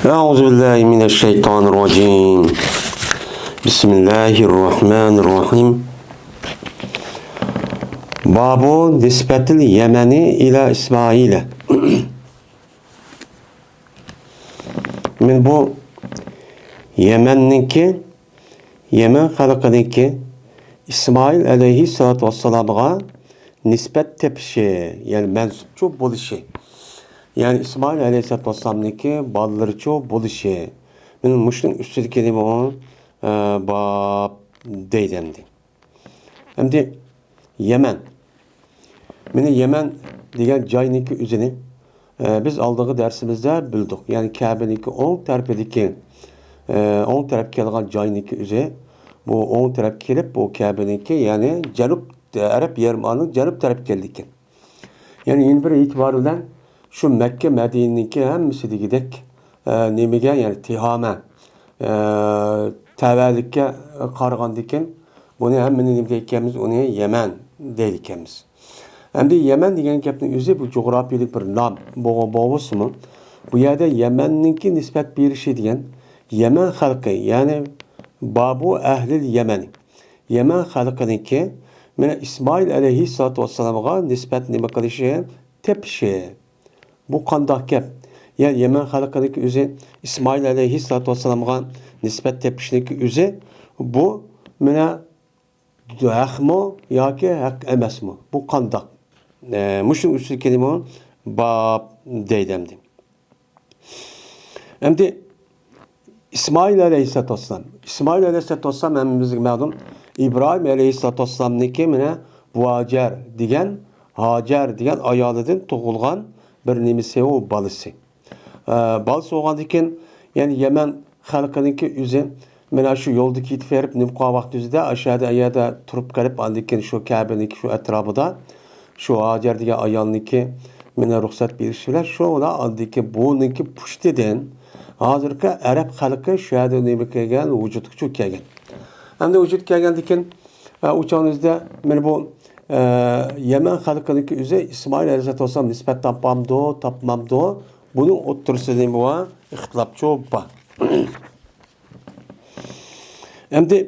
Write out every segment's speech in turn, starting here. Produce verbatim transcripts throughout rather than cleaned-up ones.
أعوذ بالله من الشيطان الرجيم. بسم الله الرحمن الرحيم. باب نسبة اليمن إلى إسماعيل. مانا بۇ يەمەننىڭكى، يەمەن خەلقىنىڭكى ئىسمائىل ئەلەيھىسسالاتۇ ۋەسسالامغا نىسبەت تېپىشى، يەنى مەنسۇپچۇ بولۇشى، يەنى ئىسمائىل ئەلەيھىسسالاتۇ ۋەسسالامنىڭكى بالىلىرىچۇ بولۇشى، مانا مۇشۇنىڭ ئۈستىدىكى نېمە ئۇ؟ ئە، باب دەيدۇ ئەمدى. ئەمدى يەمەن. مانا يەمەن دېگەن جاينىڭكى ئۆزىنى، ئە، بىز ئالدىنقى دەرسىمىزدە بىلدۇق. يەنى كەبىنىڭكى ئوڭ تەرىپىدىكى، ئە، ئوڭ تەرەپكە كەلگەن جاينىڭكى ئۆزى، بۇ ئوڭ تەرەپكە كېلىپ، بۇ كەبىنىڭكى، يەنى جەنۇب، ئەرەب يېرىم ئارىلىق جەنۇب تەرەپكە كېلىدىكەن. يەنى يەنە بىر ئېتىبارى بىلەن شۇ مەككە، مەدىنىنىڭكى ھەممىسى دېگۈدەك، ئە، نېمىگە، يەنى تىھامە، ئە، تەۋەلىككە قارىغاندىكىن، بۇنى ھەممىنى نېمە دەيدىكەنمىز؟ ئۇنى يەمەن دەيدىكەنمىز. ئەمدى يەمەن دېگەن گەپنىڭ ئۆزى بۇ جۇغراپىيىلىك بىر نام بولغان بولسىمۇ، بۇ يەردە يەمەننىڭكى نىسبەت بېرىشى دېگەن يەمەن خەلقى، يەنى بابۇ ئەھلىل يەمەنى، يەمەن خەلقىنىڭكى، مانا ئىسمائىل ئەلەيھىسسالاتۇ ۋەسسالامغا نىسبەت نېمە قىلىشى، تېپىشى. بۇ قانداق گەپ؟ يەنى يەمەن خەلقىنىڭكى ئۆزى ئىسمائىل ئەلەيھىسسالاتۇ ۋەسسالامغا نىسبەت تېپىشنىڭكى ئۆزى، بۇ مانا ھەقمۇ ياكى ھەق ئەمەسمۇ؟ بۇ قانداق؟ ئە، مۇشۇنىڭ ئۈستىدىكى نېمە؟ باب دەيدۇ ئەمدى. ئەمدى ئىسمائىل ئەلەيھىسسالاتۇ ۋەسسالام. ئىسمائىل ئەلەيھىسسالاتۇ ۋەسسالام ھەممىمىزگە مەلۇم. ئىبراھىم ئەلەيھىسسالاتۇ ۋەسسالامنىڭكى مانا بۇھاجەر دېگەن، ھاجەر دېگەن ئايالىدىن تۇغۇلغان بىر نېمىسى ئۇ، بالىسى. ئە، بالىسى بولغاندىكىن، يەنى يەمەن خەلقىنىڭكى ئۆزى مانا شۇ يولدا كېتىپ بېرىپ، نېمە قىلغان ۋاقتى ئۆزىدە، ئاشۇ يەردە، ئايەردە تۇرۇپ قېلىپ، ئاندىن كېيىن شۇ كەبىنىڭكى شۇ ئەتراپىدا شۇ ھاجەر دېگەن ئايالنىڭكى مانا رۇخسەت بېرىشى بىلەن شۇ ئۇلار ئاندىن كېيىن بۇنىڭكى پۇشتىدىن ھازىرقى ئەرەب خەلقى شۇ يەردە نېمە كەلگەن، ۋۇجۇدقا شۇ كەلگەن. ئەمدى ۋۇجۇدقا كەلگەندىن كېيىن، ئە، ئۇ چاغنىڭ ئۆزىدە مانا بۇ، ئە، يەمەن خەلقىنىڭكى ئۆزى ئىسمائىل ئەلەيھىسسالاتۇ ۋەسسالام نىسبەت تاپامدۇ، تاپمامدۇ؟ بۇنىڭ ئوتتۇرىسىدا نېمە بار؟ ئىختىلاپچۇ بار. ئەمدى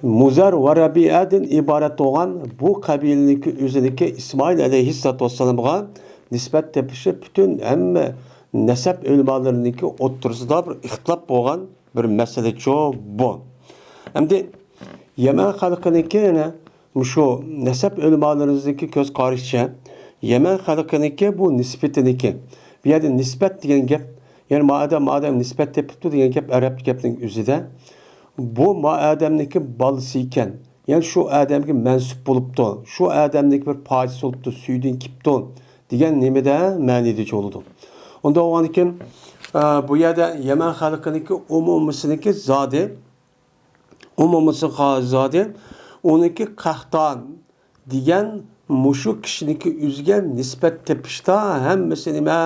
مۇزەر ۋە رەبىئەدىن ئىبارەت بولغان بۇ قەبىلىنىڭكى ئۆزىنىڭكى ئىسمائىل ئەلەيھىسسالاتۇ ۋەسسالامغا نىسبەت تېپىشى پۈتۈن ھەممە نەسەب ئۆلىمالىرىنىڭكى ئوتتۇرىسىدا بىر ئىختىلاپ بولغان بىر مەسىلىچۇ بۇ. ئەمدى يەمەن خەلقىنىڭكى يەنە مۇشۇ نەسەب ئۆلىمالىرىمىزنىڭكى كۆز قارىشىچە، يەمەن خەلقىنىڭكى بۇ نىسبىتىنىڭكى، بۇ يەردە نىسبەت دېگەن گەپ، يەنى ما ئادەم، ما ئادەم نىسبەت تېپىپتۇ دېگەن گەپ ئەرەب گەپنىڭ ئۆزىدە. بۇ ما ئادەمنىڭكى بالىسى ئىكەن، يەنى شۇ ئادەمگە مەنسۇپ بولۇپتۇ، شۇ ئادەمنىڭكى بىر پارچىسى بولۇپتۇ، سۈيىدىن كېلىپتۇ دېگەن نېمىدە مەنىدە چولىدۇ. ئۇنداق بولغاندىكىن، ئە، بۇ يەردە يەمەن خەلقىنىڭكى ئومۇمىسىنىڭكى زادى، ئومۇمىسى زادى، ئۇنىڭكى قەھتان دېگەن مۇشۇ كىشىنىڭكى ئۆزىگە نىسبەت تېپىشتا ھەممىسى نېمە؟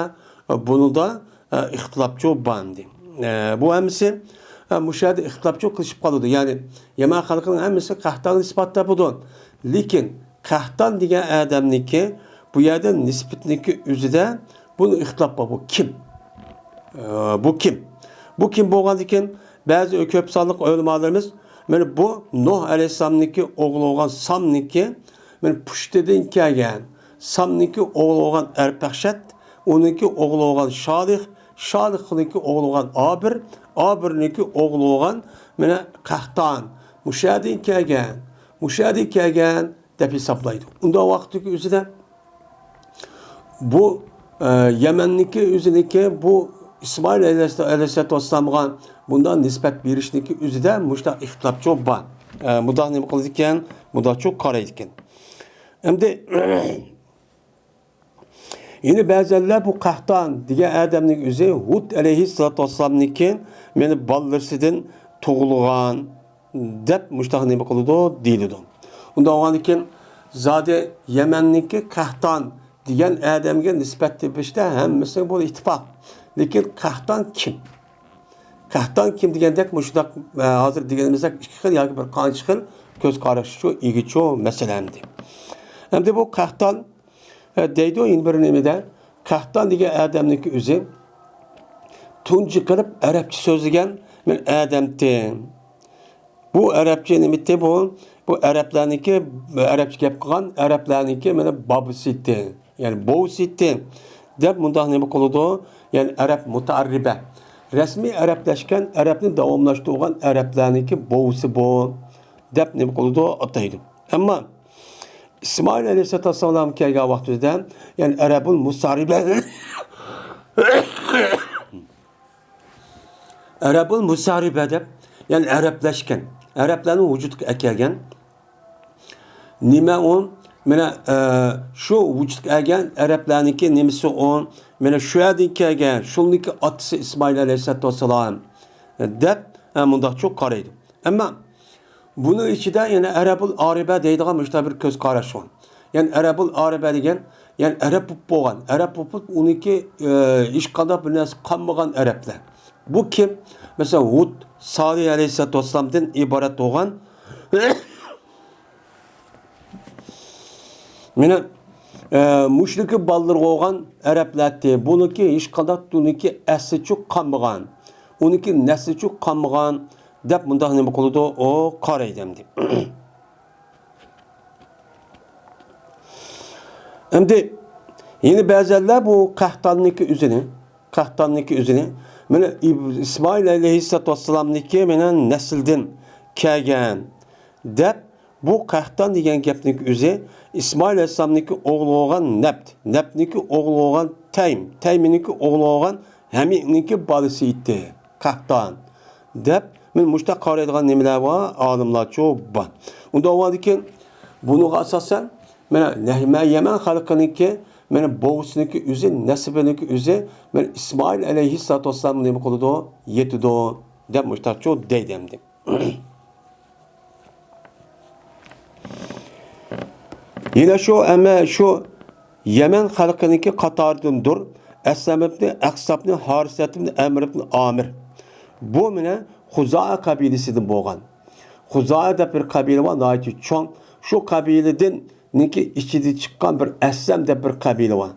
بۇنىدا، ئە، ئىختىلاپچۇ بار ئەمدى. ئە، بۇ ھەممىسى، ئە، مۇشۇ يەردە ئىختىلاپچۇ قىلىشىپ قالىدۇ. يەنى يەمەن خەلقىنىڭ ھەممىسى قەھتانغا نىسبەت تېپىدۇ. لېكىن قەھتان دېگەن ئادەمنىڭكى بۇ يەردە نىسبىتىنىڭكى ئۆزىدە بۇ ئىختىلاپ بار. بۇ كىم؟ ئە، بۇ كىم؟ بۇ كىم بولغاندىكىن بەزى كۆپ سانلىق ئۆلىمالىرىمىز مانا بۇ نۇھ ئەلەيھىسسالامنىڭكى ئوغلى بولغان سامنىڭكى مانا پۇشتىدىن كەلگەن، سامنىڭكى ئوغلى بولغان ئەرپەخشەت، ئۇنىڭكى ئوغلى بولغان شالىھ، شالىھنىڭكى ئوغلى بولغان ئابىر، ئابىرنىڭكى ئوغلى بولغان مانا قەھتان، مۇشۇ يەردىن كەلگەن، مۇشۇ يەردىن كەلگەن دەپ ھېسابلايدۇ. ئۇنداق ۋاقىتتىكى ئۆزىدە بۇ، ئە، يەمەننىڭكى ئۆزىنىڭكى بۇ ئىسمائىل ئەلەيھىسسالام، ئەلەيھىسسالاتۇ ۋەسسالامغا بۇنداق نىسبەت بېرىشنىڭكى ئۆزىدە مۇشۇنداق ئىختىلاپچۇ بار. ئە، مۇنداق نېمە قىلىدىكەن؟ مۇنداقچۇ قارايدىكەن. ئەمدى يەنە بەزەنلەر بۇ قەھتان دېگەن ئادەمنىڭ ئۆزى ھۇد ئەلەيھىسسالاتۇ ۋەسسالامنىڭكى مانا بالىلىرىسىدىن تۇغۇلغان دەپ مۇشۇنداق نېمە قىلىدۇ، دېيىلىدۇ. ئۇنداق بولغاندىكىن زادى يەمەننىڭكى قەھتان دېگەن ئادەمگە نىسبەت تېپىشتا ھەممىسى بۇ ئىتتىپاق. لېكىن قەھتان كىم؟ قەھتان كىم دېگەندەك مۇشۇنداق، ئە، ھازىر دېگىنىمىزدەك ئىككى خىل ياكى بىر قانچە خىل كۆز قاراشچۇ، ئىگىچۇ مەسىلە ئەمدى. ئەمدى بۇ قەھتان ئە، دەيدۇ يەنە بىر نېمىدە، قەھتان دېگەن ئادەمنىڭكى ئۆزى تۇنجى قىلىپ ئەرەبچە سۆزلىگەن مەن ئادەمتى. بۇ ئەرەبچە نېمىتى بۇ؟ بۇ ئەرەبلەرنىڭكى، ئەرەبچە گەپ قىلغان ئەرەبلەرنىڭكى مانا بابىسى ئىدى. يەنى بوۋىسى ئىدى. دەپ مۇنداق نېمە قىلىدۇ؟ يەنى ئەرەب مۇتەئەررىبە. رەسمىي ئەرەبلەشكەن، ئەرەبنى داۋاملاشتۇرغان ئەرەبلەرنىڭكى بوۋىسى بۇ. دەپ نېمە قىلىدۇ؟ ئاتايدۇ. ئەمما ئىسمائىل ئەلەيھىسسالاتۇ ۋەسسالام كەلگەن ۋاقتىدا، يەنى ئەرەبۇل مۇسارىبە، ئەرەبۇل مۇسارىبە دەپ، يەنى ئەرەبلەشكەن، ئەرەبلەرنى ۋۇجۇدقا ئەكەلگەن. نېمە ئۇ؟ مانا، ئە، شۇ ۋۇجۇدقا ئەكەلگەن ئەرەبلەرنىڭكى نېمىسى ئۇ؟ مانا شۇ يەردىن كەلگەن، شۇنىڭكى ئاتىسى ئىسمائىل ئەلەيھىسسالاتۇ ۋەسسالام دەپ، ئە، مۇنداقچۇ قارايدۇ. ئەمما بۇنىڭ ئىچىدە يەنە ئەرەبۇل ئارىبە دەيدىغان مۇشۇنداق بىر كۆز قاراش بار. يەنى ئەرەبۇل ئارىبە دېگەن، يەنى ئەرەب بولۇپ بولغان، ئەرەب بولۇپ، ئۇنىڭكى، ئە، ھېچقانداق بىر نەرسە قالمىغان ئەرەبلەر. بۇ كىم؟ مەسىلەن، ھۇد، سالىھ ئەلەيھىسسالاتۇ ۋەسسالامدىن ئىبارەت بولغان، مانا، ئە، مۇشۇنىڭكى بالىلىرى بولغان ئەرەبلەرتى. بۇنىڭكى ھېچقانداق، ئۇنىڭكى ئەسلىچۇ قالمىغان، ئۇنىڭكى نەسلىچۇ قالمىغان دەپ مۇنداق نېمە قىلىدۇ؟ ئۇ قارايدۇ ئەمدى. ئەمدى يەنە بەزەنلەر بۇ قەھتاننىڭكى ئۆزىنى، قەھتاننىڭكى ئۆزىنى، مانا ئىب-، ئىسمائىل ئەلەيھىسسالاتۇ ۋەسسالامنىڭكى مانا نەسلىدىن كەلگەن دەپ، بۇ قەھتان دېگەن گەپنىڭكى ئۆزى ئىسمائىل ئەلەيھىسسالامنىڭكى ئوغلى بولغان نەبت، نەبتنىڭكى ئوغلى بولغان تەيم، تەيمنىڭكى ئوغلى بولغان ھەمىنىڭكى بالىسى ئىدى، قەھتان دەپ، مانا مۇشۇنداق قارايدىغان نېمىلەر بار، ئالىملارچۇ بار. ئۇنداق بولغاندىكىن، بۇنىڭغا ئاساسەن، مانا نەھ-، مە-، يەمەن خەلقىنىڭكى، مانا بوۋىسىنىڭكى ئۆزى، نەسىبىنىڭكى ئۆزى، مانا ئىسمائىل ئەلەيھىسسالاتۇ ۋەسسالامغا نېمە قىلىدۇ؟ يېتىدۇ، دەپ مۇشۇنداقچۇ دەيدۇ ئەمدى. يەنە شۇ، ئەمما شۇ يەمەن خەلقىنىڭكى قاتارىدىندۇر. ئەسلەم ئىبنى ئەقسا ئىبنى ھارىسە ئىبنى ئەمر ئىبنى ئامىر. بۇ مانا خۇزائە قەبىلىسىدىن بولغان. خۇزائە دەپ بىر قەبىلە بار، ناھايىتى چوڭ. شۇ قەبىلىدىن نىڭكى ئىچىدە چىققان بىر ئەسلەم دەپ بىر قەبىلە بار.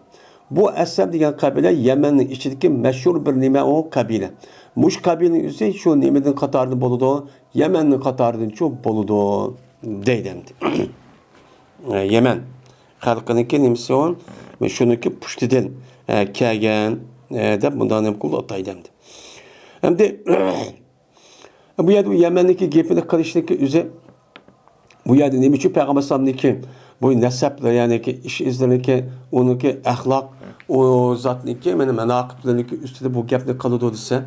بۇ ئەسلەم دېگەن قەبىلە يەمەننىڭ ئىچىدىكى مەشھۇر بىر نېمە ئۇ قەبىلە. مۇشۇ قەبىلىنىڭ ئۆزى شۇ نېمىدىن قاتارىدىن بولىدۇ؟ يەمەننىڭ قاتارىدىنچۇ بولىدۇ دەيدۇ ئەمدى. يەمەن خەلقىنىڭكى نېمىسى ئۇ؟ شۇنىڭكى پۇشتىدىن كەلگەن دەپ مۇنداق نېمە قىلىدۇ، ئاتايدۇ ئەمدى. ئەمدى بۇ يەردە بۇ يەمەننىڭكى گېپىنى قىلىشنىڭكى ئۆزى، بۇ يەردە نېمە ئۈچۈن پەيغەمبەر ئەلەيھىسسالامنىڭكى بۇ نەسەب، يەنىكى ئىش ئىزلىرىنىڭكى، ئۇنىڭكى ئەخلاق، ئۇ زاتنىڭكى مانا ماناقىبلىرىنىڭكى ئۈستىدە بۇ گەپنى قىلىدۇ دېسە،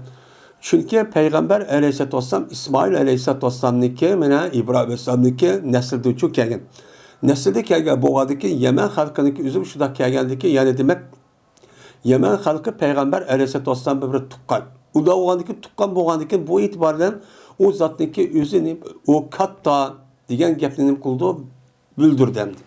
چۈنكى پەيغەمبەر ئەلەيھىسسالاتۇ ۋەسسالام ئىسمائىل ئەلەيھىسسالاتۇ ۋەسسالامنىڭكى، مانا ئىبراھىم ئەلەيھىسسالامنىڭكى نەسلىدىنچۇ كەلگەن. نەسلىدە كەلگەن بولغاندىكىن يەمەن خەلقىنىڭكى ئۆزى شۇنداق كەلگەندىكىن، يەنى دېمەك، يەمەن خەلقى پەيغەمبەر ئەلەيھىسسالاتۇ ۋەسسالام بىلەن بىر تۇغقان. ئۇنداق بولغاندىكىن، تۇغقان بولغاندىكىن، بۇ ئېتىبار بىلەن ئۇ زاتنىڭكى ئۆزىنى ئۇ كاتتا دېگەن گەپنى نېمە قىلىدۇ؟ بىلدۈردى ئەمدى.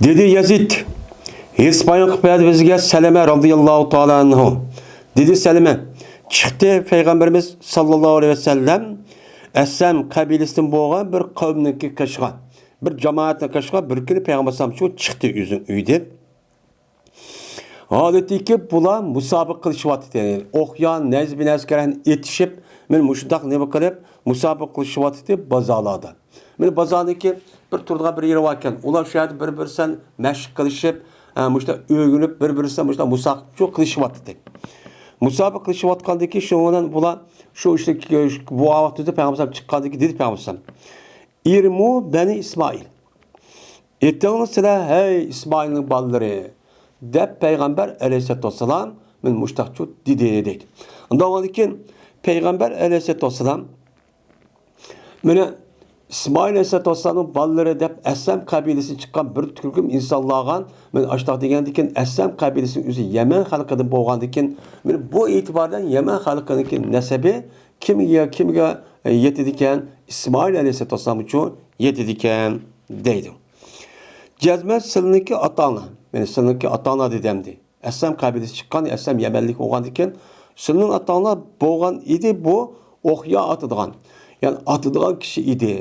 دېدى يەزىد، ھېس بايان قىلىپ بەردى بىزگە سەلەمە رازىياللاھۇ تائالا ئەنھۇ. دېدى سەلەمە، چىقتى پەيغەمبىرىمىز ساللاللاھۇ ئەلەيھى ۋەسەللەم ئەسلەم قەبىلىسىدىن بولغان بىر قەۋمنىڭكى قېشىغا، بىر جامائەتنىڭ قېشىغا بىر كۈنى پەيغەمبەر ئەلەيھىسسالام شۇ چىقتى ئۆزى ئۆيدىن. ھالىتىكى بۇلار مۇسابىقە قىلىشىۋاتىدۇ. ئوق يان، نەيزە بىنەسكەرەن ئېتىشىپ، مانا مۇشۇنداق نېمە قىلىپ، مۇسابىقە قىلىشىۋاتىدۇ بازارلاردا. مانا بازارنىڭكى بىر تۇرىدىغان بىر يېرى باركەن، ئۇلار شۇ يەردە بىر-بىرسىدىن مەشىق قىلىشىپ، ھە، مۇشۇنداق ئۆگىنىپ، بىر-بىرسىدىن مۇشۇنداق مۇسابىقە قىلىشىۋاتىدۇ. مۇسابىقە قىلىشىۋاتقاندىكى شۇنىڭ بىلەن بۇلار شۇ ئىشتە بۇ ۋاقىتتا پەيغەمبەر ئەلەيھىسسالام چىققاندىكى دېدى پەيغەمبەر ئەلەيھىسسالام، ئىرمۇ بەنى ئىسمائىل. ئېتىڭلار سىلەر، ھەي ئىسمائىلنىڭ بالىلىرى، دەپ پەيغەمبەر ئەلەيھىسسالاتۇ ۋەسسالام مانا مۇشۇنداقچۇ دېدى، دەيدۇ. ئۇنداق بولغاندىكىن پەيغەمبەر ئەلەيھىسسالاتۇ ۋەسسالام مانا ئىسمائىل ئەلەيھىسسالاتۇ ۋەسسالامنىڭ بالىلىرى دەپ ئەسلەم قەبىلىسىدىن چىققان بىر تۈركۈم ئىنسانلارغا مانا ئاشۇنداق دېگەندىكىن، ئەسلەم قەبىلىسىنىڭ ئۆزى يەمەن خەلقىدىن بولغاندىكىن، مانا بۇ ئېتىبار بىلەن يەمەن خەلقىنىڭكى نەسەبى كىمگە، كىمگە يېتىدىكەن؟ ئىسمائىل ئەلەيھىسسالاتۇ ۋەسسالامغىچۇ يېتىدىكەن، دەيدۇ. جەزمەن سىلىنىڭكى ئاتاڭلار، يەنى سىلىنىڭكى ئاتاڭلار دېدى ئەمدى. ئەسلەم قەبىلىسى چىققان، ئەسلەم يەمەنلىك بولغاندىكىن، سىلىنىڭ ئاتاڭلار بولغان ئىدى بۇ ئوقيا ئاتىدىغان، يەنى ئاتىدىغان كىشى ئىدى.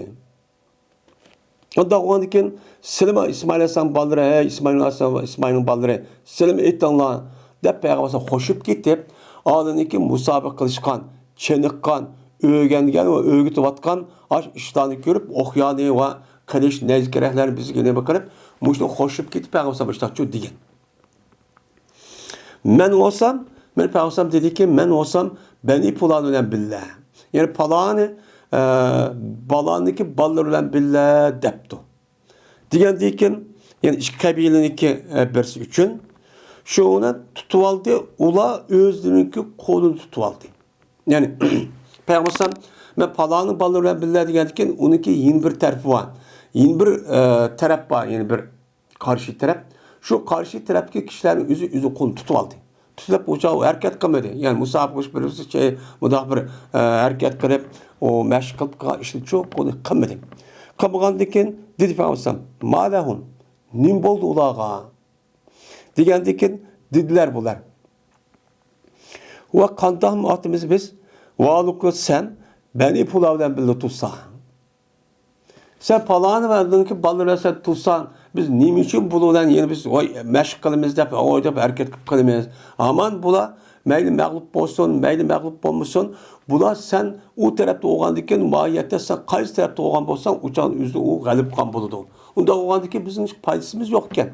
ئۇنداق بولغاندىكىن، سىلىمۇ ئىسمائىل ئەلەيھىسسالام بالىلىرى، ھەي، ئىسمائىل ئەلەيھىسسالام، ئىسمائىلنىڭ بالىلىرى، سىلىمۇ ئېتىڭلار، دەپ پەيغەمبەر ئەلەيھىسسالام قوشۇپ كېتىپ، ئالدىنىكى مۇسابىقە قىلىشقان، چېنىققان، ئۆگەنگەن ۋە ئۆگىتىۋاتقان ئاشۇ ئىشلارنى كۆرۈپ، ئوقيانى ۋە قىلىچ، نەيزە كېرەكلەرنى بىزگە نېمە قىلىپ، مۇشۇنى قوشۇپ كېتىپ، پەيغەمبەر ئەلەيھىسسالام مۇشۇنداق دېگەن. مەن بولسام، مەن پەيغەمبەر دېدىكى، مەن بولسام بەنى پۇلان بىلەن بىللە. يەنى پالانى، ئە، بالانىكى بالىلىرى بىلەن بىللە دەپتۇ. دېگەندىن كېيىن، يەنى ئىككى قەبىلىنىكى، ئە، بىرسى ئۈچۈن شۇنى تۇتۇۋالدى، ئۇلار ئۆزلىرىنىڭكى قولىنى تۇتۇۋالدى. يەنى پەيغەمبەر مەن پالانىڭ بالىلىرى بىلەن بىللە دېگەندىن كېيىن ئۇنىڭكى يەنە بىر تەرىپى بار. يەنە بىر، ئە، تەرەپ بار، يەنە بىر قارشى تەرەپ، شۇ قارشى تەرەپتىكى كىشىلەرنى ئۆزى، ئۆزى قولىنى تۇتۇۋالدى. تۇتۇپ ئۇ چاغ ھەرىكەت قىلمىدى. يەنى مۇسابىقە قىلىش بىر شەي، مۇنداق بىر، ئە، ھەرىكەت قىلىپ، ئۇ مەشىق قىلىپ قىلغان ئىشنى چوقۇم قىلمىدى. قىلمىغاندىن كېيىن دېدى پەيغەمبەر، ما لەھۇم، نېمە بولدى ئۇلارغا؟ دېگەندىن كېيىن دېدىلەر بۇلار. ۋە قانداقمۇ ئاتىمىز بىز؟ ۋالۇكى سەن بەنى پۇلان بىلەن بىللە تۇرساڭ. سەن پالانى ۋە ئۇنىڭكى بالىلىرى سەن تۇرساڭ، بىز نېمە ئۈچۈن بۇلار بىلەن يەنە بىز ۋاي مەشىق قىلىمىز دەپ، ۋاي دەپ ھەرىكەت قىلىپ قالىمىز؟ ھامان بۇلار مەيلى مەغلۇپ بولسۇن، مەيلى مەغلۇپ بولمىسۇن، بۇلار سەن ئۇ تەرەپتە بولغاندىكىن، ماھىيەتتە سەن قايسى تەرەپتە بولغان بولساڭ، ئۇ چاغدا ئۆزى ئۇ غەلىبە قىلغان بولىدۇ. ئۇنداق بولغاندىكىن بىزنىڭ ھېچ پايدىسىمىز يوق ئىكەن.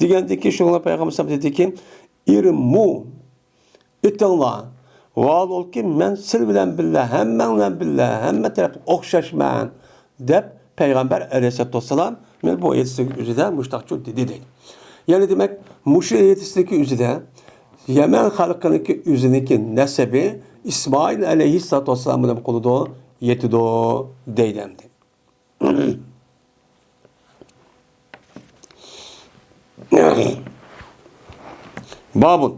دېگەندىكىن شۇڭا پەيغەمبەر دېدىكى، ئىرمۇ، ئېتىڭلار. ۋاھالۇكى، مەن سىلەر بىلەن بىللە، ھەممەڭ بىلەن بىللە، ھەممە تەرەپتە ئوخشاشمەن، دەپ پەيغەمبەر ئەلەيھىسسالاتۇ ۋەسسالام مانا بۇ ھەدىسنىڭ ئۆزىدە مۇشۇنداق دېدى دەيدۇ. يەنى دېمەك، مۇشۇ ھەدىسنىڭكى ئۆزىدە يەمەن خەلقىنىڭكى ئۆزىنىڭكى نەسەبى ئىسمائىل ئەلەيھىسسالاتۇ ۋەسسالام بىلەن قىلىدۇ، يېتىدۇ دەيدۇ ئەمدى. بابۇن.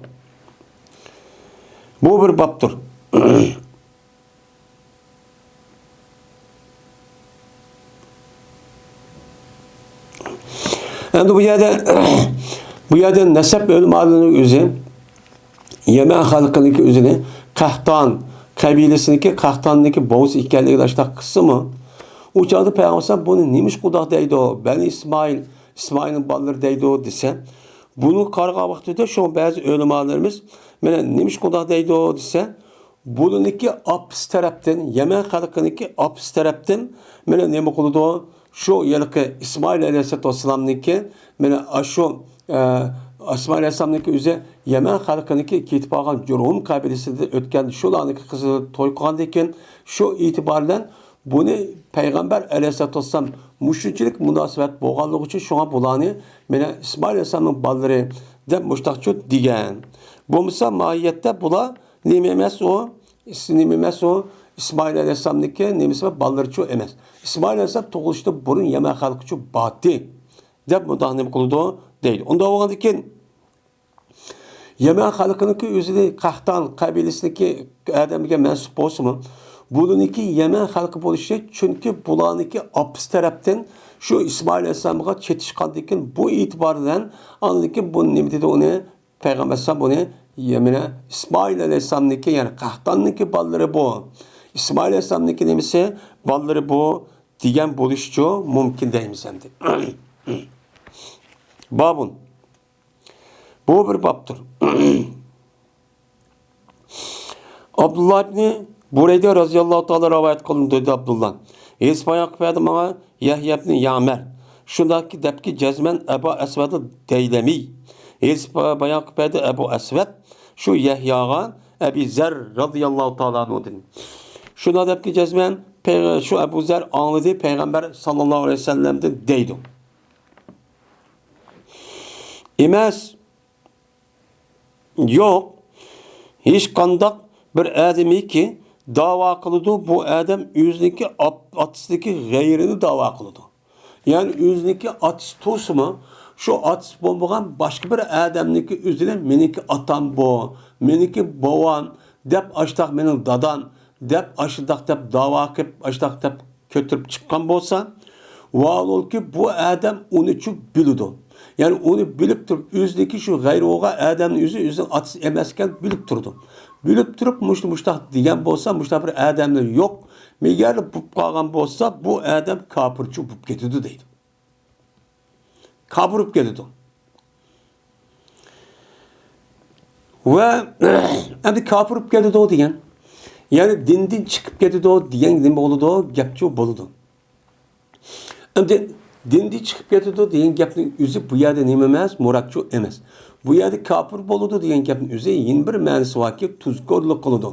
بۇ بىر بابتۇر. ئەمدى بۇ يەردە، بۇ يەردە نەسەب ئۆلىمالىرىنىڭ ئۆزى يەمەن خەلقىنىڭكى ئۆزىنى قەھتان قەبىلىسىنىڭكى، قەھتاننىڭكى بوۋىسى ئىكەنلىكىنى ئاشۇنداق قىلسىمۇ، ئۇ چاغدا پەيغەمبەر بۇنى نېمىشقا ئۇنداق دەيدۇ؟ بەنى ئىسمائىل، ئىسمائىلنىڭ بالىلىرى دەيدۇ دېسە، بۇنى قارىغان ۋاقتىدا شۇ بەزى ئۆلىمالىرىمىز مانا نېمىشقا ئۇنداق دەيدۇ دېسە، بۇنىڭكى ئاپىسى تەرەپتىن، يەمەن خەلقىنىڭكى ئاپىسى تەرەپتىن مانا نېمە قىلىدۇ؟ شۇ ھېلىقى ئىسمائىل ئەلەيھىسسالاتۇ ۋەسسالامنىڭكى، مانا ئاشۇ، ئە، ئىسمائىل ئەلەيھىسسالامنىڭكى ئۆزى يەمەن خەلقىنىڭكى كېتىپ قالغان جۇرھۇم قەبىلىسىدىن ئۆتكەن، شۇلارنىڭكى قىزىغا توي قىلغاندىن كېيىن، شۇ ئېتىبار بىلەن بۇنى پەيغەمبەر ئەلەيھىسسالاتۇ ۋەسسالام مۇشۇنچىلىك مۇناسىۋەت بولغانلىقى ئۈچۈن، شۇڭا بۇلارنى مانا ئىسمائىل ئەلەيھىسسالامنىڭ بالىلىرى دەپ مۇشۇنداقچۇ دېگەن. بولمىسا ماھىيەتتە بۇلار نېمە ئەمەس ئۇ؟ ئىس-، نېمە ئەمەس ئۇ؟ ئىسمائىل ئەلەيھىسسالامنىڭكى نېمىسى بار؟ بالىلىرىچۇ ئەمەس. ئىسمائىل ئەلەيھىسسالام تۇغۇلۇشتىن بۇرۇن يەمەن خەلقىچۇ باتى دەپ مۇنداق نېمە قىلىدۇ دەيدۇ. ئۇنداق بولغاندىكىن يەمەن خەلقىنىڭكى ئۆزىنى قەھتان قەبىلىسىدىكى ئادەمگە مەنسۇپ بولسىمۇ، بۇلىنىڭكى يەمەن خەلقى بولۇشى، چۈنكى بۇلارنىڭكى ئاپىسى تەرەپتىن شۇ ئىسمائىل ئەلەيھىسسالامغا چېتىشقاندىن كېيىن، بۇ ئېتىبار بىلەن ئاندىن كېيىن بۇ نېمە دېدى ئۇنى؟ پەيغەمبەر ئەلەيھىسسالام بۇنى، يەنى ئىسمائىل ئەلەيھىسسالامنىڭكى، يەنى قەھتاننىڭكى بالىلىرى بۇ. ئىسمائىل ئەلەيھىسسالامنىڭكى نېمىسى؟ بالىلىرى بۇ دېگەن بولۇشىچۇ مۇمكىن دەيمىز ئەمدى. بابۇن. بۇ بىر بابتۇر. ئابدۇللا ئىبنى بۇرەيدە رەزىياللاھۇ تائالا رىۋايەت قىلىندى، دېدى ئابدۇللا. ھېس بايان قىلىپ بەردى ماڭا يەھيا ئىبنى يەمەر. شۇنداق دەپكى جەزمەن ئەبۇ ئەسۋەد دەيلەمى. ھېس بايان قىلىپ بەردى ئەبۇ ئەسۋەد شۇ يەھياغا ئەبى زەر رەزىياللاھۇ تائالا ئەنھۇدىن. شۇنداق دەپكى جەزمەن پەيغ-، شۇ ئەبۇ زەر ئاڭلىدى پەيغەمبەر ساللاللاھۇ ئەلەيھى ۋەسەللەمدىن دەيدۇ. ئەمەس. يوق، ھېچقانداق بىر ئادىمىيكى داۋا قىلىدۇ، بۇ ئادەم ئۆزىنىڭكى ئاپ-، ئاتىسىدىكى غەيرىنى داۋا قىلىدۇ. يەنى ئۆزىنىڭكى ئاتىسى تۇرسىمۇ، شۇ ئاتىسى بولمىغان باشقا بىر ئادەمنىڭكى ئۆزىنى مېنىڭكى ئاتام بۇ، مېنىڭكى بوۋام دەپ، ئاشتاق مېنىڭ دادام دەپ، ئاشۇنداق دەپ داۋا قىلىپ، ئاشۇنداق دەپ كۆتۈرۈپ چىققان بولسا، ۋاھالۇكى بۇ ئادەم ئۇنىچۇ بىلىدۇ. يەنى ئۇنى بىلىپ تۇرۇپ، ئۆزىنىڭكى شۇ غەيرىي بولغان ئادەمنى ئۆزى ئۆزىنىڭ ئاتىسى ئەمەسكەن بىلىپ تۇرىدۇ. بىلىپ تۇرۇپ مۇشۇ مۇشتاق دېگەن بولسا، مۇشتاق بىر ئادەملەر يوق. مەگەر بولۇپ قالغان بولسا، بۇ ئادەم كاپىرچۇ بولۇپ كېتىدۇ دەيدۇ. كاپىر بولۇپ كېتىدۇ. ۋە ئەمدى كاپىر بولۇپ كېتىدۇ دېگەن، يەنى دىندىن چىقىپ كېتىدۇ دېگەن نېمە بولىدۇ؟ گەپچۇ بولىدۇ. ئەمدى دىندىن چىقىپ كېتىدۇ دېگەن گەپنىڭ ئۆزى بۇ يەردە نېمە ئەمەس؟ مۇرادچۇ ئەمەس. بۇ يەردە كاپىر بولىدۇ دېگەن گەپنىڭ ئۆزى يەنە بىر مەنىسى باركى، تۇزكورلۇق قىلىدۇ.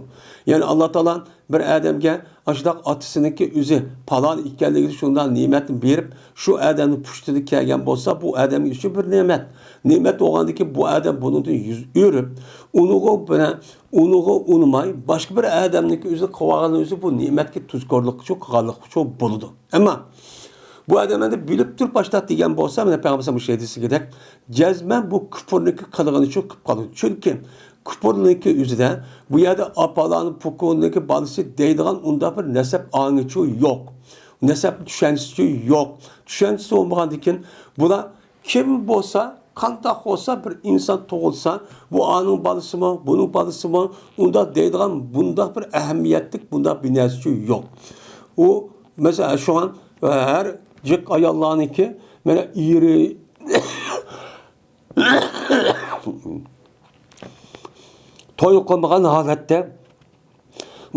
يەنى ئاللا تائالا بىر ئادەمگە ئاشۇنداق ئاتىسىنىڭكى ئۆزى پالان ئىكەنلىكىنى، شۇنداق نېمەتنى بېرىپ، شۇ ئادەمنىڭ پۇشتىدا كەلگەن بولسا، بۇ ئادەم ئۈچۈن بىر نېمەت. نېمەت بولغاندىن كېيىن بۇ ئادەم بۇنىڭدىن يۈز ئۆرۈپ، ئۇنىڭغا بىلەن، ئۇنىڭغا ئۇنىماي، باشقا بىر ئادەمنىڭكى ئۆزىنى قىلىۋالغاننىڭ ئۆزى بۇ نېمەتكە تۇزكورلۇقچۇ، قىلغانلىقچۇ بولىدۇ. ئەمما بۇ ئادەم ئەمدى بىلىپ تۇرۇپ ئاشۇنداق دېگەن بولسا، مانا پەيغەمبەر مۇشۇ ھەدىسىدىكىدەك، جەزمەن بۇ كۇپۇرنىڭكى قىلغىنىچۇ قىلىپ قالىدۇ. چۈنكى كۇپۇرنىڭكى ئۆزىدە بۇ يەردە ئاپالارنىڭ پۇكۇنىڭكى بالىسى دەيدىغان ئۇنداق بىر نەسەب ئاڭىچۇ يوق. نەسەب چۈشەنچىسىچۇ يوق. چۈشەنچىسى بولمىغاندىن كېيىن بۇلار كىم بولسا، قانداق بولسا، بىر ئىنسان تۇغۇلسا، بۇ ئانىڭ بالىسىمۇ، بۇنىڭ بالىسىمۇ، ئۇنداق دەيدىغان بۇنداق بىر ئەھمىيەتلىك، بۇنداق بىر نەرسىچۇ يوق. ئۇ، مەسىلەن، شۇڭا ھەر جىق ئاياللارنىڭكى، مانا، ئېرى توي قىلمىغان ھالەتتە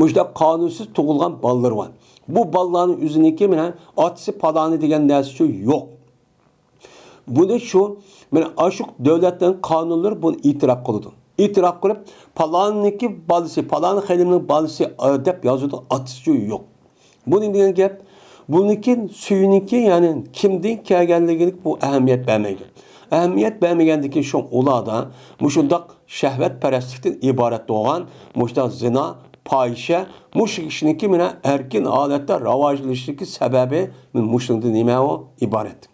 مۇشۇنداق قانۇنسىز تۇغۇلغان بالىلىرى بار. بۇ بالىلارنىڭ ئۆزىنىڭكى، مانا، ئاتىسى پالانى دېگەن نەرسىچۇ يوق. بۇنى شۇ، مانا، ئاشۇ دۆلەتنىڭ قانۇنلىرى بۇنى ئېتىراپ قىلىدۇ. ئېتىراپ قىلىپ، پالاننىڭكى بالىسى، پالان خېنىمنىڭ بالىسى، ئا، دەپ يازىدۇ، ئاتىسىچۇ يوق. بۇ نېمە دېگەن گەپ؟ بۇنىڭكى سۈيىنىڭكى، يەنى كىمدىن كەلگەنلىكىگە بۇ ئەھمىيەت بەرمەيدۇ. ئەھمىيەت بەرمىگەندىكىن شۇ ئۇلاردا مۇشۇنداق شەھۋەتپەرەسلىكتىن ئىبارەت بولغان مۇشۇنداق زىنا، پاھىشە، مۇشۇ ئىشنىڭكى مانا ئەركىن ھالەتتە راۋاجلىنىشىدىكى سەۋەبى مۇشۇنىڭدىن نېمە ئۇ ئىبارەت.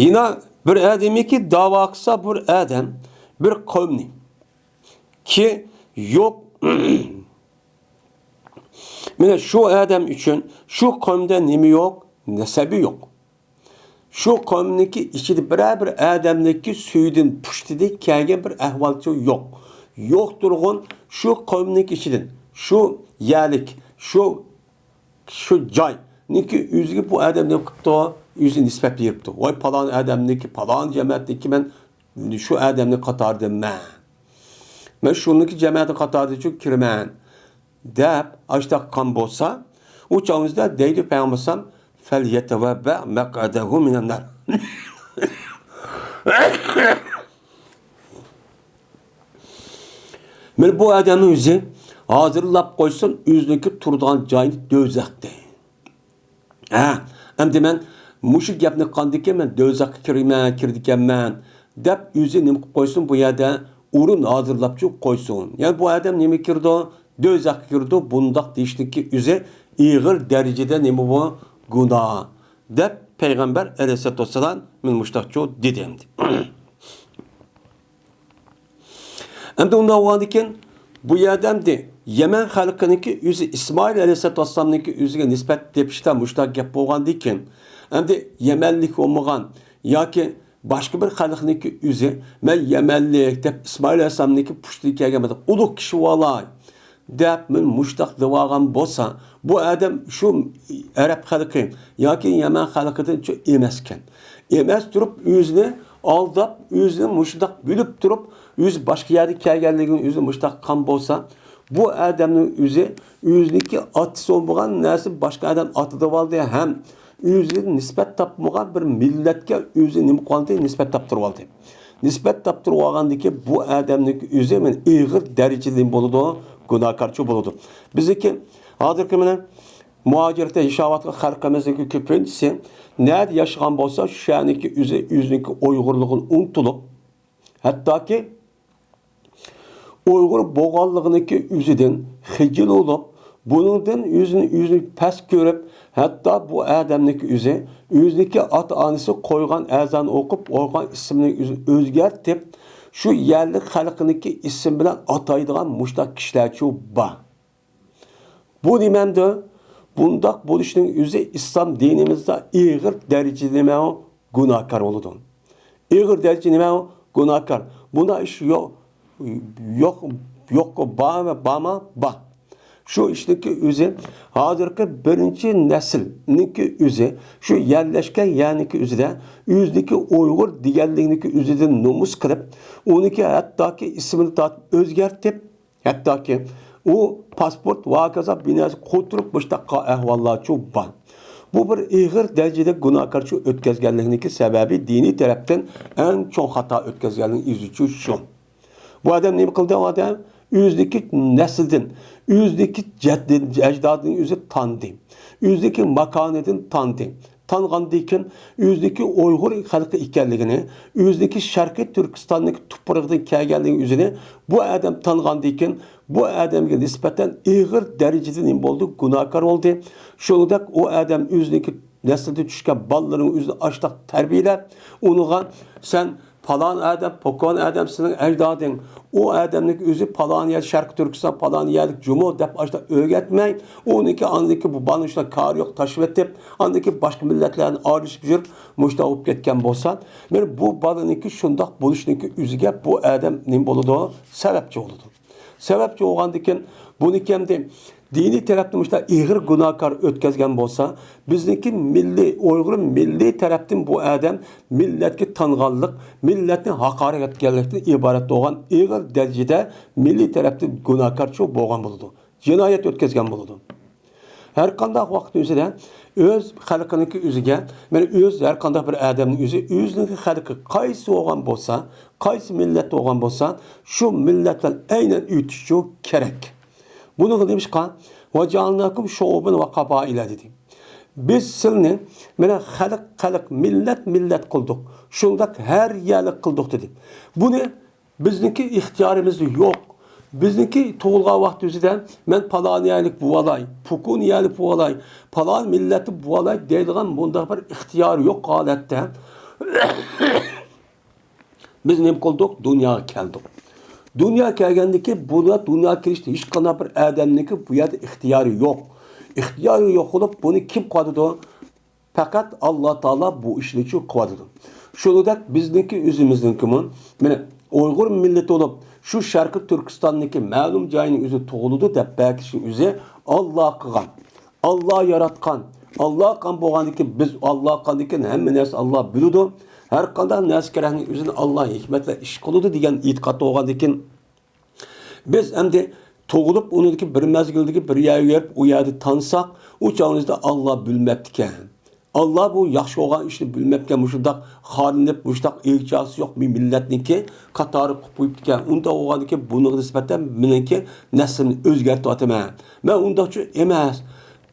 يەنە بىر ئادەمكى داۋا قىلسا، بىر ئادەم، بىر قەۋمنى كى يوق. مانا شۇ ئادەم ئۈچۈن شۇ قەۋمدە نېمە يوق؟ نەسەبى يوق. شۇ قەۋمنىڭكى ئىچىدە بىرەر بىر ئادەمنىڭكى سۈيىدىن، پۇشتىدىن كەلگەن بىر ئەھۋالچۇ يوق. يوق تۇرغۇن شۇ قەۋمنىڭكى ئىچىدىن، شۇ يەرلىك، شۇ شۇ جاينىڭكى ئۆزىگە بۇ ئادەم نېمە قىپتۇ؟ ئۆزىنى نىسبەت بېرىپتۇ. ۋاي، پالان ئادەمنىڭكى، پالان جەمەتنىڭكى، مەن شۇ ئادەمنىڭ قاتارىدىمەن. مەن شۇنىڭكى جەمەتنىڭ قاتارىدىچۇ كىرىمەن، دەپ ئاشتاق قىلغان بولسا، ئۇ چاغىمىزدا دەيدۇ پەيغەمبەر ئەلەيھىسسالام، فەليەتەۋەببە مەقئەدەھۇ مىنەننار. مانا بۇ ئادەمنىڭ ئۆزى ھازىرلاپ قويسۇن ئۆزىنىڭكى تۇرىدىغان جايىنى، دوزاخنى. ھە، ئەمدى مەن مۇشۇ گەپنى قىلغاندىكىن مەن دوزاخقا كىرىمەن، كىرىدىكەنمەن، دەپ ئۆزى نېمە قىلىپ قويسۇن، بۇ يەردە ئورۇن ھازىرلاپچۇ قويسۇن. يەنى بۇ ئادەم نېمە كىرىدۇ؟ دوزاخقا كىرىدۇ. بۇنداق دېيىشنىڭكى ئۆزى ئېغىر دەرىجىدە نېمە بۇ؟ گۇناھ، دەپ پەيغەمبەر ئەلەيھىسسالاتۇ ۋەسسالام مانا مۇشۇنداقچۇ دېدى ئەمدى. ئەمدى ئۇنداق بولغاندىكىن، بۇ يەردە ئەمدى يەمەن خەلقىنىڭكى ئۆزى ئىسمائىل ئەلەيھىسسالاتۇ ۋەسسالامنىڭكى ئۆزىگە نىسبەت تېپىشتا مۇشۇنداق گەپ بولغاندىكىن، ئەمدى يەمەنلىك بولمىغان ياكى باشقا بىر خەلقنىڭكى ئۆزى، مەن يەمەنلىك دەپ ئىسمائىل ئەلەيھىسسالامنىڭكى پۇشتىدىن كەلگەن بىر ئۇلۇغ كىشى بولاي دەپ، مانا مۇشۇنداق دەۋالغان بولسا، بۇ ئادەم شۇ ئەرەب خەلقى ياكى يەمەن خەلقىدىن شۇ ئەمەسكەن. ئەمەس تۇرۇپ، ئۆزىنى ئالداپ، ئۆزىنى مۇشۇنداق بىلىپ تۇرۇپ، ئۆزى باشقا يەردىن كەلگەنلىكىنى ئۆزىنى مۇشۇنداق قىلغان بولسا، بۇ ئادەمنىڭ ئۆزى ئۆزىنىڭكى ئاتىسى بولمىغان نەرسىنى باشقا ئادەم ئاتا دەۋالدى ھەم ئۆزىگە نىسبەت تاپمىغان بىر مىللەتكە ئۆزى نېمە قىلغانتى؟ نىسبەت تاپتۇرۇۋالدى. نىسبەت تاپتۇرۇۋالغاندىكىن بۇ ئادەمنىڭكى ئۆزى مانا ئېغىر دەرىجىدە نېمە بولىدۇ؟ گۇناھكارچۇ بولىدۇ. بىزنىڭكى ھازىرقى مانا مۇھاجىرەتتە ياشاۋاتقان خەلقىمىزنىڭكى كۆپىنچىسى نەدە ياشىغان بولسا، شۇ شەھەرنىڭكى ئۆزى، ئۆزىنىڭكى ئۇيغۇرلۇقىنى ئۇنتۇلۇپ، ھەتتاكى ئۇيغۇر بولغانلىقىنىڭكى ئۆزىدىن خىجىل بولۇپ، بۇنىڭدىن ئۆزىنى، ئۆزىنى پەس كۆرۈپ، ھەتتا بۇ ئادەمنىڭكى ئۆزى ئۆزىنىڭكى ئاتا-ئانىسى قويغان ئەزانى ئوقۇپ، قويغان ئىسمىنى ئۆزى ئۆزگەرتىپ، شۇ يەرلىك خەلقىنىڭكى ئىسمى بىلەن ئاتايدىغان مۇشۇنداق كىشىلەرچۇ بار. بۇ نېمەمدۇ؟ بۇنداق بولۇشنىڭ ئۆزى ئىسلام دىنىمىزدا ئېغىر دەرىجىدە نېمە ئۇ؟ گۇناھكار بولىدۇ. ئېغىر دەرىجىدە نېمە ئۇ؟ گۇناھكار. بۇنداق ئىش يوق، يوق، يوققۇ بارمۇ، بارما؟ بار. شۇ ئىشنىڭكى ئۆزى، ھازىرقى بىرىنچى نەسىلنىڭكى ئۆزى، شۇ يەرلەشكەن يەرنىڭكى ئۆزىدە ئۆزىنىڭكى ئۇيغۇر دېگەنلىكنىڭكى ئۆزىدىن نومۇس قىلىپ، ئۇنىڭكى ھەتتاكى ئىسمىنى تارتىپ ئۆزگەرتىپ، ھەتتاكى ئۇ پاسپورت ۋە ھاكازا بىناسى قوتۇرۇپ مۇشتاق ئەھۋاللارچۇ بار. بۇ بىر ئېغىر دەرىجىدە گۇناھكارچۇ ئۆتكەزگەنلىكنىڭكى سەۋەبى دىنىي تەرەپتىن ئەڭ چوڭ خاتا ئۆتكەزگەنلىكنىڭ ئۆزىچۇ شۇ. بۇ ئادەم نېمە قىلدى؟ ئۇ ئادەم ئۆزىدىكى نەسلىدىن، ئۆزىدىكى جەددىدىن، ئەجدادىدىن ئۆزى تاندى. ئۆزىدىكى ماكانىدىن تاندى. تانغاندىن كېيىن ئۆزىدىكى ئۇيغۇر خەلقى ئىكەنلىكىنى، ئۆزىدىكى شەرقىي تۈركىستاننىڭ تۇپرىقىدىن كەلگەنلىكىنى ئۆزىنى بۇ ئادەم تانغاندىن كېيىن بۇ ئادەمگە نىسبەتەن ئېغىر دەرىجىدە نېمە بولدى؟ گۇناھكار بولدى. شۇنىڭدەك ئۇ ئادەم ئۆزىنىڭكى نەسلىدىن چۈشكەن بالىلىرىنى ئۆزىنى ئاشتاق تەربىيەلەپ، ئۇنىڭغا سەن پالان ئادەم، پوكان ئادەم، سېنىڭ ئەجدادىڭ، ئۇ ئادەمنىڭكى ئۆزى پالان يەر، شەرقىي تۈركىستان پالان يەرلىك جۇمۇ دەپ ئاشتا ئۆگەتمەي، ئۇنىڭكى ئاندىكى بۇ بالىنىڭ ئىشىدا كارى يوق، تاشلىۋېتىپ، ئاندىكى باشقا مىللەتلەرنى ئارىلىشىپ يۈرۈپ، مۇشۇنداق بولۇپ كەتكەن بولسا، مانا بۇ بالىنىڭكى شۇنداق بولۇشىنىڭكى ئۆزىگە بۇ ئادەم نېمە بولىدۇ؟ سەۋەبچى بولىدۇ. سەۋەبچى بولغاندىكىن، بۇنىڭكى ئەمدى دىنىي تەرەپتىن مۇشۇنداق ئېغىر گۇناھكار ئۆتكەزگەن بولسا، بىزنىڭكى مىللىي، ئۇيغۇر مىللىي تەرەپتىن بۇ ئادەم مىللەتكە تانغانلىق، مىللەتنى ھاقارەت ئەتكەنلىكتىن ئىبارەت بولغان ئېغىر دەرىجىدە مىللىي تەرەپتىن گۇناھكارچۇ بولغان بولىدۇ. جىنايەت ئۆتكەزگەن بولىدۇ. ھەر قانداق ۋاقىت ئۆزىدە ئۆز خەلقىنىڭكى ئۆزىگە، مانا ئۆز ھەر قانداق بىر ئادەمنىڭ ئۆزى ئۆزىنىڭ خەلقى قايسى بولغان بولسا، قايسى مىللەت بولغان بولسا، شۇ مىللەت بىلەن ئەينەن ئۆتۈشى كېرەك. بۇنىڭغا نېمىشقا؟ «ۋەجەئەلناكۇم شۇئۇبەن ۋە قەبائىلە» دېدى. «بىز سىلنى مانا خەلق، خەلق، مىللەت، مىللەت قىلدۇق. شۇنداق ھەر يەرلىك قىلدۇق» دېدى. بۇنى بىزنىڭكى ئىختىيارىمىزدا يوق. بىزنىڭكى تۇغۇلغان ۋاقتىمىزدا مەن پالان يەرلىك بولالاي، پوكان يەرلىك بولالاي، پالان مىللەتلىك بولالاي دەيدىغان مۇنداق بىر ئىختىيار يوق ھالەتتە بىز نېمە قىلدۇق؟ دۇنياغا كەلدۇق. دۇنياغا كەلگەندىكى بۇ دۇنياغا كېلىشتە ھېچقانداق بىر ئادەمنىڭكى بۇ يەردە ئىختىيارى يوق. ئىختىيارى يوق بولۇپ، بۇنى كىم قىلىۋاتىدۇ؟ پەقەت ئاللا تائالا بۇ ئىشنى شۇ قىلىۋاتىدۇ. شۇنىڭدەك بىزنىڭكى ئۆزىمىزنىڭكىمۇ، مانا، ئۇيغۇر مىللىتى بولۇپ، شۇ شەرقىي تۈركىستاندىكى مەلۇم جاينىڭ ئۆزى تۇغۇلىدۇ دەپ بەركىشنىڭ ئۆزى ئاللا قىلغان. ئاللا ياراتقان. ئاللا قىلغان بولغاندىكىن بىز، ئاللا قىلغاندىكىن ھەممە نەرسە ئاللا بىلىدۇ. ھەر قانداق نەرسە كېرەكنىڭ ئۆزىنى ئاللا ھېكمەت بىلەن ئىش قىلىدۇ دېگەن ئېتىقاد بولغاندىكىن، بىز ئەمدى تۇغۇلۇپ، ئۇنىڭدىكى بىر مەزگىلدىكى بىر يەرگە بېرىپ، ئۇ يەردە تانساق، ئۇ چاغىمىزدا ئاللا بىلمەپتىكەن. ئاللا بۇ ياخشى بولغان ئىشنى بىلمەپتىكەن، مۇشۇنداق خارلىنىپ، مۇشۇنداق ئېگىچاسى يوق بىر مىللەتنىڭكى قاتارىغا قويۇپ قويۇپتىكەن. ئۇنداق بولغاندىكىن بۇنىڭغا نىسبەتەن مېنىڭكى نەسلىمنى ئۆزگەرتىۋاتىمەن. مەن ئۇنداقچۇ ئەمەس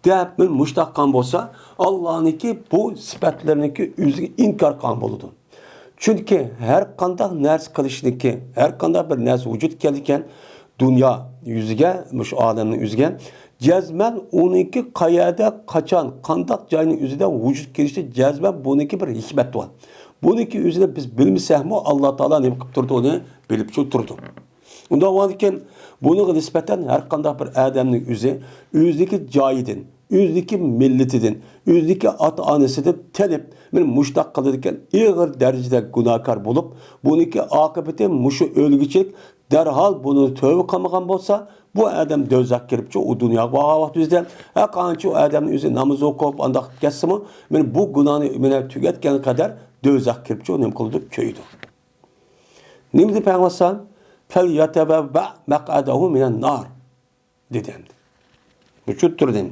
دەپ، مەن مۇشۇنداق قىلغان بولسا، ئاللانىڭكى بۇ سۈپەتلىرىنىڭكى ئۆزىگە ئىنكار قىلغان بولىدۇ. چۈنكى ھەر قانداق نەرسە قىلىشنىڭكى، ھەر قانداق بىر نەرسە ۋۇجۇدقا كەلگەن دۇنيا يۈزىگە، مۇشۇ ئالەمنىڭ ئۆزىگە جەزمەن ئۇنىڭكى قەيەردە، قاچان، قانداق جاينىڭ ئۆزىدە ۋۇجۇدقا كېلىشى جەزمەن بۇنىڭكى بىر ھېكمەت بار. بۇنىڭكى ئۆزىنى بىز بىلمىسەكمۇ، ئاللا تائالا نېمە قىلىپ تۇرىدۇ، ئۇنى بىلىپچۇ تۇرىدۇ. ئۇنداق بولغاندىكىن، بۇنىڭغا نىسبەتەن ھەر قانداق بىر ئادەمنىڭ ئۆزى ئۆزىدىكى جايىدىن، ئۆزىدىكى مىللىتىدىن، ئۆزىدىكى ئاتا-ئانىسىدىن تېنىپ، مانا مۇشۇنداق قىلىدىكەن، ئېغىر دەرىجىدە گۇناھكار بولۇپ، بۇنىڭكى ئاقىۋىتى مۇشۇ ئۆلگۈچىلىك، دەرھال بۇنى تۆۋە قىلمىغان بولسا، بۇ ئادەم دوزاخقا كىرىپچۇ، ئۇ دۇنياغا بارغان ۋاقتى ئۆزىدە، ھەر قانچە ئۇ ئادەم ئۆزى ناماز ئوقۇپ، ئانداق كەتسىمۇ، مانا بۇ گۇناھنى مانا تۈگەتكەنگە قەدەر دوزاخقا كىرىپچۇ، نېمە قىلىدۇ؟ كۆيىدۇ. نېمە دېدى پەيغەمبەر ئەلەيھىسسالام؟ «فَلْيَتَبَوَّأْ مَقْعَدَهُ مِنَ النَّارِ» دېدى ئەمدى. مۇشۇ تۈردىن.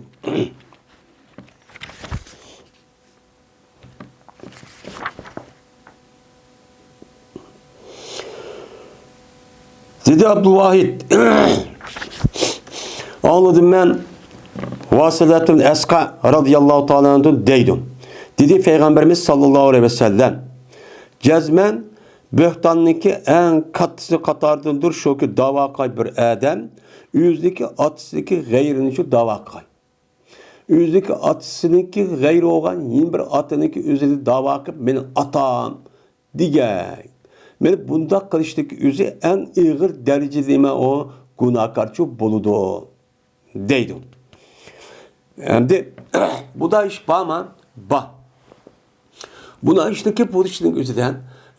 دېدى ئابدۇلۋاھىد. ئاڭلىدىم مەن ۋاسىلەتۇل ئەسقا رازىياللاھۇ تائالا ئەنھۇدىن دەيدۇ. دېدى پەيغەمبىرىمىز ساللاللاھۇ ئەلەيھى ۋەسەللەم، جەزمەن بۆھتاننىڭكى ئەڭ كاتتىسى قاتارىدىندۇر شۇكى، داۋا قىلغاي بىر ئادەم ئۆزىنىڭكى ئاتىسىنىڭكى غەيرىنى شۇ داۋا قىلغاي. ئۆزىنىڭكى ئاتىسىنىڭكى غەيرى بولغان يەنە بىر ئاتىنىڭكى ئۆزىنى داۋا قىلىپ، مېنىڭ ئاتام دېگەي. مانا بۇنداق قىلىشتىكى ئۆزى ئەڭ ئېغىر دەرىجىدە نېمە ئۇ؟ گۇناھكارچۇ بولىدۇ. دەيدۇ. ئەمدى بۇنداق ئىش بارمۇ؟ بار. بۇنداق ئىشنىڭكى بولۇشىنىڭ ئۆزىدە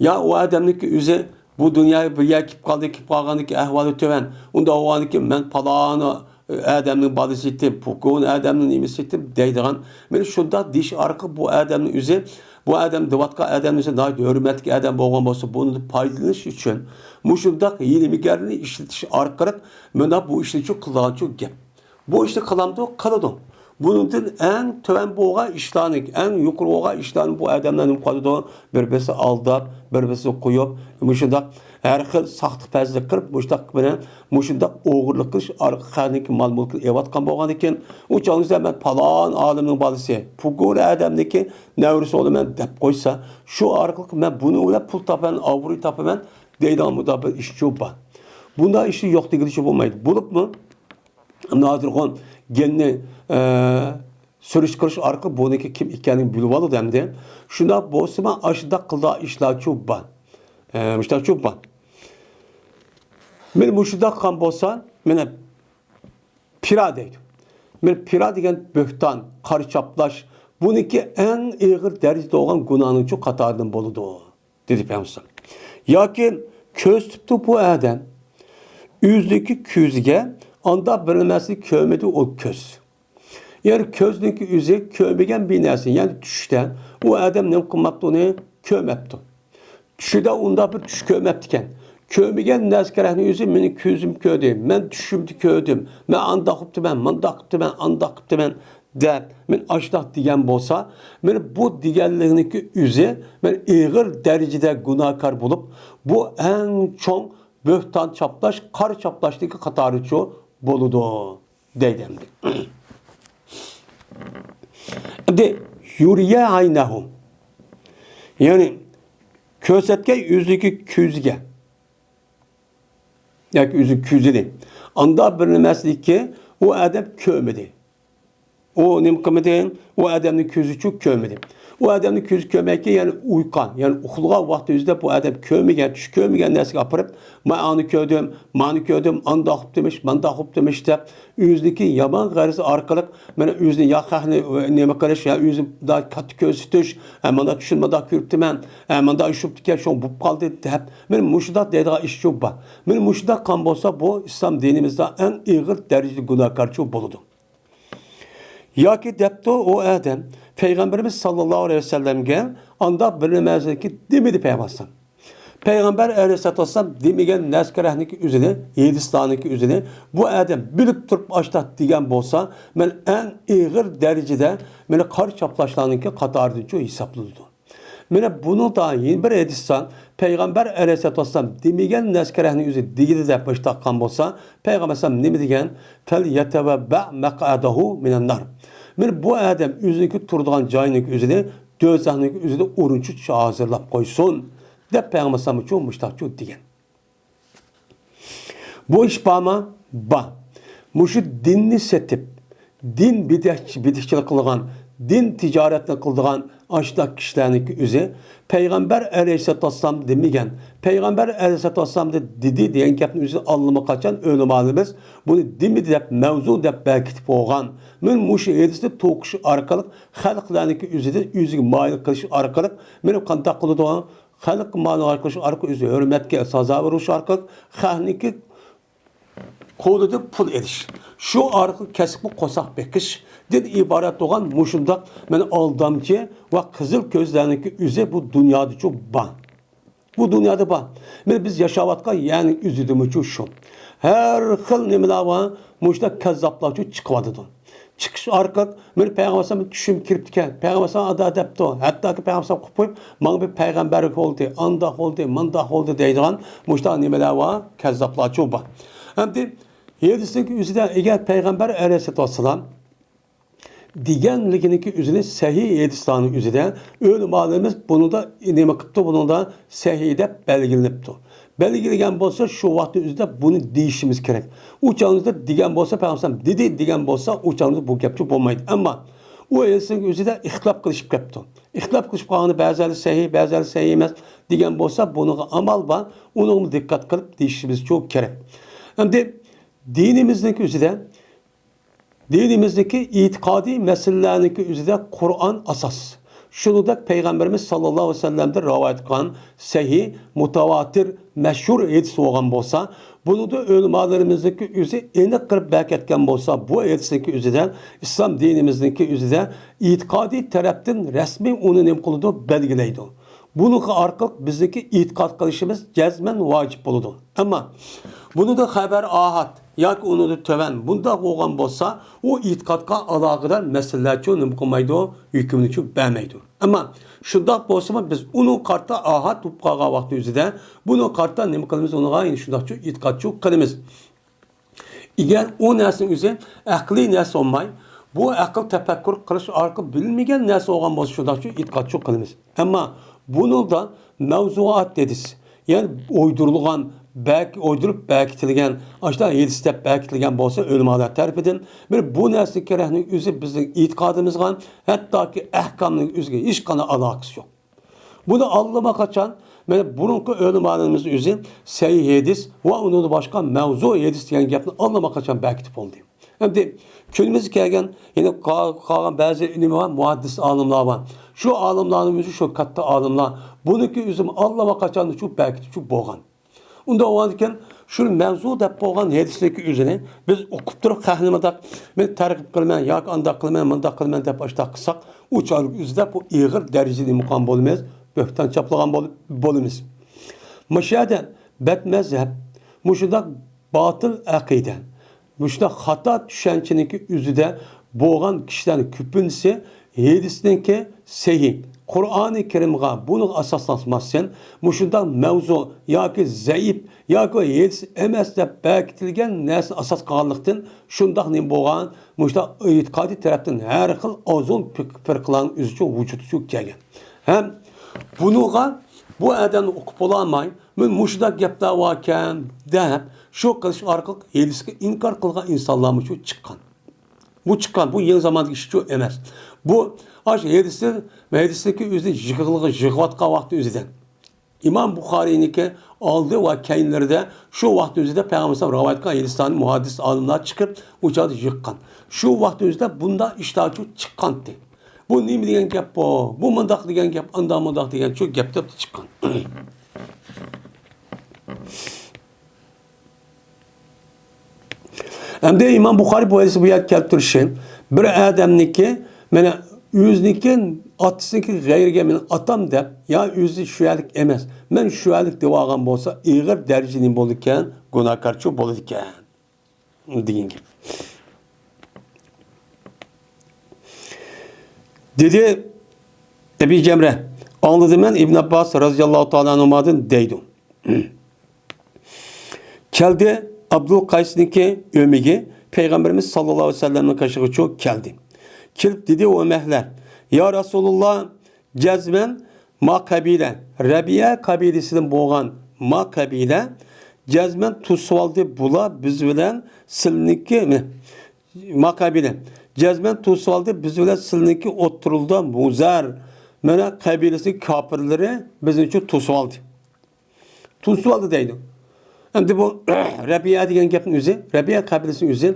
يا ئۇ ئادەمنىڭكى ئۆزى بۇ دۇنياغا بىر يەر كېلىپ قالدى، كېلىپ قالغاندىكى ئەھۋالى تۆۋەن. ئۇنداق بولغاندىكى مەن پالان ئادەمنىڭ بالىسى ئىدىم، پۇكون ئادەمنىڭ نېمىسى ئىدىم دەيدىغان. مانا شۇنداق دېيىش ئارقىلىق بۇ ئادەمنىڭ ئۆزى، بۇ ئادەم دەۋاتقان ئادەمنىڭ ئۆزى ناھايىتى ھۆرمەتلىك ئادەم بولغان بولسا، بۇنىڭدىن پايدىلىنىش ئۈچۈن مۇشۇنداق ھىيلە-مىكىرنى ئىشلىتىش ئارقىلىق مانا بۇ ئىشنى شۇ قىلىدىغان شۇ گەپ. بۇ ئىشنى قىلامدۇ؟ قىلىدۇ. بۇنىڭدىن ئەڭ تۆۋەن بولغان ئىشلارنى، ئەڭ يۇقىرى بولغان ئىشلارنى بۇ ئادەملەر نېمە قىلىدۇ؟ بىر-بىرسىنى ئالداپ، بىر-بىرسىنى قويۇپ، مۇشۇنداق ھەر خىل ساختىپەزلىك قىلىپ، مۇشۇنداق بىلەن مۇشۇنداق ئوغرىلىق قىلىش ئارقىلىق خەلقنىڭكى مال-مۈلكىنى ئېلىۋاتقان بولغاندىكىن، ئۇ چاغدا مەن پالان ئالىمنىڭ بالىسى، پۇقۇر ئادەمنىڭكى نەۋرىسى بولىمەن دەپ قويسا، شۇ ئارقىلىق مەن بۇنىڭ بىلەن پۇل تاپىمەن، ئابرۇي تاپىمەن دەيدىغان مۇنداق بىر ئىشچۇ بار. بۇنداق ئىشنى يوق دېگىلىچە بولمايدۇ. بولۇپمۇ نادىرخۇن گېننى، ئە، سۈرۈشتۈرۈش ئارقىلىق بۇنىڭكى كىم ئىكەنلىكىنى بىلىۋالىدۇ ئەمدى. شۇنداق بولسىمۇ ئاشۇنداق قىلىدىغان ئىشلارچۇ بار. ئە، مۇشۇنداقچۇ بار. مانا مۇشۇنداق قىلغان بولسا، مانا پىرا دەيدۇ. مانا پىرا دېگەن بۆھتان، قارا چاپلاش، بۇنىڭكى ئەڭ ئېغىر دەرىجىدە بولغان گۇناھنىڭچۇ قاتارىدىن بولىدۇ، دېدى پەيغەمبەر. ياكى كۆز تۇتۇپتۇ بۇ ئادەم، ئۆزىنىڭكى كۆزىگە ئاندا بىر نەرسىنى كۆرمىدى ئۇ كۆز. يەنى كۆزنىڭكى ئۆزى كۆرمىگەن بىر نەرسە، يەنى چۈشتە ئۇ ئادەم نېمە قىلماپتۇ، ئۇنى كۆرمەپتۇ. چۈشىدە ئۇنداق بىر چۈش كۆرمەپتىكەن. كۆرمىگەن نەرسە كېرەكنى ئۆزى مېنىڭ كۆزۈم كۆردى، مەن چۈشۈمدە كۆردۈم، مەن ئانداق قىپتىمەن، مانداق قىپتىمەن، ئانداق قىپتىمەن دەپ، مەن ئاشۇنداق دېگەن بولسا، مانا بۇ دېگەنلىكنىڭكى ئۆزى مانا ئېغىر دەرىجىدە گۇناھكار بولۇپ، بۇ ئەڭ چوڭ بۆھتان چاپلاش، قارا چاپلاشنىڭكى قاتارىچۇ بولىدۇ. دەيدۇ ئەمدى. ئەمدى يۇرىيە ئاينەھۇ. يەنى كۆرسەتكەن ئۆزىنىڭكى كۆزىگە. ياكى ئۆزى كۆزىنى. ئاندا بىر نېمەسىنىكى ئۇ ئادەم كۆرمىدى. ئۇ نېمە قىلمىدى؟ ئۇ ئادەمنىڭ كۆزىچۇ كۆرمىدى. ئۇ ئادەمنىڭ كۆزى كۆرمەيكى، يەنى ئۇيقۇغان، يەنى ئۇخلىغان ۋاقتى ئۆزىدە بۇ ئادەم كۆرمىگەن، چۈش كۆرمىگەن نەرسىگە ئاپىرىپ، مەن ئانى كۆردۈم، مانى كۆردۈم، ئاندا ئۇقۇپتىمىش، ماندا ئۇقۇپتىمىش دەپ، ئۆزىنىڭكى يامان غەرىزى ئارقىلىق، مانا ئۆزىنى يا خەقنى نېمە قىلىش، يا ئۆزىنى مۇنداق كاتتا كۆرسىتىش، ھە، مانا چۈشنى مۇنداق كۆرۈپتىمەن، ھە، مانا ئۇشۇپتىكەن، شۇڭا بولۇپ قالدى دەپ، مانا مۇشۇنداق دەيدىغان ئىشچۇ بار. مانا مۇشۇنداق قىلغان بولسا، بۇ ئىسلام دىنىمىزدا ئەڭ ئېغىر دەرىجىدە گۇناھكارچۇ بولىدۇ. ياكى دەپتۇ ئۇ ئادەم، پەيغەمبىرىمىز ساللاللاھۇ ئەلەيھى ۋەسەللەمگە ئاندا بىر نېمە نەرسىنى دېمىدى پەيغەمبەر ئەلەيھىسسالام. پەيغەمبەر ئەلەيھىسسالام دېمىگەن نەرسە كېرەكنىكى ئۆزىنى، ھەدىسلەرنىكى ئۆزىنى بۇ ئادەم بىلىپ تۇرۇپ ئاشۇنداق دېگەن بولسا، مەن ئەڭ ئېغىر دەرىجىدە مېنى قارا چاپلاشلارنىڭكى قاتارىدىنچۇ ھېسابلىنىدۇ. مانا بۇنىڭدا يەنە بىر ھەدىستە پەيغەمبەر ئەلەيھىسسالام دېمىگەن نەرسە كېرەكنى ئۆزى دېگىلى دەپ مۇشۇنداق قىلغان بولسا، پەيغەمبەر ئەلەيھىسسالام نېمە دېگەن؟ فەليەتەۋەببە مەقئەدەھۇ مىنەننار. مانا بۇ ئادەم ئۆزىنىڭكى تۇرىدىغان جايىنىڭكى ئۆزىنى، دوزاخنىڭكى ئۆزىنى ئورۇنچۇ ھازىرلاپ قويسۇن دەپ پەيغەمبەر ئەلەيھىسسالام شۇ مۇشۇنداقچۇ دېگەن. بۇ ئىش بارمۇ؟ بار. مۇشۇ دىننى سېتىپ، دىن بېدەك-، بېدىكچىلىك قىلىدىغان، دىن تىجارەتنى قىلىدىغان ئاشۇنداق كىشىلەرنىڭكى ئۆزى پەيغەمبەر ئەلەيھىسسالام دېمىگەن، پەيغەمبەر ئەلەيھىسسالام دېدى دېگەن گەپنى ئۆزى ئاللىمۇقاچان ئۆلىمالىرىمىز بۇنى دېمىدى دەپ مەۋزۇ دەپ بەركىتىپ بولغان. مانا مۇشۇ ھەدىسنى توقۇش ئارقىلىق خەلقلەرنىڭكى ئۆزىدىن ئۆزىگە مايىل قىلىش ئارقىلىق مانا قانداق قىلىدۇ؟ خەلققە مانا قىلىش ئارقىلىق ئۆزى ھۆرمەتكە سازاۋەر بولۇش ئارقىلىق خەقنىڭكى قولىدىن پۇل ئېلىش. شۇ ئارقىلىق كەسىپكە قورساق بېقىشتىن ئىبارەت بولغان مۇشۇنداق مانا ئالدامچى ۋە قىزىل كۆزلەرنىڭكى ئۆزى بۇ دۇنيادىچۇ بار. بۇ دۇنيادا بار. مانا بىز ياشاۋاتقان يەرنىڭ ئۆزىدىمۇچۇ شۇ. ھەر خىل نېمىلەر بار، مۇشۇنداق كەززاپلارچۇ چىقىۋاتىدۇ. چىقىش ئارقىلىق، مانا پەيغەمبەر ئەلەيھىسسالام چۈشۈمگە كىرىپتىكەن، پەيغەمبەر ئەلەيھىسسالام ئادا دەپتۇ، ھەتتاكى پەيغەمبەر ئەلەيھىسسالام قوپۇپ قويۇپ، ماڭا بىر پەيغەمبەر بولدى، ئانداق بولدى، مانداق بولدى دەيدىغان مۇشۇنداق نېمىلەر بار، كەززاپلارچۇ بار. ئەمدى ھەدىسنىڭ ئۆزىدە ئەگەر پەيغەمبەر ئەلەيھىسسالام دېگەنلىكىنىڭكى ئۆزىنى سەھىھ ھەدىسلارنىڭ ئۆزىدە ئۆلىمالىرىمىز بۇنىڭدا نېمە قىپتۇ، بۇنىڭدا سەھىھ دەپ بەلگىلىنىپتۇ. بەلگىلىگەن بولسا شۇ ۋاقىتنىڭ ئۆزىدە بۇنى دېيىشىمىز كېرەك. ئۇ چاغىمىزدا دېگەن بولسا پەيغەمبەر دېدى دېگەن بولسا ئۇ چاغىمىزدا بۇ گەپچۇ بولمايدۇ. ئەمما ئۇ ھەدىسنىڭ ئۆزىدە ئىختىلاپ قىلىشىپ كەپتۇ. ئىختىلاپ قىلىشىپ قالغاندا بەزىلەر سەھىھ، بەزىلەر سەھىھ ئەمەس دېگەن بولسا بۇنىڭغا ئامال بار. ئۇنىڭغا دىققەت قىلىپ دېيىشىمىزچۇ كېرەك. ئەمدى دىنىمىزنىڭ ئۆزىدە دىنىمىزدىكى ئېتىقادىي مەسىلىلەرنىڭكى ئۆزىدە قۇرئان ئاساس. شۇنىڭدەك پەيغەمبىرىمىز ساللاللاھۇ ئەلەيھى ۋەسەللەمدىن رىۋايەت قىلغان سەھىھ، مۇتاۋاتىر، مەشھۇر ھەدىس بولغان بولسا، بۇنىڭدا ئۆلىمالىرىمىزنىڭكى ئۆزى ئېنىق قىلىپ بەركەتكەن بولسا، بۇ ھەدىسنىڭكى ئۆزىدە، ئىسلام دىنىمىزنىڭكى ئۆزىدە ئېتىقادىي تەرەپتىن رەسمىي ئۇنى نېمە قىلىدۇ؟ بەلگىلەيدۇ. بۇنىڭ ئارقىلىق بىزنىڭكى ئېتىقاد قىلىشىمىز جەزمەن ۋاجىپ بولىدۇ. ئەمما بۇنىڭدا خەۋەر ئاھات ياكى ئۇنىڭدىن تۆۋەن بۇنداق بولغان بولسا، ئۇ ئېتىقادقا ئالاقىدار مەسىلىلەرچۇ نېمە قىلمايدۇ؟ ھۆكۈمنىچۇ بەرمەيدۇ. ئەمما شۇنداق بولسىمۇ، بىز ئۇنىڭ قارىتا ئاھات بولۇپ قالغان ۋاقتى ئۆزىدە، بۇنىڭ قارىتا نېمە قىلىمىز؟ ئۇنىڭغا يەنە شۇنداقچۇ ئېتىقادچۇ قىلىمىز. ئەگەر ئۇ نەرسىنىڭ ئۆزى ئەقلىي نەرسە بولماي، بۇ ئەقىل تەپەككۇر قىلىش ئارقىلىق بىلىنمىگەن نەرسە بولغان بولسا، شۇنداقچۇ ئېتىقادچۇ قىلىمىز. ئەمما بۇنىڭدا مەۋزۇئات ھەدىس، يەنى ئويدۇرۇلغان، بەك-، ئويدۇرۇپ بەكىتىلگەن، ئاشۇنداق ھەدىس دەپ بەكىتىلگەن بولسا ئۆلىمالار تەرىپىدىن، بىر بۇ نەرسىنىڭ كېرەكلىكى ئۆزى بىزنىڭ ئېتىقادىمىزغا، ھەتتاكى ئەھكامنىڭ ئۆزىگە ھېچقانداق ئالاقىسى يوق. بۇنى ئاللىماقاچان، مانا، بۇرۇنقى ئۆلىمالىرىمىز ئۆزى سەھىھ ھەدىس ۋە ئۇنىڭدىن باشقا مەۋزۇ ھەدىس دېگەن گەپنى ئاللىماقاچان بەكىتىپ بولدى. ئەمدى كۈنىمىزگە كەلگەن، يەنە قا-، قالغان بەزى ئىلمىي ۋە مۇھەددىس ئالىملار بار. شۇ ئالىملارنىڭ ئۆزى شۇ كاتتا ئالىملار. بۇنىڭكى ئۆزىمۇ ئاللىماقاچان شۇ بەكىتىپ شۇ بولغان. ئۇنداق بولغاندىكىن، شۇ مەۋزۇ دەپ بولغان ھەدىسلىكى ئۆزىنى بىز ئوقۇپ تۇرۇپ، خەقنى مۇنداق، مەن تەرغىب قىلىمەن ياكى ئانداق قىلىمەن، مۇنداق قىلىمەن دەپ ئاشۇنداق قىلساق، ئۇ چاغلىق ئۆزىدە بۇ ئېغىر دەرىجىدە نېمە قىلغان بولىمىز؟ بۆھتان چاپلىغان بول-، بولىمىز. مۇشۇ يەردە بەدمەزھەپ، مۇشۇنداق باتىل ئەقىدە، مۇشۇنداق خاتا چۈشەنچىنىڭكى ئۆزىدە بولغان كىشىلەرنىڭ كۆپىنچىسى ھەدىسنىڭكى سەھىھ، قۇرئانى كەرىمغا بۇنىڭغا ئاساسلانماستىن، مۇشۇنداق مەۋزۇ ياكى زەئىپ ياكى ھەدىس ئەمەس دەپ بەكىتىلگەن نەرسىنى ئاساس قىلغانلىقتىن، شۇنداق نېمە بولغان، مۇشۇنداق ئېتىقادىي تەرەپتىن ھەر خىل ئوزۇل پىرقىلارنىڭ ئۆزىچۇ ۋۇجۇدىچۇ كەلگەن. ھەم بۇنىڭغا بۇ ئادەمنى ئوقۇپ بولالماي، مەن مۇشۇنداق گەپلەر باركەن دەپ، شۇ قىلىش ئارقىلىق ھەدىسكە ئىنكار قىلغان ئىنسانلارمۇ شۇ چىققان. بۇ چىققان، بۇ يېڭى زاماندىكى ئىشچۇ ئەمەس. بۇ ئاشۇ ھەدىسنى، ھەدىسنىڭكى ئۆزىنى يىغىلغا يىغىۋاتقان ۋاقتى ئۆزىدە. ئىمام بۇخارىينىڭكى ئالدى ۋە كەينىلىرىدە شۇ ۋاقىتنىڭ ئۆزىدە پەيغەمبەر ئەلەيھىسسالام رىۋايەت قىلغان ھەدىسلەرنى مۇھەددىس ئالىملار چىقىپ، ئۇ چاغدا يىغقان. شۇ ۋاقىتنىڭ ئۆزىدە بۇنداق ئىشلارچۇ چىققانتى. بۇ نېمە دېگەن گەپ بۇ؟ بۇ مۇنداق دېگەن گەپ، ئانداق مۇنداق دېگەن شۇ گەپ دەپ چىققان. ئەمدى ئىمام بۇخارى بۇ ھەدىسنى بۇ يەردە كەلتۈرۈشى، بىر ئادەمنىڭكى، مانا، ئۆزىنىڭكى، ئاتىسىنىڭكى غەيرىگە مېنىڭ ئاتام دەپ، يا ئۆزى شۇ يەرلىك ئەمەس، مەن شۇ يەرلىك دەۋالغان بولسا، ئېغىر دەرىجىدە نېمە بولىدىكەن؟ گۇناھكارچۇ بولىدىكەن. دېگەن گەپ. دېدى ئەبى جەمرە، ئاڭلىدىم مەن ئىبن ئابباس رازىياللاھۇ تائالا ئەنھۇمادىن دەيدۇ. كەلدى ئابدۇل قەيسنىڭكى ئۆمىكى پەيغەمبىرىمىز ساللاللاھۇ ئەلەيھى ۋەسەللەمنىڭ قېشىغىچۇ كەلدى. كېلىپ دېدى، ئۇ مەھلەر، يا رەسۇلۇللا، جەزمەن ما قەبىلە، رەبىئە قەبىلىسىدىن بولغان ما قەبىلە، جەزمەن توسۇۋالدى بۇلار بىز بىلەن سىلىنىڭكى، ما قەبىلە، جەزمەن توسۇۋالدى بىز بىلەن سىلىنىڭكى ئوتتۇرىدا مۇزەر، مانا قەبىلىسىنىڭ كاپىرلىرى بىزنى شۇ توسۇۋالدى. توسۇۋالدى دەيدۇ. ئەمدى بۇ رەبىئە دېگەن گەپنىڭ ئۆزى، رەبىئە قەبىلىسىنىڭ ئۆزى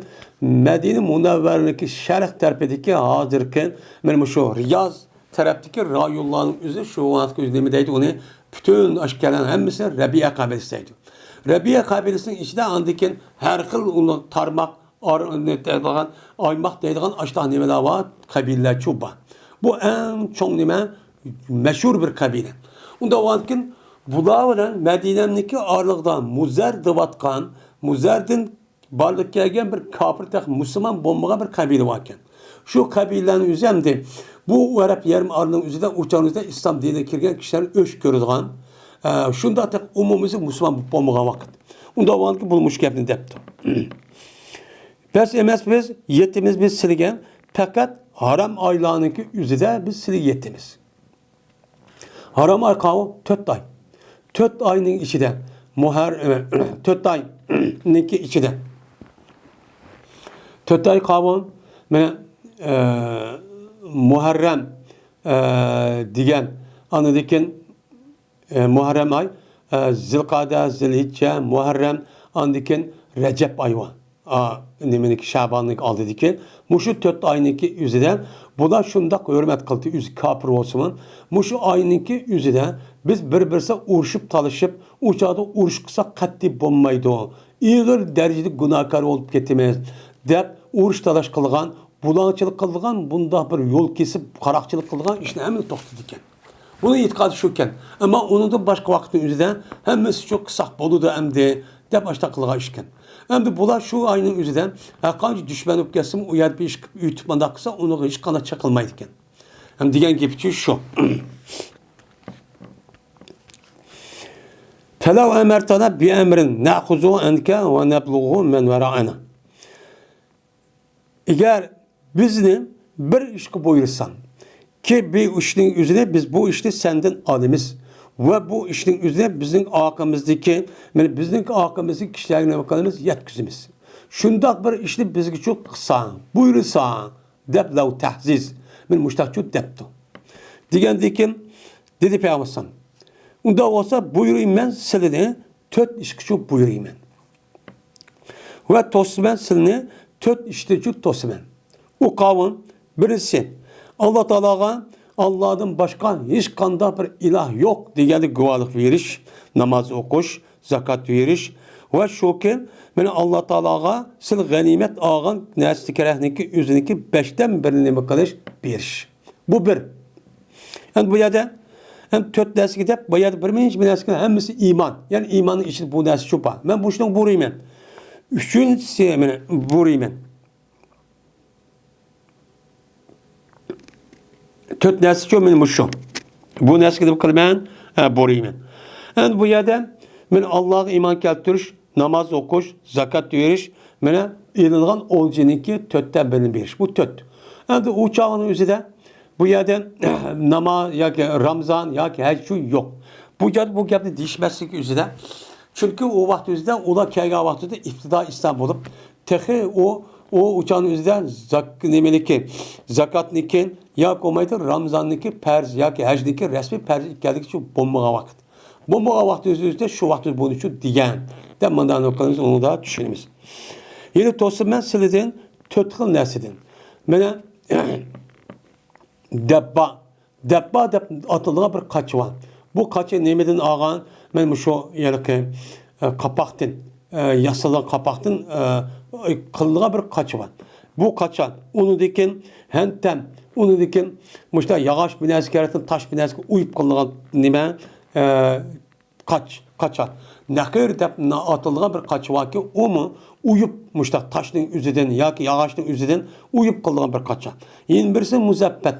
مەدىنە مۇنەۋۋەرىنىڭكى شەرق تەرىپىدىكى ھازىرقى مانا مۇشۇ رىياز تەرەپتىكى رايونلارنىڭ ئۆزى شۇ ۋاقىتقا ئۆزى نېمە دەيدۇ ئۇنى؟ پۈتۈن ئاشۇ كەلگەن ھەممىسى رەبىئە قەبىلىسى دەيدۇ. رەبىئە قەبىلىسىنىڭ ئىچىدە ئاندىن كېيىن ھەر خىل ئۇنىڭ تارماق، ئار-، نېمە دەيدىغان، ئايماق دەيدىغان ئاشۇنداق نېمىلەر بار، قەبىلىلەرچۇ بار. بۇ ئەڭ چوڭ نېمە؟ مەشھۇر بىر قەبىلە. ئۇنداق بولغاندىكىن بۇلار بىلەن مەدىنەمنىڭكى ئارىلىقىدا مۇزەر دەۋاتقان، مۇزەردىن بارلىققا كەلگەن بىر كاپىر تېخى مۇسۇلمان بولمىغان بىر قەبىلە باركەن. شۇ قەبىلىلەرنىڭ ئۆزى ئەمدى بۇ ئەرەب يېرىم ئارىلىنىڭ ئۆزىدە ئۇ چاغنىڭ ئۆزىدە ئىسلام دىنىغا كىرگەن كىشىلەرنى ئۆچ كۆرىدىغان، ئە، شۇنداق تېخى ئومۇميۈزلۈك مۇسۇلمان بولمىغان ۋاقىت. ئۇنداق بولغاندىكىن بۇ مۇشۇ گەپنى دەپتۇ. بەس ئەمەس بىز، يېتىمىز بىز سىلىگە، پەقەت ھارام ئايلارنىڭكى ئۆزىدە بىز سىلىگە يېتىمىز. ھارام ئاي قاۋۇ؟ تۆت ئاي. تۆت ئاينىڭ ئىچىدە، مۇھەر-، تۆت ئاينىڭكى ئىچىدە، تۆت ئاي قاۋۇ، مانا، ئە، مۇھەررەم، ئە، دېگەن، ئاندىن كېيىن، ئە، مۇھەررەم ئاي، ئە، زىلقەدە، زىلھىججە، مۇھەررەم، ئاندىن كېيىن رەجەب ئاي بار. ئا، نېمىنىڭكى، شەباننىڭكى ئالدىدىكى مۇشۇ تۆت ئاينىڭكى ئۆزىدە بۇلار شۇنداق ھۆرمەت قىلدى، ئۆزى كاپىر بولسىمۇ، مۇشۇ ئاينىڭكى ئۆزىدە بىز بىر-بىرسى ئۇرۇشۇپ، تالىشىپ، ئۇ چاغدا ئۇرۇش قىلساق قەتئىي بولمايدۇ، ئېغىر دەرىجىدە گۇناھكار بولۇپ كېتىمىز، دەپ ئۇرۇش تالاش قىلغان، بۇلاڭچىلىق قىلغان، بۇنداق بىر يول كېسىپ، قاراقچىلىق قىلغان ئىشنى ھەممىسى توختىدىكەن. بۇنىڭ ئېتىقادى شۇكەن. ئەمما ئۇنىڭدىن باشقا ۋاقىتنىڭ ئۆزىدە ھەممىسى شۇ قىلساق بولىدۇ ئەمدى، دەپ ئاشۇنداق قىلغان ئىشكەن. ئەمدى بۇلار شۇ ئاينىڭ ئۆزىدە ھەرقانچە دۈشمەن بولۇپ كەتسىمۇ، ئۇ يەردە بىر ئىش قىلىپ ئۆتۈپ مانداق قىلسا، ئۇنىڭغا ھېچقانداق چېقىلمايدىكەن. ھەم دېگەن گېپىچۇ شۇ. فَلَوْ أَمَرْتَنَا بِأَمْرٍ نَأْخُذُهُ عَنْكَ وَنَبْلُغُهُ مَنْ وَرَاءَنَا. ئەگەر بىزنى بىر ئىشقا بۇيرۇساڭ، كى بۇ ئىشنىڭ ئۆزىنى، بىز بۇ ئىشنى سەندىن ئالىمىز ۋە بۇ ئىشنىڭ ئۆزىنى بىزنىڭ ئارقىمىزدىكى، مانا بىزنىڭ ئارقىمىزدىكى كىشىلەرگە نېمە قىلىمىز؟ يەتكۈزىمىز. شۇنداق بىر ئىشنى بىزگىچۇ قىلساڭ، بۇيرۇساڭ، دەپ لەۋ تەھزىز، مانا مۇشتاقچۇ دەپتۇ. دېگەندىكىن، دېدى پەيغەمبەر ئەلەيھىسسالام، ئۇنداق بولسا بۇيرۇيمەن سىلىنى تۆت ئىشقىچۇ بۇيرۇيمەن. ۋە توسىمەن سىلىنى تۆت ئىشتىنچۇ توسىمەن. ئۇ قاۋۇل، بىرىنچىسى، ئاللا تائالاغا ئاللادىن باشقا ھېچقانداق بىر ئىلاھ يوق دېگەنلىك گۇۋاھلىق بېرىش، ناماز ئوقۇش، زاكات بېرىش ۋە شۇكى، مانا ئاللا تائالاغا سىل غەنىيمەت ئالغان نەرسە كېرەكنىكى ئۆزىنىڭكى بەشتىن بىرىنى نېمە قىلىش، بېرىش. بۇ بىر. ئەمدى بۇ يەردە، ئەمدى تۆت نەرسىگە دەپ، بۇ يەردە بىر مىنچە بىر نەرسىگە ھەممىسى ئىمان. يەنى ئىماننىڭ ئىچىدە بۇ نەرسە شۇ بار. مەن بۇ ئىشنى بۇيرۇيمەن. ئۈچىنچىسى، مانا بۇيرۇيمەن. تۆت نەرسىچۇ مانا مۇشۇ. بۇ نەرسىگە نېمە قىلىمەن؟ ھە، بۇيرۇيمەن. ئەمدى بۇ يەردە مانا ئاللاغا ئىمان كەلتۈرۈش، ناماز ئوقۇش، زاكات بېرىش، مانا ئېلىنغان ئولجىنىڭكى تۆتتە بىرىنى بېرىش. بۇ تۆت. ئەمدى ئۇ چاغنىڭ ئۆزىدە بۇ يەردە ناماز ياكى رامزان ياكى ھەج شۇ يوق. بۇ گەپ، بۇ گەپنى دېيىشمەسلىك ئۆزىدە. چۈنكى ئۇ ۋاقىت ئۆزىدە، ئۇلار كەلگەن ۋاقتىدا ئىپتىدا ئىسلام بولۇپ، تېخى ئۇ، ئۇ ئۇچانىڭ ئۆزىدە زاك-، نېمىلىكى، زاكاتنىكى ياكى بولمايدۇ رامزاننىكى پەرز ياكى ھەجنىكى رەسمىي پەرز ئىكەنلىكى شۇ بولمىغان ۋاقىت. بولمىغان ۋاقىت ئۆزىدە شۇ ۋاقىت بۇنى شۇ دېگەن دەپ مۇنداق نېمە قىلىمىز، ئۇنى دا چۈشىنىمىز. يەنە توسىمەن سىلىدىن تۆت خىل نەرسىدىن. مانا دەببا، دەببا دەپ ئاتىلىدىغان بىر قاچا بار. بۇ قاچا نېمىدىن ئالغان؟ مانا مۇشۇ ھېلىقى، ئە، قاپاقتىن، ئە، ياسالغان قاپاقتىن، ئە، قىلىنغان بىر قاچا بار. بۇ قاچا، ئۇنىڭدىكىن ھەنتەم، ئۇنىڭدىكىن مۇشۇنداق ياغاچ بىر نەرسە كېرەكتىن تاش بىر نەرسىگە ئويۇپ قىلىنغان نېمە، ئە، قاچ، قاچا. نەقىر دەپ ئاتىلىدىغان بىر قاچا باركى، ئۇمۇ ئويۇپ، مۇشۇنداق تاشنىڭ ئۆزىدىن ياكى ياغاچنىڭ ئۆزىدىن ئويۇپ قىلىنغان بىر قاچا. يەنە بىرسى مۇزەپپەت.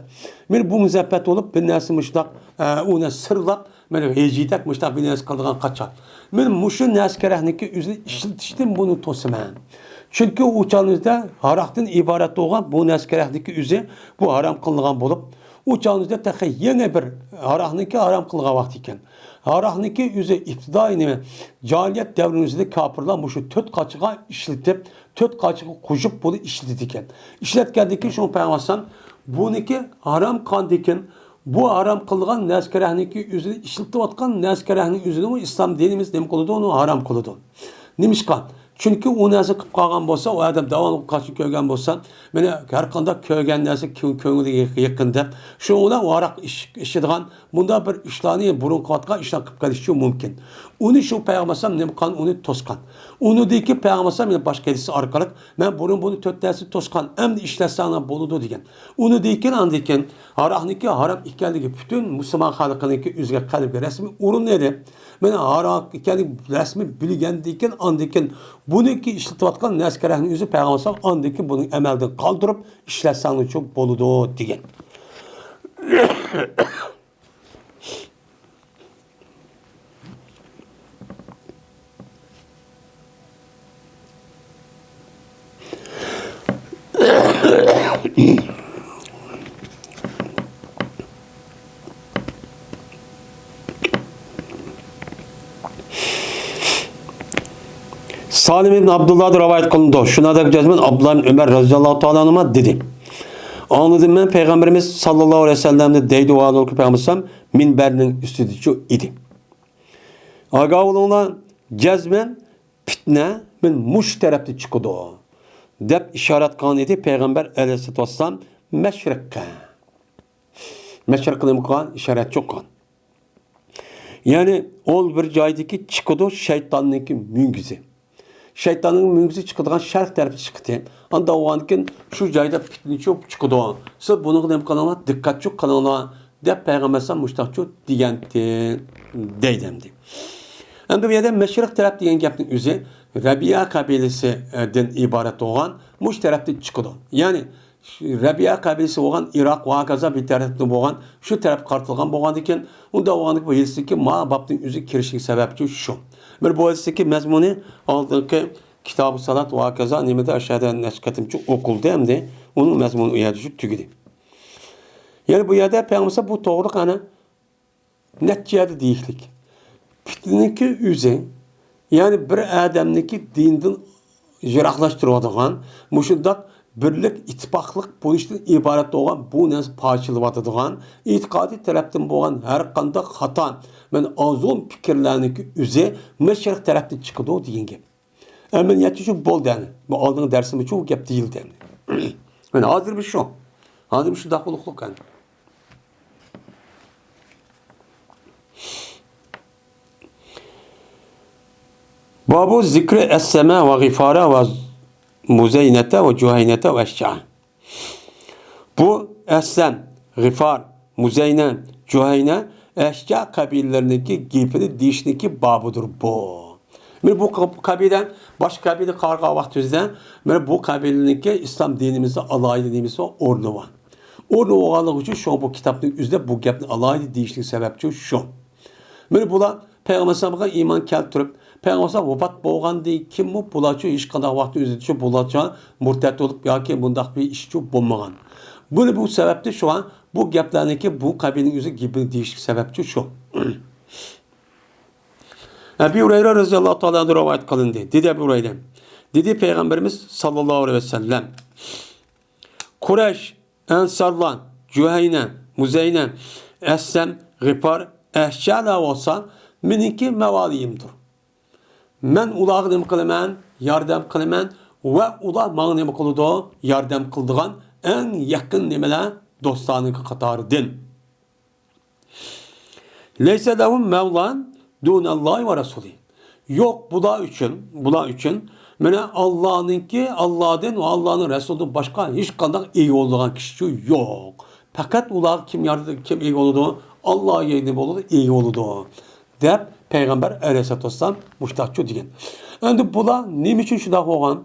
مانا بۇ مۇزەپپەت بولۇپ، بىر نەرسە مۇشۇنداق، ئە، ئۇنى سىرلاپ، مانا غېجىدەك مۇشۇنداق بىر نەرسە قىلىدىغان قاچا. مانا مۇشۇ نەرسە كېرەكنىكى ئۆزىنى ئىشلىتىشتىن بۇنى توسىمەن. چۈنكى ئۇ چاغنىڭ ئۆزىدە ھاراقتىن ئىبارەت بولغان بۇ نەرسە كېرەكنىكى ئۆزى بۇ ھارام قىلىنغان بولۇپ، ئۇ چاغنىڭ ئۆزىدە تېخى يېڭى بىر ھاراقنىكى ھارام قىلغان ۋاقتى ئىكەن. ھاراقنىڭكى ئۆزى ئىپتىدائىي نېمە؟ جاھىلىيەت دەۋرىنىڭ ئۆزىدە كاپىرلار مۇشۇ تۆت قاچىغا ئىشلىتىپ، تۆت قاچىغا قوشۇپ بۇنى ئىشلىتىدىكەن. ئىشلەتكەندىن كېيىن شۇڭا پەيغەمبەر ئەلەيھىسسالام بۇنىڭكى ھارام قىلغاندىكىن، بۇ ھارام قىلغان نەرسە كېرەكنىڭكى ئۆزىنى ئىشلىتىۋاتقان نەرسە كېرەكنىڭ ئۆزىنىمۇ ئىسلام دىنىمىز نېمە قىلىدۇ؟ ئۇنى ھارام قىلىدۇ. نېمىشقا؟ چۈنكى ئۇ نەرسە قىلىپ قالغان بولسا، ئۇ ئادەم داۋاملىق قاچا كۆرگەن بولسا، مانا ھەر قانداق كۆرگەن نەرسە كۆ-، كۆڭلىگە يېق-، يېقىن دەپ، شۇنىڭ بىلەن ھاراق ئىچ-، ئىچىدىغان مۇنداق بىر ئىشلارنى، بۇرۇن قىلىۋاتقان ئىشلارنى قىلىپ قېلىشى مۇمكىن. ئۇنى شۇ پەيغەمبەر ئەلەيھىسسالام نېمە قىلغان؟ ئۇنى توسقان. ئۇنىڭدىن كېيىن پەيغەمبەر ئەلەيھىسسالام يەنە باشقا ھەدىس ئارقىلىق، مەن بۇرۇن بۇنى تۆت نەرسە توسقان، ئەمدى ئىشلەتسەڭلار بولىدۇ دېگەن. ئۇنىڭدىن كېيىن، ئاندىن كېيىن ھاراقنىڭكى ھارام ئىكەنلىكى پۈتۈن مۇسۇلمان خەلقىنىڭكى ئۆزىگە قەلبىگە رەسمىي ئورۇنلىدى. مانا ھاراق ئىكەنلىكى رەسمىي بىلگەندىن كېيىن، ئاندىن كېيىن بۇنىڭكى ئىشلىتىۋاتقان نەرسە كېرەكنى ئۆزى پەيغەمبەر ئەلەيھىسسالام ئاندىن كېيىن بۇنى ئەمەلدىن قالدۇرۇپ ئىشلەتسەڭلارچۇ بولىدۇ دېگەن. سالىم ئىبن ئابدۇللاھدىن رىۋايەت قىلىنىدۇ. شۇنىڭدەك جەزمەن ئابدۇللاھ ئىبن ئۆمەر رەزىياللاھۇ تائالا ئەنھۇما دېدى. ئاڭلىدىم مەن پەيغەمبىرىمىز ساللاللاھۇ ئەلەيھى ۋەسەللەمنى دەيدۇ، ۋاھالەنكى پەيغەمبىر ئەلەيھىسسالام مىنبەرنىڭ ئۈستىدىچۇ ئىدى. ئاگاھ بولۇڭلار، جەزمەن پىتنە مەن مۇشۇ تەرەپتىن چىقىدۇ، دەپ ئىشارەت قىلغان ئىدى پەيغەمبەر ئەلەيھىسسالاتۇ ۋەسسالام مەشرىققە. مەشرىققە نېمە قىلغان؟ ئىشارەتچى قىلغان. يەنى ئۇ بىر جايدىكى چىقىدۇ شەيتاننىڭكى مۈڭگۈزى. شەيتاننىڭ مۈڭگۈزى چىقىدىغان شەرق تەرەپكە چىقتى. ئانداق بولغاندىكىن شۇ جايدا پىتنىچى بولۇپ چىقىدۇ. سىز بۇنىڭغا نېمە قىلىڭلار؟ دىققەتچۇ قىلىڭلار، دەپ پەيغەمبەر ئەلەيھىسسالام مۇشتاقچۇ دېگەنتى، دەيدۇ ئەمدى. ئەمدى بۇ يەردە مەشرىق تەرەپ دېگەن گەپنىڭ ئۆزى رەبىئە قەبىلىسىدىن ئىبارەت بولغان مۇشۇ تەرەپتىن چىقىدۇ. يەنى رەبىئە قەبىلىسى بولغان ئىراق ۋە ھاكازا بىر تەرەپتىن بولغان، شۇ تەرەپ قارىتىلغان بولغاندىكىن، ئۇنداق بولغاندىكىن بۇ ھەدىستىكى ما بابنىڭ ئۆزى كىرىشلىك سەۋەبچۇ شۇ. بىر بۇ ھەدىستىكى مەزمۇنى ئالدىنقى كىتابۇ سالات ۋە ھاكازا نېمىدە ئاشۇ يەردە نەچچە قېتىمچە ئوقۇلدى ئەمدى. ئۇنىڭ مەزمۇنى ئۇ يەردە شۇ تۈگىدى. يەنى بۇ يەردە پەيغەمبەر بۇ توغرىلىق ئەنە نەچچە يەردە دېيىشلىك. پىتنىنىڭكى ئۆزى، يەنى بىر ئادەمنىكى دىندىن يىراقلاشتۇرۇۋاتىدىغان، مۇشۇنداق بىرلىك، ئىتتىپاقلىق بولۇشتىن ئىبارەت بولغان بۇ نەرسە پارچىلىۋاتىدىغان، ئېتىقادىي تەرەپتىن بولغان ھەر قانداق خاتا، مەن ئازۇن پىكىرلەرنىڭكى ئۆزى مەشرىق تەرەپتىن چىقىدۇ دېگەن گەپ. ئەمەلىيەتتە شۇ بولدى ئەنە. بۇ ئالدىنقى دەرسىمىزچۇ بۇ گەپ دېيىلدى ئەنە. مانا ھازىر بىز شۇ. ھازىر بىز شۇنداق بولۇقلۇق ئەنە. بابۇ زىكرى ئەسسەمە ۋە غىفارە ۋە مۇزەينەتە ۋە جۇھەينەتە ۋە ئەشجەئە. بۇ ئەسلەم، غىفار، مۇزەينە، جۇھەينە، ئەشجا قەبىلىلىرىنىڭكى گېپىنى دېيىشنىڭكى بابىدۇر بۇ. مانا بۇ قەبىلە، باشقا قەبىلىگە قارىغان ۋاقتىمىزدا، مانا بۇ قەبىلىنىڭكى ئىسلام دىنىمىزدا ئالاھىدە نېمىسى بار، ئورنى بار. ئورنى بولغانلىقى ئۈچۈن شۇڭا بۇ كىتابنىڭ ئۆزىدە بۇ گەپنى ئالاھىدە دېيىشلىك سەۋەبچۇ شۇ. مانا بۇلار پەيغەمبەر ئەلەيھىسسالامغا ئىمان كەلتۈرۈپ، پەيغەمبەر ئەلەيھىسسالام ۋاپات بولغاندىن كېيىنمۇ بۇلارچۇ ھېچقانداق ۋاقىتتا ئۆزىچۇ بۇلارچە مۇرتەت بولۇپ ياكى بۇنداق بىر ئىشچۇ بولمىغان. بۇنى بۇ سەۋەبتىن شۇڭا بۇ گەپلەرنىكى بۇ قەبىلىنىڭ ئۆزى گېپىنى دېيىشلىك سەۋەبچۇ شۇ. ئەبى ھۇرەيرە رەزىياللاھۇ تائالا ئەنھۇ رىۋايەت قىلىندى. دېدى ئەبى ھۇرەيرە. دېدى پەيغەمبىرىمىز ساللاللاھۇ ئەلەيھى ۋەسەللەم. قۇرەيش، ئەنسارلار، جۇھەينە، مۇزەينە، ئەسلەم، غىپار، ئەشجەلەر بولسا مېنىڭكى مەۋالىيىمدۇر. مەن ئۇلارغا نېمە قىلىمەن؟ ياردەم قىلىمەن ۋە ئۇلار ماڭا نېمە قىلىدۇ؟ ياردەم قىلىدىغان ئەڭ يېقىن نېمىلەر؟ دوستلارنىڭكى قاتارىدىن. لەيسە لەھۇم مەۋلان دۇنەللاھى ۋە رەسۇلى. يوق، بۇلار ئۈچۈن، بۇلار ئۈچۈن مانا ئاللانىڭكى، ئاللادىن ۋە ئاللانىڭ رەسۇلىدىن باشقا ھېچقانداق ئىگە بولىدىغان كىشىچۇ يوق. پەقەت ئۇلارغا كىم ياردەم، كىم ئىگە بولىدۇ؟ ئاللا ئىگە بولىدۇ، ئىگە بولىدۇ، دەپ پەيغەمبەر ئەلەيھىسسالاتۇ ۋەسسالام مۇشتاقچۇ دېگەن. ئەمدى بۇلار نېمە ئۈچۈن شۇنداق بولغان؟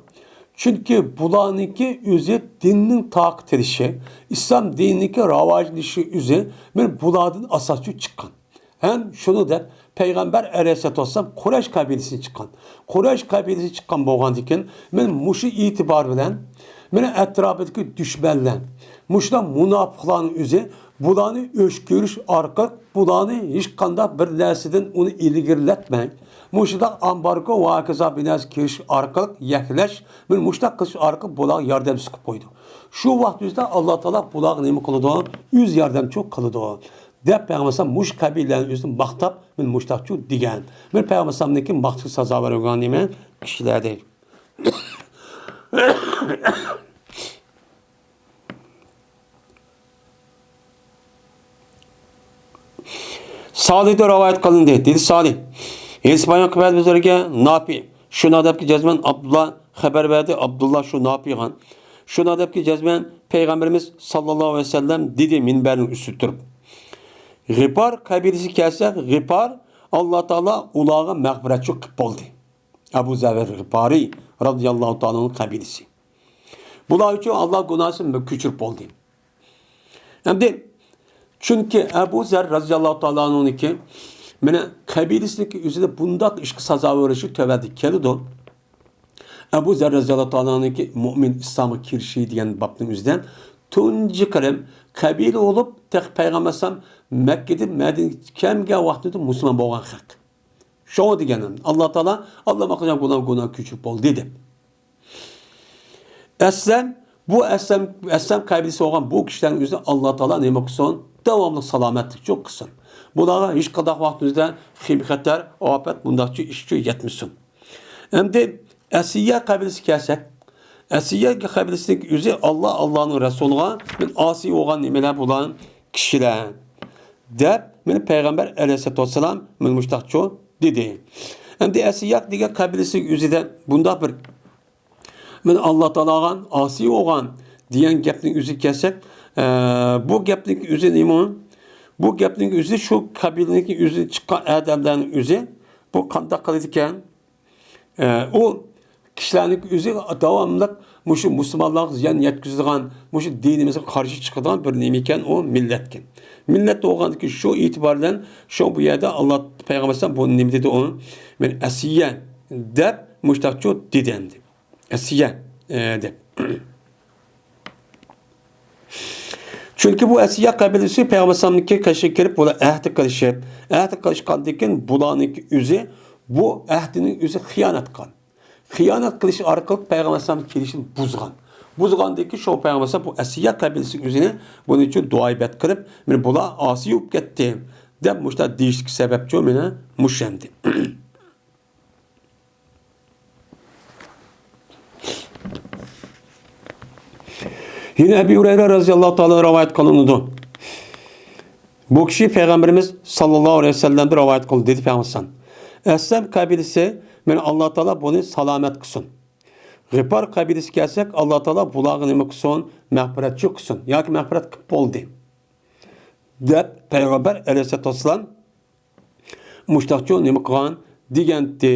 چۈنكى بۇلارنىڭكى ئۆزى دىننىڭ تارقىتىلىشى، ئىسلام دىنىنىڭكى راۋاجلىنىشى ئۆزى مانا بۇلاردىن ئاساسچۇ چىققان. ھەم شۇنى دەپ، پەيغەمبەر ئەلەيھىسسالاتۇ ۋەسسالام قۇرەيش قەبىلىسىدىن چىققان. قۇرەيش قەبىلىسىدىن چىققان بولغاندىكىن، مانا مۇشۇ ئېتىبار بىلەن، مانا ئەتراپىدىكى دۈشمەنلەر مۇشۇنداق مۇناپىقلارنىڭ ئۆزى بۇلارنى ئۆچ كۆرۈش ئارقىلىق، بۇلارنى ھېچقانداق بىر نەرسىدىن ئۇنى ئىلگىرىلەتمەي، مۇشۇنداق ئامبارگو ۋە ھاكازا بىر نەرسە كىرىش ئارقىلىق يەكلەش، مانا مۇشۇنداق قىلىش ئارقىلىق بۇلارغا ياردەم سوقۇپ قويىدۇ. شۇ ۋاقىت ئۆزىدە ئاللا تائالا بۇلارغا نېمە قىلىدۇ؟ ئۆز ياردەمچۇ قىلىدۇ، دەپ پەيغەمبەر ئەلەيھىسسالام مۇشۇ قەبىلىلەرنى ئۆزىنى ماختاپ، مانا مۇشۇنداقچۇ دېگەن. مانا پەيغەمبەر ئەلەيھىسسالامنىڭكى ماختىشقا سازاۋەر بولغان نېمە؟ كىشىلەر دەيدۇ. سالىھتىن رىۋايەت قىلىندى. دېدى سالىھ. ھەدىس بايان قىلىپ بەرگەن بىزلەرگە نافى. شۇ نادەپكە جەزمەن ئابدۇللا خەۋەر بەردى. ئابدۇللا شۇ نافىغا. شۇ نادەپكە جەزمەن پەيغەمبىرىمىز ساللاللاھۇ ئەلەيھى ۋەسەللەم دېدى مىنبەرنىڭ ئۈستىدە تۇرۇپ. غىپار قەبىلىسىگە كەلسەك، غىپار ئاللا تائالا ئۇلارغا مەغپىرەتچۇ قىلىپ بولدى. ئەبۇ زەر غىپارى رازىياللاھۇ تائالا ئەنھۇ قەبىلىسى. بۇلار ئۈچۈن ئاللا گۇناھسىنى كۆچۈرۈپ بولدى. ئەمدى چۈنكى ئەبۇ زەر رازىياللاھۇ تائالا ئەنھۇنىڭكى مانا قەبىلىسىنىڭكى ئۆزىدە بۇنداق ئىشقا سازاۋەر بولۇشى تۆۋەندە كېلىدۇ. ئەبۇ زەر رازىياللاھۇ تائالا ئەنھۇنىڭكى مۇئمىن ئىسلامغا كىرىشى دېگەن بابنىڭ ئۆزىدە تۇنجى قېرىم قەبىلە بولۇپ، تېخى پەيغەمبەر ئەلەيھىسسالام مەككىدىن مەدىنىگە كەلمىگەن ۋاقتىدا مۇسۇلمان بولغان خەق. شۇڭا دېگەن، ئاللا تائالا، ئاللا ماقۇل بۇلارنىڭ گۇناھى كۆچۈرۈپ بولدى دەپ. ئەسلەم، بۇ ئەسلەم، ئەسلەم قەبىلىسى بولغان بۇ كىشىلەرنىڭ ئۆزىنى ئاللا تائالا نېمە قىلسۇن؟ داۋاملىق سالامەتلىكچۇ قىلسۇن. بۇلارغا ھېچقانداق ۋاقىت ئۆزىدە خېم-خەتەر، ئاپەت، مۇنداقچۇ ئىشچۇ يەتمىسۇن. ئەمدى ئەسىيە قەبىلىسىگە كەلسەك، ئەسىيە قەبىلىسىنىڭ ئۆزى ئاللا، ئاللانىڭ رەسۇلىغا مەن ئاسىي بولغان نېمىلەر بۇلار كىشىلەر، دەپ مېنى پەيغەمبەر ئەلەيھىسسالاتۇ ۋەسسالام مېنى مۇشتاقچۇ دېدى. ئەمدى ئەسىيە دېگەن قەبىلىسىنىڭ ئۆزىدە بۇنداق بىر مەن ئاللا تائالاغا ئاسىي بولغان دېگەن گەپنىڭ ئۆزىگە كەلسەك، ئە، بۇ گەپنىڭ ئۆزى نېمە؟ بۇ گەپنىڭ ئۆزى شۇ قەبىلىنىڭ ئۆزىدىن چىققان ئادەملەرنىڭ ئۆزى بۇ قانداق قىلىدىكەن؟ ئە، ئۇ كىشىلەرنىڭ ئۆزى داۋاملىق مۇشۇ مۇسۇلمانلارغا زىيان يەتكۈزىدىغان، مۇشۇ دىنىمىزغا قارشى چىقىدىغان بىر نېمە ئىكەن، ئۇ مىللەتكەن. مىللەت بولغاندىكىن شۇ ئېتىبار بىلەن شۇ بۇ يەردە ئاللا پەيغەمبەر ئەلەيھىسسالام بۇ نېمە دېدى ئۇ؟ مەن ئەسىيە دەپ مۇشتاقچۇ دېدى ئەمدى. ئەسىيە، ئە، دەپ. چۈنكى بۇ ئەسىيە قەبىلىسى پەيغەمبەر ئەلەيھىسسالامنىڭكى قېشىغا كىرىپ، بۇلار ئەھدى قىلىشىپ، ئەھدى قىلىشقاندىن كېيىن بۇلارنىڭكى ئۆزى بۇ ئەھدىنىڭ ئۆزى خىيانەت قىلغان. خىيانەت قىلىش ئارقىلىق پەيغەمبەر ئەلەيھىسسالام كېلىشىمنى بۇزغان. بۇزغاندىن كېيىن شۇ پەيغەمبەر ئەلەيھىسسالام بۇ ئەسىيە قەبىلىسىنىڭ ئۆزىنى بۇنىڭ ئۈچۈن دۇئا ئىبادەت قىلىپ، مانا بۇلار ئاسىي بولۇپ كەتتى، دەپ مۇشۇنداق دېيىشلىك سەۋەبچۇ مانا مۇشۇ ئەمدى. يەنە ئەبى ھۇرەيرە رەزىياللاھۇ تائالا رىۋايەت قىلىنىدۇ. بۇ كىشى پەيغەمبىرىمىز ساللاللاھۇ ئەلەيھى ۋەسەللەمدىن رىۋايەت قىلدى، دېدى پەيغەمبەر ئەسلەم قەبىلىسى، مانا ئاللا تائالا بۇنى سالامەت قىلسۇن. غىپار قەبىلىسىگە كەلسەك، ئاللا تائالا بۇلارغا نېمە قىلسۇن؟ مەغپىرەتچۇ قىلسۇن. ياكى مەغپىرەت قىلىپ بولدى، دەپ پەيغەمبەر ئەلەيھىسسالاتۇ ۋەسسالام مۇشتاقچۇ نېمە قىلغان دېگەنتى،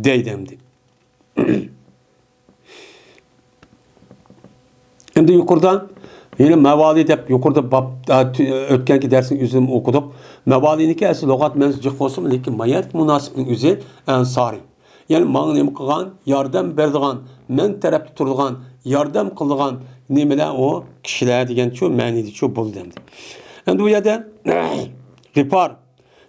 دەيدۇ ئەمدى. ئەمدى يۇقىرىدا يەنە مەۋالى دەپ يۇقىرىدا باب، ئە، تۈ-، ئۆتكەنكى دەرسنىڭ ئۆزىدىن ئوقۇدۇق. مەۋالىنىڭكى ئەسلى لۇغەت مەنىسى جىق بولسىمۇ، لېكىن ما يەردىكى مۇناسىپنىڭ ئۆزى ئەنسارى. يەنى ماڭا نېمە قىلغان؟ ياردەم بېرىدىغان، مەن تەرەپتە تۇرىدىغان، ياردەم قىلىدىغان نېمىلەر ئۇ كىشىلەر دېگەنچۇ مەنىدىچۇ بولدى ئەمدى. ئەمدى بۇ يەردە غىپار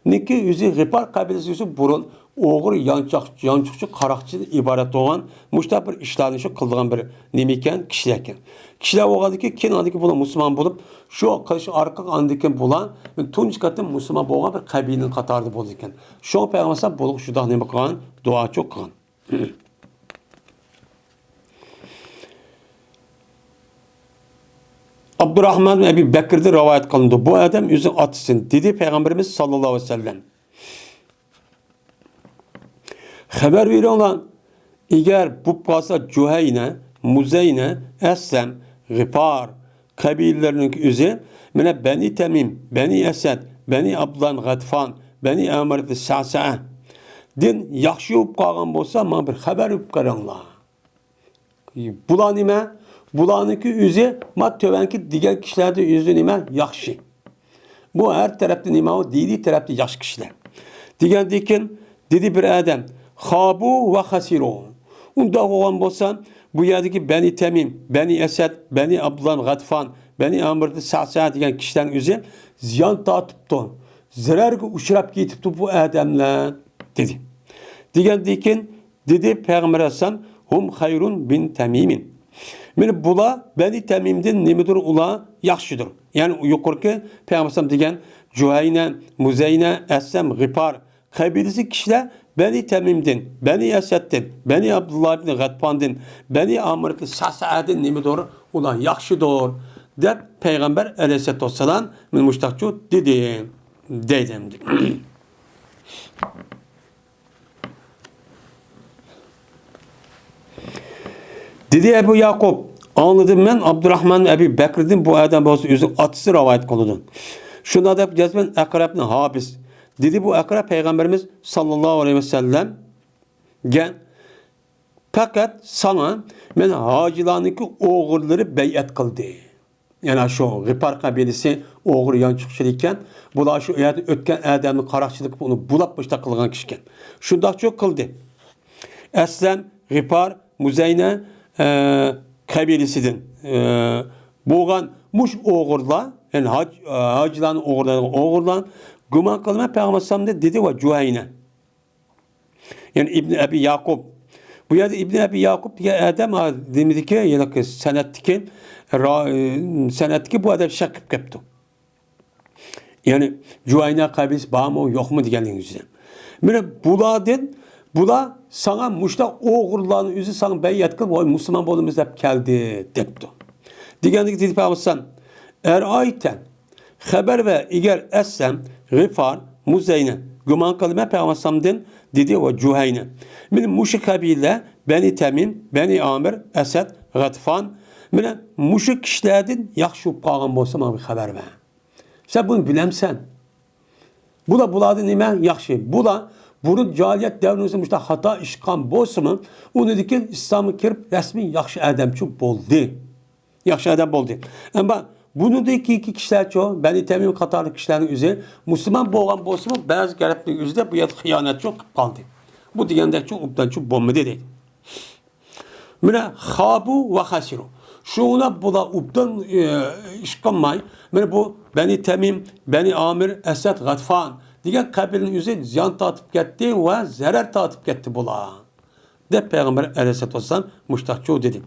نىكى ئۆزى غىپار قەبىلىسى ئۆزى بۇرۇن ئوغرى، يانچاق-، يانچۇقچى، قاراقچىدىن ئىبارەت بولغان مۇشۇنداق بىر ئىشلارنى شۇ قىلىدىغان بىر نېمە ئىكەن، كىشىلەر ئىكەن. كىشىلەر بولغاندىكىن كېيىن ئاندىكىن بۇلار مۇسۇلمان بولۇپ، شۇ قىلىش ئارقىلىق ئاندىكىن بۇلار تۇنجى قېتىم مۇسۇلمان بولغان بىر قەبىلىنىڭ قاتارىدا بولىدىكەن. شۇڭا پەيغەمبەر ئەلەيھىسسالام بۇلارغا شۇنداق نېمە قىلغان، دۇئاچۇ قىلغان. ئابدۇراخمان ئەبى بەكردىن رىۋايەت قىلىنىدۇ. بۇ ئادەم ئۆزىنىڭ ئاتىسىدىن دېدى، پەيغەمبىرىمىز ساللاللاھۇ ئەلەيھى ۋەسەللەم، خەۋەر بېرىڭلار، ئەگەر بولۇپ قالسا جۇھەينە، مۇزەينە، ئەسلەم، غىپار قەبىلىلىرىنىڭ ئۆزى، مانا بەنى تەمىم، بەنى ئەسەد، بەنى ئابدۇللا غەتىفان، بەنى ئامىر سەسەدىن ياخشى بولۇپ قالغان بولسا، ماڭا بىر خەۋەر بېرىپ قويۇڭلار. بۇلار نېمە؟ بۇلارنىڭكى ئۆزى، ما تۆۋەنكى دېگەن كىشىلەردە ئۆزى نېمە؟ ياخشى. بۇ ھەر تەرەپتىن نېمە؟ ئۇ دىنىي تەرەپتىن ياخشى كىشىلەر. دېگەندىن كېيىن دېدى بىر ئادەم، خابۇ ۋە خەسىرۇ. ئۇنداق بولغان بولسا، بۇ يەردىكى بەنى تەمىم، بەنى ئەسەد، بەنى ئابدۇللا غەتىفان، بەنى ئامىر سەسەدە دېگەن كىشىلەرنىڭ ئۆزى زىيان تارتىپتۇ، زەرەرگە ئۇچراپ كېتىپتۇ بۇ ئادەملەر، دېدى. دېگەندىن كېيىن دېدى پەيغەمبەر ئەلەيھىسسالام، ھۇم خەيرۇن بىن تەمىمىن. مانا بۇلار بەنى تەمىمدىن نېمىدۇر، ئۇلار ياخشىدۇر. يەنى يۇقىرىقى پەيغەمبەر ئەلەيھىسسالام دېگەن جۇھەينە، مۇزەينە، ئەسلەم، غىپار قەبىلىسى كىشىلەر بەنى تەمىمدىن، بەنى ئەسەدتىن، بەنى ئابدۇللا ئىبن غەتىفاندىن، بەنى ئامىر سەسەدىن نېمىدۇر، ئۇلار ياخشىدۇر، دەپ پەيغەمبەر ئەلەيھىسسالاتۇ ۋەسسالام مانا مۇشتاقچۇ دېدى، دەيدۇ ئەمدى. دېدى ئەبۇ يەئقۇب، ئاڭلىدىم مەن ئابدۇراخمان ئەبى بەكردىن، بۇ ئادەم بولسا ئۆزىنىڭ ئاتىسى رىۋايەت قىلىدۇ. شۇنداق دەپ يازىمەن ئەقرەبنى ھابىس. دېدى بۇ ئەقرەب پەيغەمبىرىمىز ساللاللاھۇ ئەلەيھى ۋەسەللەمگە، پەقەت ساڭا مەن ھاجىلارنىڭكى ئوغرىلىرى بەيئەت قىلدى. يەنە شۇ غىپار قەبىلىسى ئوغرى يانچۇقچىلىق ئىكەن. بۇلار شۇ يەردە ئۆتكەن ئادەمنى قاراقچىلىق قىلىپ، ئۇنى بۇلاپ مۇشتاق قىلغان كىشى ئىكەن. شۇنداقچۇ قىلدى. ئەسلەم، غىپار، مۇزەينە، ئە، قەبىلىسىدىن، ئە، بولغان مۇش ئوغرىلار، يەنى ھاج-، ئە، ھاجىلارنى ئوغرىلايدىغان ئوغرىلار گۇمان قىلىمەن پەيغەمبەر ئەلەيھىسسالامنى دېدى ۋە جۇھەينە. يەنى ئىبن ئەبى يەئقۇب. بۇ يەردە ئىبن ئەبى يەئقۇب دېگەن ئادەم، ھا، نېمىدىكى، يەنى سەنەدتىكى، را-، سەنەدتىكى بۇ ئادەم شەك قىلىپ كەپتۇ. يەنى جۇھەينە قەبىلىسى بارمۇ، يوقمۇ دېگەنلىكىنى. مانا بۇلاردىن، بۇلار ساڭا مۇشۇنداق ئوغرىلارنى ئۆزى ساڭا بەيئەت قىلىپ، ۋاي، مۇسۇلمان بولىمىز دەپ كەلدى، دەپتۇ. دېگەندىكى دېدى پەيغەمبەر ئەلەيھىسسالام، ئەرئايتە خەبەر ۋە ئىگەر ئەسلەم، غىفار، مۇزەينە، گۇمان قىلىمەن پەيغەمبەر ئەلەيھىسسالامدىن، دېدى، ۋە جۇھەينە. مانا مۇشۇ قەبىلە، بەنى تەمىم، بەنى ئامىر، ئەسەد، غەتفان، مانا مۇشۇ كىشىلەردىن ياخشى بولۇپ قالغان بولسا، ماڭا بىر خەۋەر بەر. سەن بۇنى بىلەمسەن؟ بۇلار، بۇلاردىن نېمە ياخشى؟ بۇلار بۇرۇن جاھىلىيەت دەۋرىمىزدە مۇشۇنداق خاتا ئىش قىلغان بولسىمۇ، ئۇنىڭدىن كېيىن ئىسلامغا كىرىپ، رەسمىي ياخشى ئادەمچۇ بولدى. ياخشى ئادەم بولدى. ئەمما بۇنىڭدىن كېيىنكى كىشىلەرچۇ، بەنى تەمىم قاتارلىق كىشىلەرنىڭ ئۆزى مۇسۇلمان بولغان بولسىمۇ، بەزى گەپنىڭ ئۆزىدە بۇ يەردە خىيانەتچۇ قىلىپ قالدى. بۇ دېگەندەكچۇ ئوبدانچۇ بولمىدى دەيدۇ. مانا خابۇ ۋە خەسىرۇ. شۇڭا بۇلار ئوبدان، ئى، ئىش قىلماي، مانا بۇ بەنى تەمىم، بەنى ئامىر، ئەسەد، غەتفان دېگەن قەبىلىنىڭ ئۆزى زىيان تارتىپ كەتتى ۋە زەرەر تارتىپ كەتتى بۇلار، دەپ پەيغەمبەر ئەلەيھىسسالاتۇ ۋەسسالام مۇشتاقچۇ دېدى.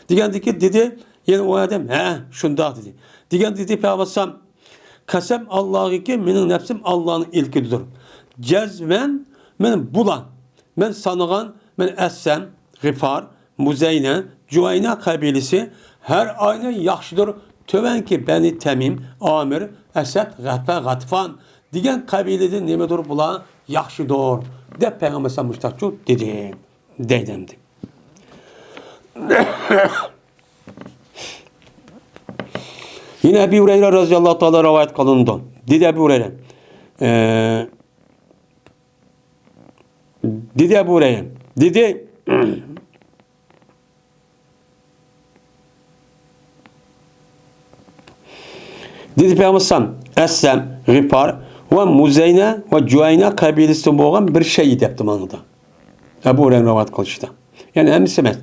دېگەندىكى دېدى، يەنە ئۇ ئادەم، ھە، شۇنداق دېدى. دېگەن دېدى پەيغەمبەر ئەلەيھىسسالام، قەسەم ئاللاغىكى، مېنىڭ نەپسىم ئاللانىڭ ئىلكىدىدۇر. جەزمەن، مانا بۇلار، مەن سانىغان، مانا ئەسلەم، غىفار، مۇزەينە، جۇۋەينە قەبىلىسى ھەر ئاينى ياخشىدۇر، تۆۋەنكى بەنى تەمىم، ئامىر، ئەسەد، غەتفە، غەتفان دېگەن قەبىلىدىن نېمىدۇر بۇلار ياخشىدۇر، دەپ پەيغەمبەر ئەلەيھىسسالام مۇشتاقچۇ دېدى، دەيدۇ ئەمدى. يەنە ئەبى ھۇرەيرە رەزىياللاھۇ تائالا رىۋايەت قىلىنىدۇ. دېدى ئەبى ھۇرەيرە، ئە، دېدى ئەبۇ ھۇرەيرە. دېدى. دېدى پەيغەمبەر ئەلەيھىسسالام، ئەسلەم، غىپار ۋە مۇزەينە ۋە جۇۋەينە قەبىلىسىدىن بولغان بىر شەيئى دەپتۇ ماڭىدا. ئەبۇ ھۇرەيرە رىۋايەت قىلىشىدا. يەنى ھەممىسى ئەمەس.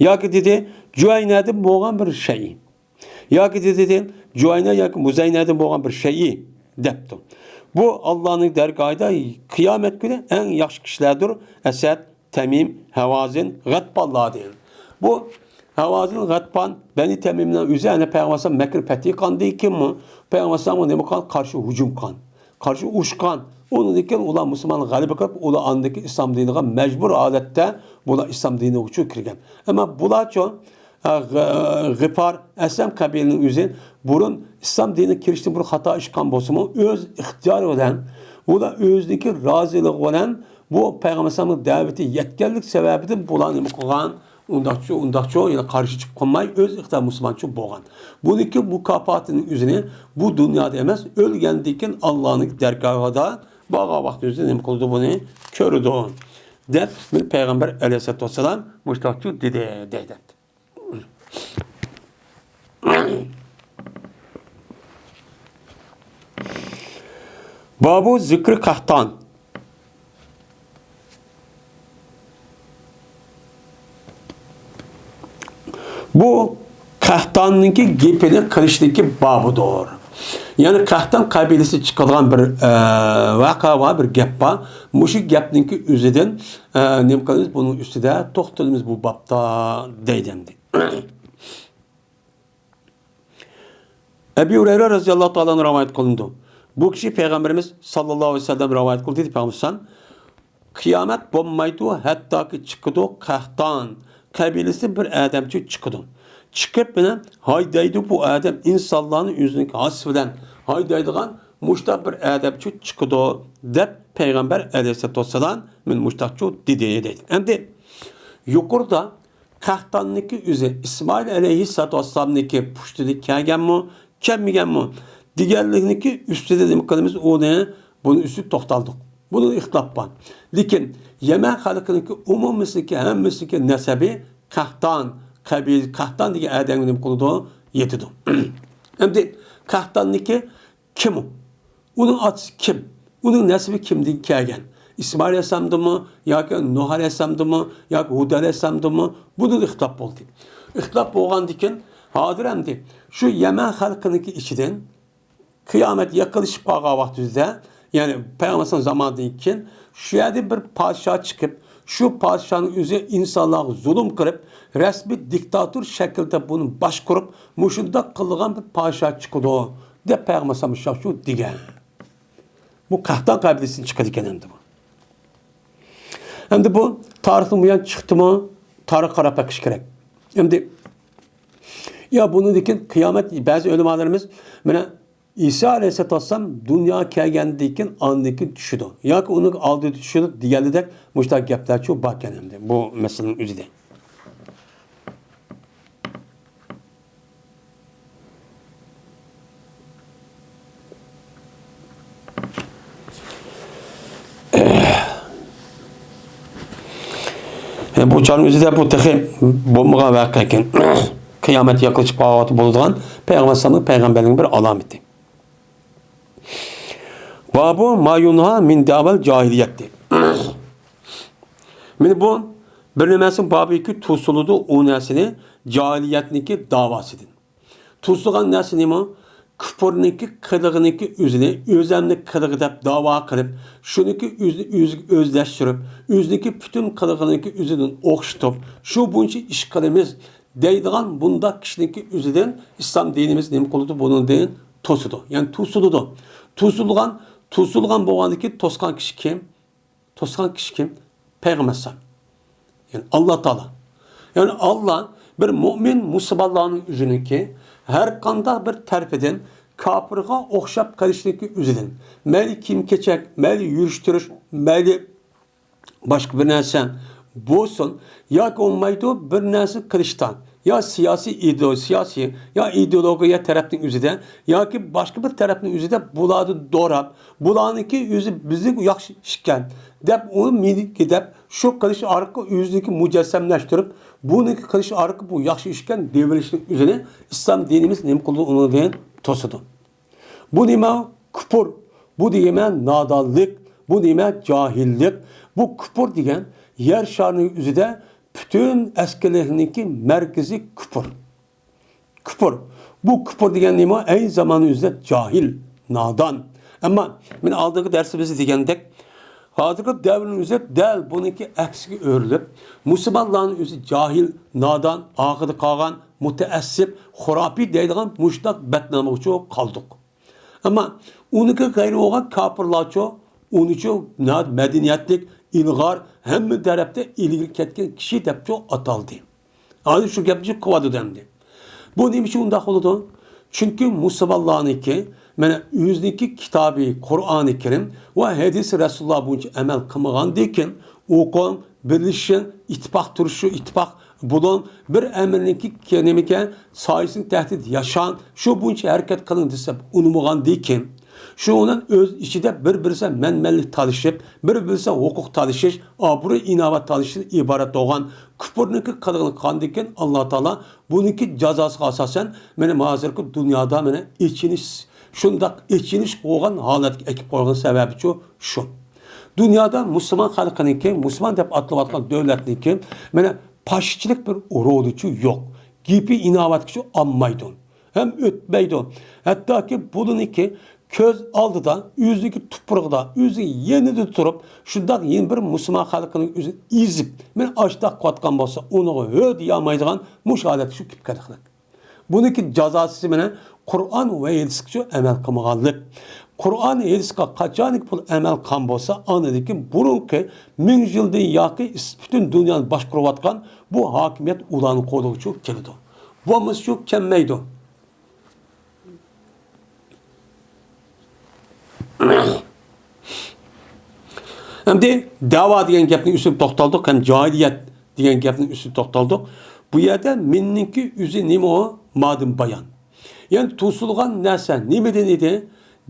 ياكى دېدى، جۇۋەينەدىن بولغان بىر شەيئى. ياكى دېدى، جۇۋەينە ياكى مۇزەينەدىن بولغان بىر شەيئى دەپتۇ. بۇ ئاللانىڭ دەرگاھىدا قىيامەت كۈنى ئەڭ ياخشى كىشىلەردۇر. ئەسەد، تەمىم، ھاۋازىن، غەتپانلاردىن. بۇ ھاۋازىن، غەتپان، بەنى تەمىمنىڭ ئۆزى ئەنە پەيغەمبەر ئەلەيھىسسالام مەكرى پەتھى قىلغاندىن كېيىنمۇ پەيغەمبەر ئەلەيھىسسالامغا نېمە قىلغان؟ قارشى ھۇجۇم قىلغان. قارشى ئۇرۇشقان. ئۇنىڭدىن كېيىن ئۇلار مۇسۇلمانلار غەلىبە قىلىپ، ئۇلار ئاندىن كېيىن ئىسلام دىنىغا مەجبۇر ھالەتتە بۇلار ئىسلام دىنىغا كىرگەن. ئەمما بۇلارچۇ، ئە، غ-، غىپار، ئەسلەم قەبىلىنىڭ ئۆزى بۇرۇن ئىسلام دىنىغا كىرىشتىن بۇرۇن خاتا ئىش قىلغان بولسىمۇ، ئۆز ئىختىيارى بىلەن، ئۇلار ئۆزىنىڭكى رازىلىقى بىلەن بۇ پەيغەمبەر ئەلەيھىسسالامنىڭ دەۋىتى يەتكەنلىك سەۋەبىدىن بۇلار نېمە قىلغان؟ ئۇنداقچۇ، ئۇنداقچۇ، يەنە قارشى چىقىپ قالماي، ئۆز ئىختىيار مۇسۇلمانچۇ بولغان. بۇنىڭكى مۇكاپاتىنىڭ ئۆزىنى بۇ دۇنيادا ئەمەس، ئۆلگەندىن كېيىن ئاللانىڭ دەرگاھىدا بارغان ۋاقتى ئۆزى نېمە قىلىدۇ، بۇنى كۆرىدۇ، دەپ پەيغەمبەر ئەلەيھىسسالاتۇ ۋەسسالام مۇشۇنداقچۇ دېدى، دەيدۇ. بابۇ زىكرى قەھتان. بۇ قەھتاننىڭكى گېپىنى قىلىشنىڭكى بابىدۇر. يەنى قەھتان قەبىلىسى چىقىدىغان بىر، ئە، ۋەقە بار، بىر گەپ بار. مۇشۇ گەپنىڭكى ئۆزىدىن، ئە، نېمە قىلىمىز؟ بۇنىڭ ئۈستىدە توختىلىمىز بۇ بابتا، دەيدۇ ئەمدى. ئەبى ھۇرەيرە رەزىياللاھۇ تائالا ئەنھۇ رىۋايەت قىلىنىدۇ. بۇ كىشى پەيغەمبىرىمىز ساللاللاھۇ ئەلەيھى ۋەسەللەم رىۋايەت قىلدى دەپ پەيغەمبەر، قىيامەت بولمايدۇ، ھەتتاكى چىقىدۇ، قەھتان قەبىلىسى بىر ئادەمچۇ چىقىدۇ. چىقىپ، مانا، ھايدايدۇ بۇ ئادەم ئىنسانلارنى ئۆزىنىڭكى ھاسىسى بىلەن ھايدايدىغان مۇشتاق بىر ئادەمچۇ چىقىدۇ، دەپ پەيغەمبەر ئەلەيھىسسالاتۇ ۋەسسالام مانا مۇشتاقچۇ دېدى، دەيدۇ. ئەمدى يۇقىرىدا قەھتاننىڭكى ئۆزى ئىسمائىل ئەلەيھىسسالاتۇ ۋەسسالامنىڭكى پۇشتىدا كەلگەنمۇ، كەلمىگەنمۇ دېگەنلىكنىڭكى ئۈستىدە نېمە قىلىمىز؟ ئۇنى، بۇنىڭ ئۈستىدە توختالدۇق. بۇنىڭ ئىختىلاپ بار. لېكىن يەمەن خەلقىنىڭكى ئومۇمىيسىنىڭكى، ھەممىسىنىڭكى نەسەبى قەھتان، قەبىلە، قەھتان دېگەن ئادەمگە نېمە قىلىدۇ؟ يېتىدۇ. ئەمدى قەھتاننىڭكى كىم ئۇ؟ ئۇنىڭ ئاتىسى كىم؟ ئۇنىڭ نەسىبى كىمدىن كەلگەن؟ ئىسمائىل ئەلەيھىسسالامدىنمۇ ياكى نۇھ ئەلەيھىسسالامدىنمۇ ياكى ھۇد ئەلەيھىسسالامدىنمۇ؟ بۇنىڭدا ئىختىلاپ بولدى. ئىختىلاپ بولغاندىكىن، ھازىر ئەمدى شۇ يەمەن خەلقىنىڭكى ئىچىدىن قىيامەت يېقىنلىشىپ قالغان ۋاقتىمىزدا، يەنى پەيغەمبەر زامانىدىن كېيىن شۇ يەردە بىر پادىشاھ چىقىپ، شۇ پادىشاھنىڭ ئۆزى ئىنسانلارغا زۇلۇم قىلىپ، رەسمىي دىكتاتور شەكلىدە بۇنى باشقۇرۇپ، مۇشۇنداق قىلىدىغان بىر پادىشاھ چىقىدۇ، دەپ پەيغەمبەر ئەلەيھىسسالام شۇ دېگەن. بۇ قەھتان قەبىلىسىدىن چىقىدىكەن ئەمدى بۇ. ئەمدى بۇ تارىختىن بۇيان چىقتىمۇ؟ تارىخقا قاراپ بېقىش كېرەك. ئەمدى، يا بۇنىڭدىن كېيىن قىيامەت، بەزى ئۆلىمالىرىمىز مانا ئىسا ئەلەيھىسسالاتۇ ۋەسسالام دۇنياغا كەلگەندىن كېيىن ئاندىن كېيىن چۈشىدۇ ياكى ئۇنىڭ ئالدىدا چۈشىدۇ دېگەندەك مۇشۇنداق گەپلەرچۇ باركەن ئەمدى بۇ مەسىلىنىڭ ئۆزىدە. بۇ چاغنىڭ ئۆزىدە بۇ تېخى بولمىغان ۋەقە ئىكەن. قىيامەت يېقىنلىشىپ قالغان ۋاقىتتا بولىدىغان پەيغەمبەر ئەلەيھىسسالامنىڭ پەيغەمبەرلىكنىڭ بىر ئالامىتى. بابۇ ما يۇنھا مىن دەۋەل جاھىلىيەتتى. مانا بۇ بىر نېمەسى بابىكى توسۇلىدۇ، ئۇ نەرسىنى جاھىلىيەتنىڭكى داۋاسىدىن. توسۇلغان نەرسە نېمە؟ كۇپۇرنىڭكى قىلىغىنىڭكى ئۆزىنى ئۆزەمنىڭ قىلىغى دەپ داۋا قىلىپ، شۇنىڭكى ئۆزىنى ئۆزىگە ئۆزلەشتۈرۈپ، ئۆزىنىڭكى پۈتۈن قىلىغىنىڭكى ئۆزىدىن ئوخشىتىپ، شۇ بويىچە ئىش قىلىمىز دەيدىغان بۇنداق كىشىنىڭكى ئۆزىدىن ئىسلام دىنىمىز نېمە قىلىدۇ؟ بۇنىڭدىن توسىدۇ. يەنى توسۇلىدۇ. توسۇلغان، توسۇلغان بولغاندىن كېيىن توسقان كىشى كىم؟ توسقان كىشى كىم؟ پەيغەمبەر ئەلەيھىسسالام. يەنى ئاللا تائالا. يەنى ئاللا بىر مۇئمىن مۇسۇلمانلارنىڭ ئۆزىنىڭكى ھەر قانداق بىر تەرىپىدىن كاپىرغا ئوخشاپ قېلىشنىڭكى ئۆزىدىن، مەيلى كىيىم-كېچەك، مەيلى يۈرۈش-تۇرۇش، مەيلى باشقا بىر نەرسە بولسۇن ياكى بولمايدۇ، بىر نەرسە قىلىشتا يا سىياسىي ئىدېئو-، سىياسىي يا ئىدېئولوگىيە تەرەپنىڭ ئۆزىدە ياكى باشقا بىر تەرەپنىڭ ئۆزىدە بۇلارنى دوراپ، بۇلارنىڭكى ئۆزى بىزنىڭ ياخشى ئىشكەن دەپ، ئۇ مېنىڭكى دەپ شۇ قىلىش ئارقىلىق ئۆزىنىڭكى مۇجەسسەملەشتۈرۈپ، بۇنىڭكى قىلىش ئارقىلىق بۇ ياخشى ئىشكەن دېيىۋېلىشنىڭ ئۆزىنى ئىسلام دىنىمىز نېمە قىلىدۇ؟ ئۇنىڭدىن توسىدۇ. بۇ نېمە؟ كۇپۇر. بۇ دېگەن نادانلىق. بۇ نېمە؟ جاھىللىق. بۇ كۇپۇر دېگەن يەر شارىنىڭ ئۆزىدە پۈتۈن ئەسكىلىكنىڭكى مەركىزى كۇپۇر. كۇپۇر. بۇ كۇپۇر دېگەن نېمە؟ ئەينى زاماننىڭ ئۆزىدە جاھىل، نادان. ئەمما مەن ئالدىنقى دەرسىمىزدە دېگەندەك، ھازىرقى دەۋرنىڭ ئۆزى دەل بۇنىڭكى ئەكسىگە ئۆرۈلۈپ، مۇسۇلمانلارنىڭ ئۆزى جاھىل، نادان، ئارقىدا قالغان، مۇتەئەسسىپ، خۇراپىي دەيدىغان مۇشۇنداق بەتنامىغىچۇ قالدۇق. ئەمما ئۇنىڭكى غەيرى بولغان كاپىرلارچۇ، ئۇنىچۇ ناھايىتى مەدەنىيەتلىك، ئىلغار، ھەممە تەرەپتە ئىلگىرى كەتكەن كىشى دەپچۇ ئاتالدى. ھازىر شۇ گەپنى قىلىۋاتىدۇ ئەمدى. بۇ نېمە ئۈچۈن ئۇنداق بولىدۇ؟ چۈنكى مۇسۇلمانلارنىڭكى، مانا، ئۆزىنىڭكى كىتابى قۇرئانى كەرىم ۋە ھەدىسى رەسۇلۇللا بويىچە ئەمەل قىلمىغاندىن كېيىن، ئوقۇڭ، بىرلىشىڭ، ئىتتىپاق تۇرۇشۇ، ئىتتىپاق بولۇڭ، بىر ئەمىرنىڭكى كە-، نېمىكەن، سايىسىنىڭ تەھتىدە ياشاڭ، شۇ بويىچە ھەرىكەت قىلىڭ دېسە، ئۇنىمىغاندىن كېيىن، شۇنىڭ بىلەن ئۆز ئىچىدە بىر-بىرسى مەنمەنلىك تالىشىپ، بىر-بىرسى ھوقۇق تالىشىش، ئابرۇي-ئىناۋەت تالىشىشتىن ئىبارەت بولغان كۇپۇرنىڭكى قىلىقىنى قىلغاندىن كېيىن، ئاللا تائالا بۇنىڭكى جازاسىغا ئاساسەن، مانا ھازىرقى دۇنيادا، مانا، ئېچىنىش، شۇنداق ئېچىنىش بولغان ھالەتكە ئەكىپ قويغان سەۋەبىچۇ شۇ. دۇنيادا مۇسۇلمان خەلقىنىڭكى، مۇسۇلمان دەپ ئاتىلىۋاتقان دۆلەتنىڭكى، مانا، پاشىچىلىق بىر رولىچۇ يوق. گېپى ئىناۋەتكىچۇ ئالمايدۇ. ھەم ئۆتمەيدۇ. ھەتتاكى بۇلىنىڭكى كۆز ئالدىدا، ئۆزىنىڭكى تۇپرىقىدا، ئۆزى يېنىدا تۇرۇپ، شۇنداق يەنە بىر مۇسۇلمان خەلقىنىڭ ئۆزىنى ئېزىپ، مانا ئاشتاق قىلىۋاتقان بولسا، ئۇنىڭغا ھۆ دېيەلمەيدىغان مۇشۇ ھالەتكە چۈشۈپ كەتكەنلىك. بۇنىڭكى جازاسى مانا قۇرئان ۋە ھەدىسكىچۇ ئەمەل قىلمىغانلىق. قۇرئان، ھەدىسكە قاچانكى بۇ ئەمەل قىلغان بولسا، ئاندىن كېيىن بۇرۇنقى مىڭ يىلدىن ياقى ئىس-، پۈتۈن دۇنيانى باشقۇرۇۋاتقان بۇ ھاكىمىيەت ئۇلارنىڭ قولىغىچۇ كېلىدۇ. بولمىسىچۇ كەلمەيدۇ. ئەمدى دەۋا دېگەن گەپنىڭ ئۈستىدە توختالدۇق ھەم جاھىلىيەت دېگەن گەپنىڭ ئۈستىدە توختالدۇق. بۇ يەردە مىننىڭكى ئۆزى نېمە ئۇ؟ مادىن بايان. يەنى توسۇلغان نەرسە نېمىدىن ئىدى؟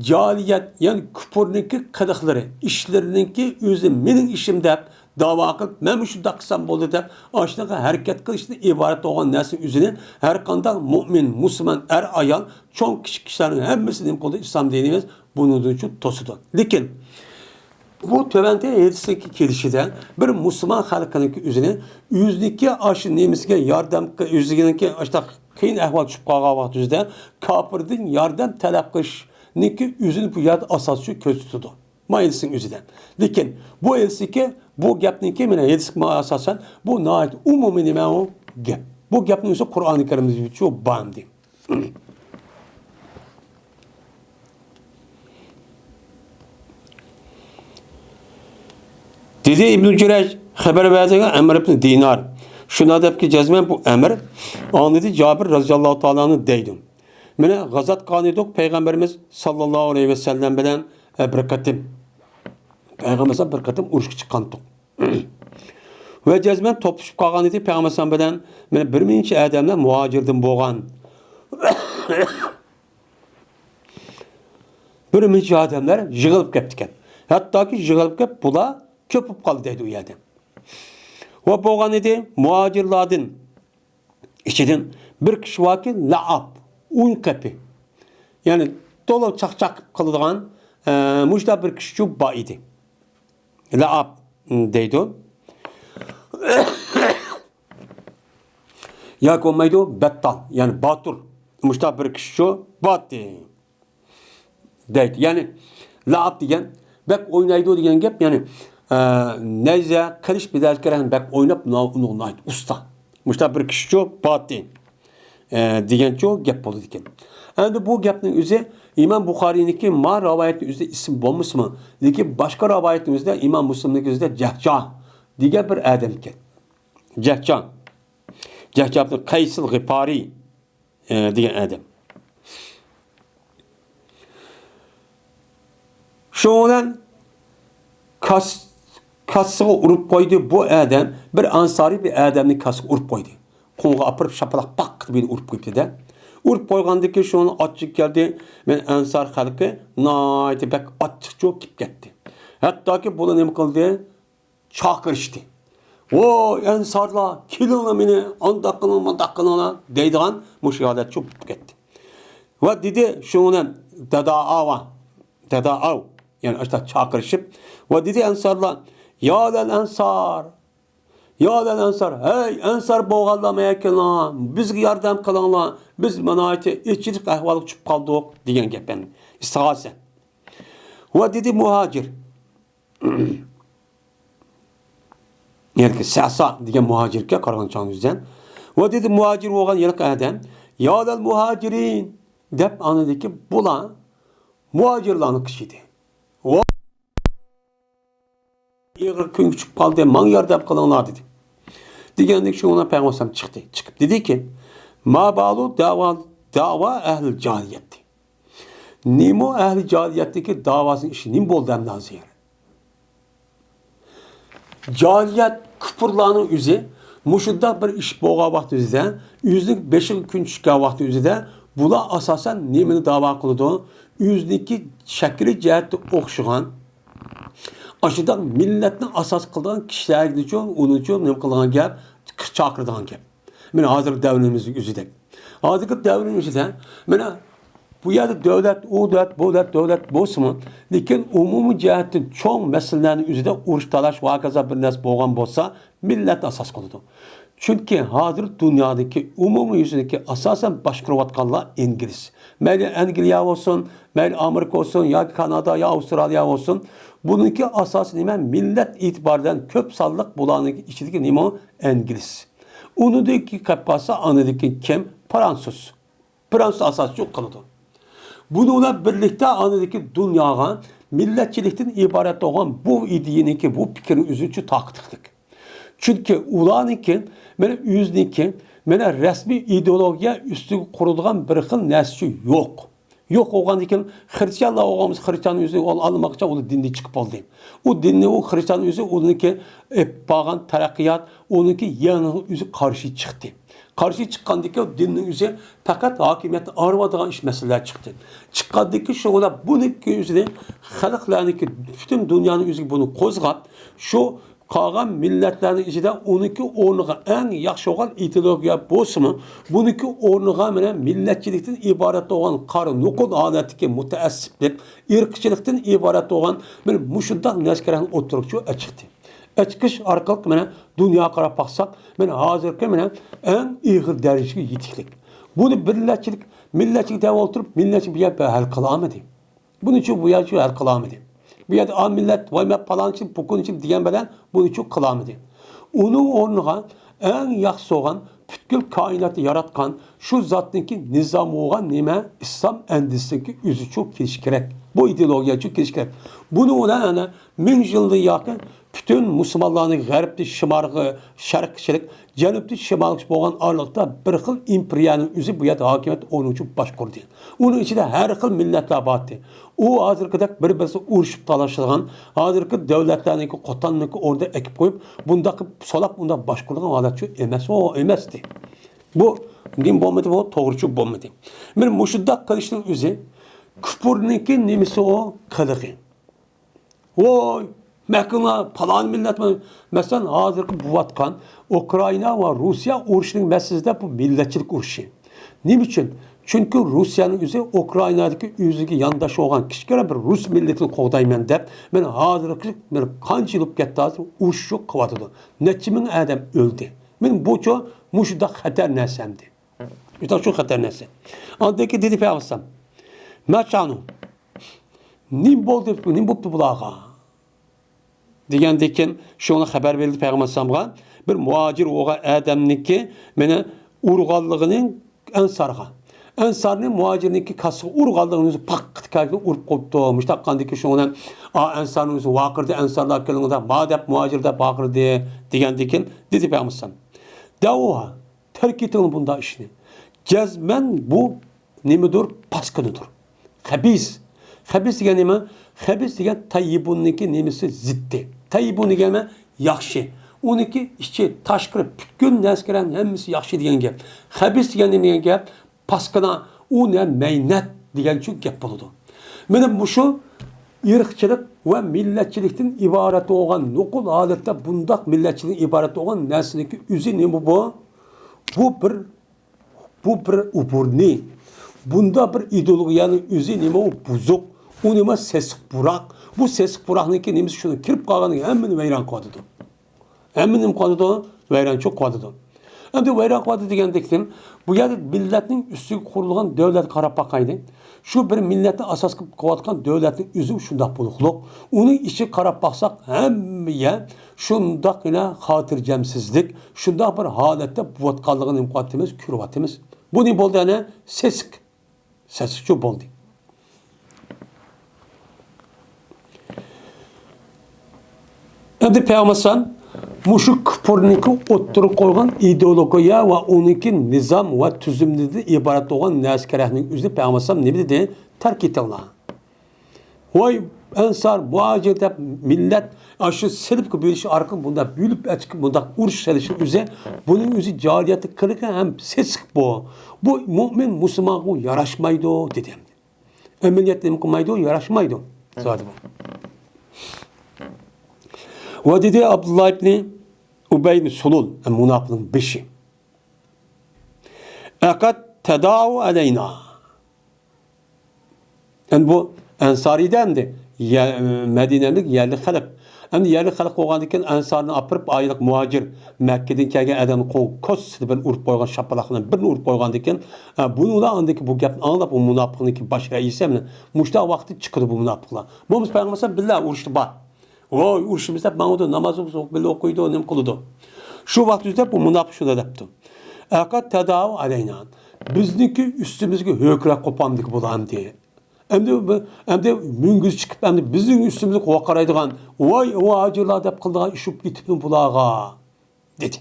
جاھىلىيەت، يەنى كۇپۇرنىڭكى قىلىقلىرى، ئىشلىرىنىڭكى ئۆزى مېنىڭ ئىشىم دەپ داۋا قىلىپ، مەن مۇشۇنداق قىلسام بولدى دەپ، ئاشۇنداق ھەرىكەت قىلىشتىن ئىبارەت بولغان نەرسە ئۆزىنى ھەر قانداق مۇئمىن، مۇسۇلمان، ئەر، ئايال، چوڭ، كىچىك كىشىلەرنىڭ ھەممىسى نېمە قىلىدۇ؟ ئىسلام دىنىمىز بۇنىڭدىن توسىدۇ. لېكىن بۇ تۆۋەنكى ھەدىستىكى كېلىشىدە بىر مۇسۇلمان خەلقىنىڭكى ئۆزىنى، ئۆزىنىڭكى ئاشۇ نېمىسىگە ياردەم، ئۆزىنىڭكى ئاشۇنداق قىيىن ئەھۋال چۈشۈپ قالغان ۋاقتى ئۆزىدە كاپىردىن ياردەم تەلەپ قىلىشنىڭكى ئۆزىنى بۇ يەردە ئاساسىي كۆرسىتىدۇ. ما ھەدىسنىڭ ئۆزىدە. لېكىن بۇ ھەدىستىكى، بۇ گەپنىڭكى مانا ھەدىسكە ئاساسەن، بۇ ناھايىتى ئومۇمىي نېمە ئۇ گەپ. بۇ گەپنىڭ ئۆزى قۇرئانى كەرىمدىچۇ بار ئەمدى. دېدى ئىبنى جۇرەيج، خەۋەر بەرگەن ئەمر ئىبن دىنار شۇنداق دەپكى، جەزمەن بۇ ئەمر ئاڭلىدى، جابىر رەزىياللاھۇ تائالا ئەنھۇ دەيدۇ، مانا غازات قىلغان ئىدۇق پەيغەمبىرىمىز ساللاللاھۇ ئەلەيھى ۋەسەللەم بىلەن، ئە، بىر قېتىم، پەيغەمبەر بىر قېتىم ئۇرۇشقا چىققانتۇق. ۋە جەزمەن توپلىشىپ قالغان ئىدى پەيغەمبەر بىلەن، مانا بىر نەچچە ئادەملەر مۇھاجىردىن بولغان. بىر نەچچە ئادەملەر يىغىلىپ كەپتىكەن. ھەتتاكى يىغىلىپ كەپ، بۇلار كۆپ بولۇپ قالدى دەيدۇ ئۇ يەردە. ۋە بولغان ئىدى، مۇھاجىرلاردىن ئىچىدىن بىر كىشى باركى، لەئاب، ئويۇن قېپى. يەنى، تولا چاقچاق قىلىدىغان، ئە، مۇشۇنداق بىر كىشىچۇ بار ئىدى. لەئاب، م، دەيدۇ. ياكى بولمايدۇ، بەتتال، يەنى باتۇر. مۇشۇنداق بىر كىشىچۇ باتى دەيدۇ. يەنى، لەئاب دېگەن، بەك ئوينايدۇ دېگەن گەپ، يەنى، ئە، نەيزە، قىلىچ بىلەن كېرەن بەك ئويناپ، ناۋ-، ناۋ-، ناۋايىتى ئۇستا. مۇشۇنداق بىر كىشىچۇ باتى، ئە، دېگەنچۇ گەپ بولىدىكەن. ئەمدى بۇ گەپنىڭ ئۆزى ئىمام بۇخارىينىڭكى ما رىۋايەتنىڭ ئۆزىدە ئىسىم بولمىسىمۇ، لېكىن باشقا رىۋايەتنىڭ ئۆزىدە ئىمام مۇسلىمنىڭكى ئۆزىدە جەھجا دېگەن بىر ئادەم ئىكەن. جەھجا. جەھجا ئىبن قەيسىل غىپارى، ئە، دېگەن ئادەم. شۇنىڭ بىلەن كاس-، كاسىغا ئۇرۇپ قويدى بۇ ئادەم. بىر ئانسارىي بىر ئادەمنى كاسىغا ئۇرۇپ قويدى. قولىغا ئاپىرىپ شاپىلاق پاق قىلىپ ئۇرۇپ قويۇپتۇ-دە. ئۇرۇپ قويغاندىن كېيىن شۇنىڭ ئاچچىقى كەلدى. مەن ئانسار خەلقى ناھايىتى بەك ئاچچىقچۇ كېلىپ كەتتى. ھەتتاكى بۇلار نېمە قىلدى؟ چاقىرىشتى. «ۋوي، ئەنسارلار، كېلىڭلار مېنى، ئانداق قىلىڭ، مۇنداق قىلىڭلار» دەيدىغان مۇشۇ ھالەتچۇ بولۇپ كەتتى. ۋە دېدى، شۇنىڭ بىلەن دادائاۋا، دادائاۋ، يەنى ئاشۇنداق چاقىرىشىپ، ۋە دېدى ئەنسارلار، «يا لەل ئەنسار، يا لەل ئەنسار، ھەي، ئەنسار بولغانلار، مايا كېلىڭلار، بىزگە ياردەم قىلىڭلار، بىز ناھايىتى ئېچىلىش ئەھۋالىغا چۈشۈپ قالدۇق» دېگەن گەپ، يەنى ئىستىغاسە. ۋە دېدى مۇھاجىر، يەنى سەسا دېگەن مۇھاجىركە قارىغان چاغ يۈزدە. ۋە دېدى مۇھاجىر بولغان ھېلىقى ئادەم، «يا لەل مۇھاجىرىن» دەپ ئاندىكى بۇلار مۇھاجىرلارنىڭ كىشى ئىدى. ۋە ئېغىر كۈنگە چۈشۈپ قالدى، ماڭا ياردەم قىلىڭلار دېدى. دېگەندىن شۇڭا پەيغەمبەر چىقتى. چىقىپ دېدىكى، «ما بالۇ دەۋا، دەۋا ئەھلى جاھىلىيەتتى.» نېمە ئەھلى جاھىلىيەتتىكى داۋاسىنىڭ ئىشى نېمە بولدى ئەمدى ھازىر؟ جاھىلىيەت كۇپۇرلارنىڭ ئۆزى مۇشۇنداق بىر ئىش بولغان ۋاقتىمىزدا، ئۆزىنىڭ بېشىغا كۈن چۈشكەن ۋاقتىمىزدا، بۇلار ئاساسەن نېمىنى داۋا قىلىدۇ؟ ئۆزىنىڭكى شەكلى جەھەتتە ئوخشىغان، ئاشۇنداق مىللەتنى ئاساس قىلىدىغان كىشىلەرگىچۇ، ئۇنىچۇ نېمە قىلىدىغان گەپ؟ چاقىرىدىغان گەپ. مانا ھازىرقى دەۋرىمىزنىڭ ئۆزىدەك. ھازىرقى دەۋرنىڭ ئۆزىدە، مانا بۇ يەردە دۆلەت، ئۇ دۆلەت، بۇ دۆلەت، دۆلەت بولسىمۇ، لېكىن ئومۇمىي جەھەتتىن چوڭ مەسىلىلەرنىڭ ئۆزىدە ئۇرۇش، تالاش ۋە ھاكازا بىر نەرسە بولغان بولسا، مىللەت ئاساس قىلىدۇ. چۈنكى ھازىر دۇنيادىكى ئومۇمىي يۈزىدىكى ئاساسەن باشقۇرۇۋاتقانلار ئىنگلىز. مەيلى ئەنگلىيە بولسۇن، مەيلى ئامېرىكا بولسۇن، ياكى كانادا، يا ئاۋسترالىيە بولسۇن، بۇنىڭكى ئاساسى نېمە؟ مىللەت ئېتىبارى بىلەن كۆپ سانلىق بۇلارنىڭ ئىچىدىكى نېمە؟ ئىنگلىز. ئۇنىڭدىكى قەپ قالسا، ئاندىكى كىم؟ فرانسۇز. فرانسۇز ئاساسچى قىلىدۇ. بۇنىڭ بىلەن بىرلىكتە ئاندىكى دۇنياغا مىللەتچىلىكتىن ئىبارەت بولغان بۇ ئىدىيەنىڭكى، بۇ پىكىرنىڭ ئۆزىچۇ تاقىتلىق. چۈنكى ئۇلارنىڭكى، مانا ئۆزىنىڭكى، مانا رەسمىي ئىدېئولوگىيە ئۈستىگە قۇرۇلغان بىر خىل نەرسىچۇ يوق. يوق بولغاندىكىن، خرىستىيانلار بولغان بولسا، خرىستىيان ئۆزى ئۇل-، ئالماقچى، ئۇ دىندىن چىقىپ بولدى. ئۇ دىننى، ئۇ خرىستىيان ئۆزى ئۇنىڭكى ئېلىپ بارغان تەرەققىيات، ئۇنىڭكى يېڭىلىقى ئۆزى قارشى چىقتى. قارشى چىققاندىكى دىننىڭ ئۆزى پەقەت ھاكىمىيەتنى ئاغرىۋاتىدىغان ئىش مەسىلىلەر چىقتى. چىققاندىكى شۇ بىلەن بۇنىڭكى ئۆزىنى خەلقلەرنىڭكى، پۈتۈن دۇنيانىڭ ئۆزىگە بۇنى قوزغاپ، شۇ قالغان مىللەتلەرنىڭ ئىچىدە ئۇنىڭكى ئورنىغا ئەڭ ياخشى بولغان ئىدېئولوگىيە بولسىمۇ، بۇنىڭكى ئورنىغا مانا مىللەتچىلىكتىن ئىبارەت بولغان قارا نوقۇل ھالەتتىكى مۇتەئەسسىپلىك، ئىرقچىلىقتىن ئىبارەت بولغان بىر مۇشۇنداق نەرسىلەرنى ئوتتۇرىغا چىقتى. ئەچىقىش ئارقىلىق مانا دۇنياغا قاراپ باقساق، مانا ھازىرقى مانا ئەڭ ئېغىر دەرىجىگە يېتىكلىك. بۇنى مىللەتچىلىك، مىللەتچىلىك دەپ ئولتۇرۇپ، مىللەتچىلىك بۇ يەردە ھەل قىلالمىدى. بۇنىچۇ بۇ يەرچۇ ھەل قىلالمىدى. بۇ يەردە ئا مىللەت، ۋاي مەن پالانچى، پۇكۇنچى دېگەن بىلەن بۇنىچۇ قىلالمىدى. ئۇنىڭ ئورنىغا ئەڭ ياخشى بولغان، پۈتكۈل كائىناتنى ياراتقان، شۇ زاتنىڭكى نىزامى بولغان نېمە؟ ئىسلام ئەندىزىسىنىڭكى ئۆزىچۇ كېلىشى كېرەك. بۇ ئىدېئولوگىيەچۇ كېلىشى كېرەك. بۇنى ئۇلار ئەنە مىڭ يىلدىن ياقىن پۈتۈن مۇسۇلمانلارنى غەربتىن شىمالغا، شەرققە چېلىك، جەنۇبتىن شىمالغىچە بولغان ئارىلىقتا بىر خىل ئىمپېرىيەنىڭ ئۆزى بۇ يەردە ھاكىمىيەت ئورنىنى باشقۇردى. ئۇنىڭ ئىچىدە ھەر خىل مىللەتلەر بارتى. ئۇ ھازىرقىدەك بىر-بىرسى ئۇرۇشۇپ تالاشىدىغان، ھازىرقى دۆلەتلەرنىڭكى قوتاننىڭكى ئورنىدا ئەكىپ قويۇپ، بۇنداق سولاپ، ئۇنداق باشقۇرىدىغان ھالەت شۇ ئەمەس، ئۇ ئەمەستى. بۇ نېمە بولمىدى، بۇ توغرىچۇ بولمىدى. مانا مۇشۇنداق قىلىشنىڭ ئۆزى كۇپۇرنىڭكى نېمىسى ئۇ؟ قىلىقى. ۋوي، مەكىڭلار، پالان مىللەت، مەسىلەن، ھازىرقى بولۇۋاتقان ئۇكرائىنا ۋە روسىيە ئۇرۇشىنىڭ مەسىلىسىدە بۇ مىللەتچىلىك ئۇرۇشى. نېمە ئۈچۈن؟ چۈنكى روسىيەنىڭ ئۆزى ئۇكرائىنادىكى ئۆزىگە يانداش بولغان كىچىككىنە بىر رۇس مىللىتىنى قوغدايمەن دەپ، مانا ھازىرقى، مانا قانچە يىل بولۇپ كەتتى ھازىر، ئۇرۇش شۇ قىلىۋاتىدۇ. نەچچە مىڭ ئادەم ئۆلدى. مانا بۇچۇ مۇشۇنداق خەتەر نەرسە ئەمدى. يوتاق شۇ خەتەر نەرسە. ئاندىن كېيىن دېدى پەيغەمبەر، ماچانۇ، نېمە بولدى، نېمە بوپتۇ بۇلارغا؟ دېگەندىن كېيىن شۇڭا خەۋەر بېرىلدى پەيغەمبەر ئەلەيھىسسالامغا، بىر مۇھاجىر بولغان ئادەمنىڭكى مېنى ئۇرغانلىقىنى ئەنسارغا. ئەنسارنى مۇھاجىرنىڭكى كاسىغا ئۇرغانلىقىنى ئۆزى پاققىتى كەلگەن ئۇرۇپ قوپتۇ. مۇشۇنداق قىلغاندىن كېيىن شۇڭا ئا ئەنسارنىڭ ئۆزى ۋارقىرىدى، ئەنسارلار كېلىڭلار ما دەپ مۇھاجىر دەپ ۋارقىرىدى دېگەندىن كېيىن دېدى پەيغەمبەر ئەلەيھىسسالام، دەۋۇھا، تەرك ئېتىڭ بۇنداق ئىشنى. جەزمەن بۇ نېمىدۇر؟ پاسكىنىدۇر. خەبىس. خەبىس دېگەن نېمە؟ خەبىس دېگەن تەييىبۇننىڭكى نېمىسى؟ زىتى. تەييىبۇن دېگەن نېمە؟ ياخشى. ئۇنىڭكى ئىچى، تاشقىرى، پۈتكۈل نەرسىلەرنىڭ ھەممىسى ياخشى دېگەن گەپ. خەبىس دېگەن نېمە دېگەن گەپ؟ پاسكىنا، ئۇ نە مەينەت دېگەنچۇ گەپ بولىدۇ. مانا مۇشۇ ئىرقچىلىق ۋە مىللەتچىلىكتىن ئىبارەت بولغان، نوقۇل ھالەتتە بۇنداق مىللەتچىلىكتىن ئىبارەت بولغان نەرسىنىڭكى ئۆزى نېمە بۇ؟ بۇ بىر، بۇ بىر ئوبۇرنى. بۇنداق بىر ئىدېئولوگىيەنىڭ ئۆزى نېمە ئۇ؟ بۇزۇق. ئۇ نېمە؟ سېسىق پۇراق. بۇ سېسىق پۇراقنىڭكى نېمىسى؟ شۇنىڭ كىرىپ قالغان ھەممىنى ۋەيران قىلىۋاتىدۇ. ھەممە نېمە قىلىۋاتىدۇ؟ ۋەيرانچىلىق قىلىۋاتىدۇ. ئەمدى ۋەيران قىلىۋاتىدۇ دېگەندىكىن، بۇ يەردە مىللەتنىڭ ئۈستىگە قۇرۇلغان دۆلەتكە قاراپ باقايلى. شۇ بىر مىللەتنى ئاساس قىلىپ قۇرۇۋاتقان دۆلەتنىڭ ئۆزى شۇنداق بولۇقلۇق. ئۇنىڭ ئىچىگە قاراپ باقساق، ھەممە يەر شۇنداقلا خاتىرجەمسىزلىك، شۇنداق بىر ھالەتتە بولۇۋاتقانلىقىنى نېمە قىلىۋاتىمىز؟ كۆرۈۋاتىمىز. بۇ نېمە بولدى ئەنە؟ سېسىق. سەسچۇ بولدى. ئەمدى پەيغەمبەر ئەلەيھىسسالام مۇشۇ كۇپۇرنىڭكى ئوتتۇرىغا قويغان ئىدېئولوگىيە ۋە ئۇنىڭكى نىزام ۋە تۈزۈمدىن ئىبارەت بولغان نەرسە كېرەكنىڭ ئۆزىنى پەيغەمبەر ئەلەيھىسسالام نېمە دېدى؟ تەرك ئېتىڭلار. ۋاي ئەنسار، مۇھاجىر دەپ مىللەت ئاشۇ سىنىپقا بۆلۈش ئارقىلىق بۇنداق بۆلۈپ ئەچىقىپ بۇنداق ئۇرۇش سېلىشنىڭ ئۆزى، بۇنىڭ ئۆزى جاھىلىيەتلىك قىلىقى ھەم سېسىق بۇ. بۇ مۇئمىن مۇسۇلمانغا ياراشمايدۇ دېدى. ئەمەلىيەتتە نېمە قىلمايدۇ؟ ياراشمايدۇ. زادى بۇ. ۋە دېدى ئابدۇللا ئىبنى ئۇبەي ئىبنى سۇلۇل، مۇناپىقنىڭ بېشى. ئەقەد تەداۋۇ ئەلەينا. ئەمدى بۇ ئەنسارىيدە ئەمدى يە-، مەدىنەلىك يەرلىك خەلق. ئەمدى يەرلىك خەلق بولغاندىن كېيىن ئەنسارنى ئاپىرىپ ئايلىق مۇھاجىر مەككىدىن كەلگەن ئادەمنى قوڭ كوس بىلەن ئۇرۇپ قويغان، شاپىلاق بىلەن بىرنى ئۇرۇپ قويغاندىن كېيىن، ئە، بۇنىڭلار ئاندىن كېيىن بۇ گەپنى ئاڭلاپ، بۇ مۇناپىقنىڭكى باش رەئىسى مانا مۇشۇنداق ۋاقىتتا چىقىدۇ بۇ مۇناپىقلار. بولمىسا پەيغەمبەر بىللە ئۇرۇشتا بار. ۋوي، ئۇرۇشىمىز دەپ ماڭىدۇ، ناماز ئوقۇسا بىللە ئوقۇيدۇ، نېمە قىلىدۇ. شۇ ۋاقىت يۈزلەپ بۇ مۇناپىق شۇنداق دەپتۇ. ئەقەد تەداۋۇ ئەلەينا. بىزنىڭكى ئۈستىمىزگە ھۆكۈرەپ قوپامدىكى بۇلار ئەمدى. ئەمدى، ئەمدى مۈڭگۈز چىقىپ، ئەمدى بىزنىڭ ئۈستىمىزگە قوقارايدىغان، ۋاي، مۇھاجىرلار دەپ قىلىدىغان ئىش بولۇپ كېتىپمۇ بۇلارغا؟ دېدى.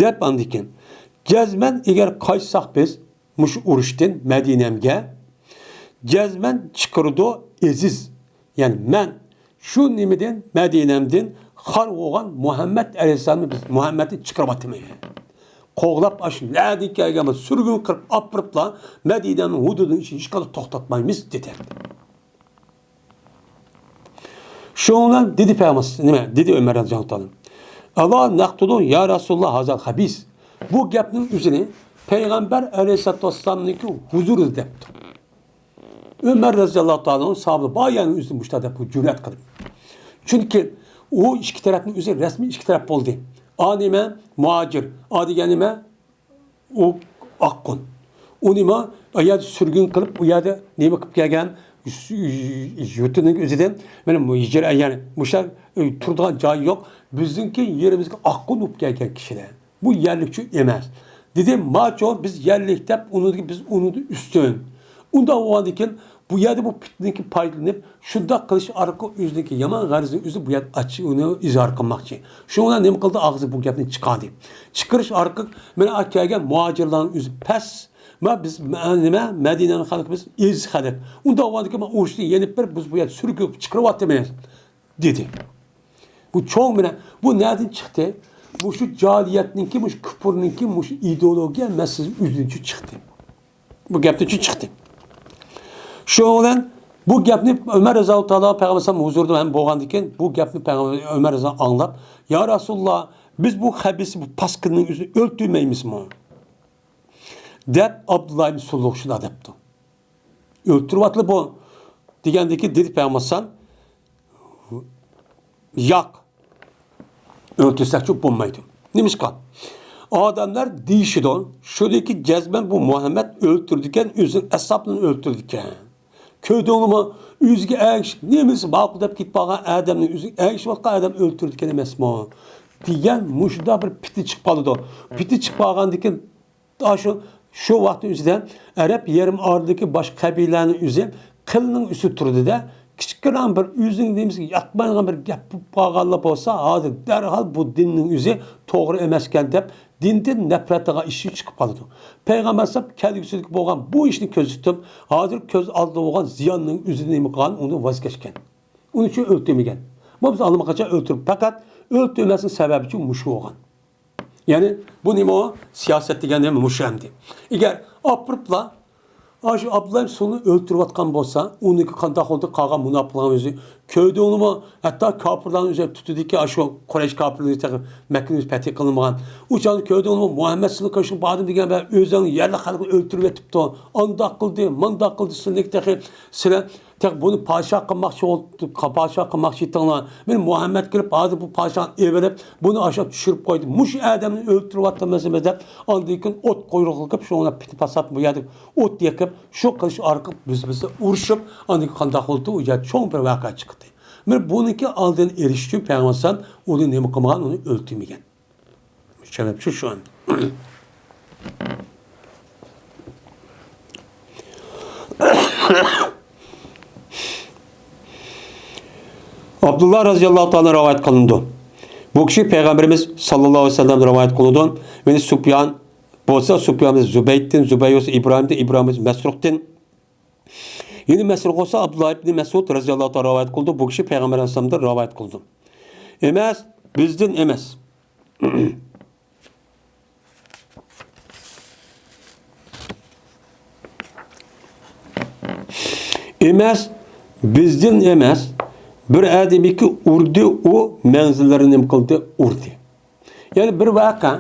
دەپ ئاندىن كېيىن، جەزمەن ئەگەر قايتساق بىز مۇشۇ ئۇرۇشتىن مەدىنەمگە، جەزمەن چىقىرىدۇ ئەزىز. يەنى مەن شۇ نېمىدىن، مەدىنەمدىن خار بولغان مۇھەممەد ئەلەيھىسسالامنى بىز، مۇھەممەدنى چىقىرىۋاتىمەن. قوغلاپ ئاشۇ نەدىن كەلگەن بىر سۈرگۈن قىلىپ ئاپىرىپلا مەدىنەمنىڭ ھۇدۇدىنىڭ ئىچىدە ھېچقانداق توختاتمايمىز دېدى. شۇنىڭ بىلەن دېدى پەيغەمبەر، نېمە دېدى ئۆمەر رەزىياللاھۇ تائالا؟ ئەلا نەقتۇلۇ يا رەسۇلاللا ھازال خەبىس. بۇ گەپنىڭ ئۆزىنى پەيغەمبەر ئەلەيھىسسالاتۇ ۋەسسالامنىڭكى ھۇزۇرىدا دەپتۇ. ئۆمەر رەزىياللاھۇ تائالا ئەنھۇ ساھابىلەر بار يەرنىڭ ئۆزىدە مۇشۇنداق دەپ جۈرئەت قىلىپ. چۈنكى ئۇ ئىككى تەرەپنىڭ ئۆزى رەسمىي ئىككى تەرەپ بولدى. ئا نېمە؟ مۇھاجىر. ئا دېگەن نېمە؟ ئۇ ئاققۇن. ئۇنى ما، ئۇ يەردە سۈرگۈن قىلىپ، ئۇ يەردە نېمە قىلىپ كەلگەن؟ يۇرتىنىڭ ئۆزىدىن، مانا بۇ ھىجرە، يەنى مۇشۇ، ئۆي تۇرىدىغان جايى يوق. بىزنىڭكى يېرىمىزگە ئاققۇن بولۇپ كەلگەن كىشىلەر. بۇ يەرلىكچۇ ئەمەس. دېدى، ماچۇ، بىز يەرلىك دەپ، ئۇنىڭدىن، بىز ئۇنىڭدىن ئۈستۈن. ئۇنداق بولغاندىكىن، بۇ يەردە بۇ پىتنىدىن پايدىلىنىپ، شۇنداق قىلىش ئارقىلىق ئۆزىنىڭكى يامان غەرىزىنى ئۆزى بۇ يەردە ئاچ-، ئۇنى ئىزھار قىلماقچى. شۇنىڭ بىلەن نېمە قىلدى؟ ئاغزى بۇ گەپنى چىقاردى. چىقىرىش ئارقىلىق مانا كەلگەن مۇھاجىرلارنىڭ ئۆزى پەس. ما بىز، مە-، نېمە، مەدىنەنىڭ خەلقى بىز ئېزىز خەلق. ئۇنداق بولغاندىكىن مەن ئۇرۇشتىن يېنىپ بېرىپ، بىز بۇ يەردە سۈرگۈن چىقىرىۋاتىمىز، دېدى. بۇ چوڭ بىلەن، بۇ نەدىن چىقتى؟ مۇشۇ جاھىلىيەتنىڭكى، مۇشۇ كۇپۇرنىڭكى، مۇشۇ ئىدېئولوگىيە مەسىلىسى ئۆزىدىن چىقتى. بۇ گەپتىن چىقتى. شۇنىڭ بىلەن بۇ گەپنى ئۆمەر رەزىياللاھۇ تائالا پەيغەمبەر ھەم ھۇزۇرىدا ھەم بولغاندىن كېيىن، بۇ گەپنى پەيغەمبەر ئۆمەر رەزىياللاھۇ ئاڭلاپ، يا رەسۇلاللا، بىز بۇ خەبىسە، بۇ پاسكىننىڭ ئۆزىنى ئۆلتۈرمەيمىزمۇ؟ دەپ ئابدۇللا ئىبن سۇلۇق شۇنداق دەپتۇ. ئۆلتۈرۈۋاتلا بۇ، دېگەندىكى دېدى پەيغەمبەر، ياق، ئۆلتۈرسەكچۇ بولمايدۇ. نېمىشقا؟ ئادەملەر دېيىشىدۇ، شۇنىڭكى جەزمەن بۇ مۇھەممەد ئۆلتۈرىدىكەن، ئۆزىنىڭ ئەسھابلىرىنى ئۆلتۈرىدىكەن. كۆردۈڭلارمۇ؟ ئۆزىگە ئەگىشىپ، نېمىسى ماقۇل دەپ كېتىپ قالغان ئادەمنى، ئۆزىگە ئەگىشىۋاتقان ئادەم ئۆلتۈرىدىكەن ئەمەسمۇ؟ دېگەن مۇشۇنداق بىر پىتنە چىقىپ قالىدۇ. پىتنە چىقىپ قالغاندىن كېيىن، ئاشۇ، شۇ ۋاقىتنىڭ ئۆزىدە ئەرەب يېرىم ئارىلىدىكى باشقا قەبىلىلەرنىڭ ئۆزى قىلنىڭ ئۈستىدە تۇردى-دە، كىچىككىنە بىر ئۆزىنىڭ نېمىسىگە ياقمايدىغان بىر گەپ بولۇپ قالغانلا بولسا، ھازىر دەرھال بۇ دىننىڭ ئۆزى توغرا ئەمەسكەن دەپ، دىندىن نەپرەت قىلىدىغان ئىش چىقىپ قالىدۇ. پەيغەمبەر ئەلەيھىسسالام كەلگۈسىدىكى بولغان بۇ ئىشنى كۆزىتىپ، ھازىر كۆز ئالدىدا بولغان زىياننىڭ ئۆزىنى نېمە قىلغان، ئۇنى ۋاز كەچكەن. ئۇنىڭ ئۈچۈن ئۆلتۈرمىگەن. بولمىسا ئاللىقاچان ئۆلتۈرۈپ، پەقەت ئۆلتۈرمەسنىڭ سەۋەبى ئۈچۈن مۇشۇ بولغان. يەنى بۇ نېمە ئۇ؟ سىياسەت دېگەن نېمە؟ مۇشۇ ئەمدى. ئەگەر ئاپىرىپلا، ئاشۇ ئابدۇللا ئىبن سۇلۇنى ئۆلتۈرۈۋاتقان بولسا، ئۇنىڭكى قانداق بولدى؟ قالغان مۇناپىقلارنىڭ ئۆزى، كۆردۈڭلارمۇ؟ ھەتتا كاپىرلارنىڭ ئۆزى تۇتىدىكى، ئاشۇ قۇرەيش كاپىرلىرى تېخى مەككىنى پەتھى قىلىنمىغان. ئۇ چاغدا كۆردۈڭلارمۇ؟ مۇھەممەد سىلىنىڭ قېشىغا باردىم دېگەن بىلەن ئۆزىنىڭ يەرلىك خەلقىنى ئۆلتۈرۈۋېتىپتۇ. ئانداق قىلدى، مانداق قىلدى، سىلىنىڭكى تېخى سىلەر تېخى بۇنى پادىشاھ قىلماقچى بولۇپ، پادىشاھ قىلماقچى ئىدىڭلار. مېنى مۇھەممەد كېلىپ، ھازىر بۇ پادىشاھنى ئېۋىرىپ، بۇنى ئاشۇ چۈشۈرۈپ قويدى. مۇشۇ ئادەمنى ئۆلتۈرۈۋاتىمىز دەپ، ئاندىن كېيىن ئوت قويۇقلۇق قىلىپ، شۇنىڭ بىلەن پىتنە پاسات بۇ يەردە ئوت يېقىپ، شۇ قىلىش ئارقىلىق بىز بىزدە ئۇرۇشۇپ، ئاندىن كېيىن قانداق بولدى؟ ئۇ يەردە چوڭ بىر ۋەقە چىقتى. مانا بۇنىڭكى ئالدىنى ئېلىش ئۈچۈن پەيغەمبەر ئەلەيھىسسالام ئۇنى نېمە قىلمىغان؟ ئۇنى ئۆلتۈرمىگەن. سەۋەبچۇ شۇ ئەمدى. ئابدۇللا رەزىياللاھۇ تائالا رىۋايەت قىلىنىدۇ. بۇ كىشى پەيغەمبىرىمىز ساللاللاھۇ ئەلەيھى ۋەسەللەم رىۋايەت قىلىنىدۇ. يەنى سۇپيان بولسا، سۇپيان زۇبەيدتىن، زۇبەي بولسا ئىبراھىمدىن، ئىبراھىم مەسرۇقتىن. يەنى مەسرۇق بولسا، ئابدۇللا ئىبنى مەسئۇد رەزىياللاھۇ تائالا رىۋايەت قىلىدۇ. بۇ كىشى پەيغەمبەر ئەلەيھىسسالامدىن رىۋايەت قىلىدۇ. ئەمەس، بىزدىن ئەمەس. ئەمەس، بىزدىن ئەمەس، بىر ئادەمگە ئۇردى، ئۇ مەڭزىللىرىنى نېمە قىلدى؟ ئۇردى. يەنى بىر ۋەقە،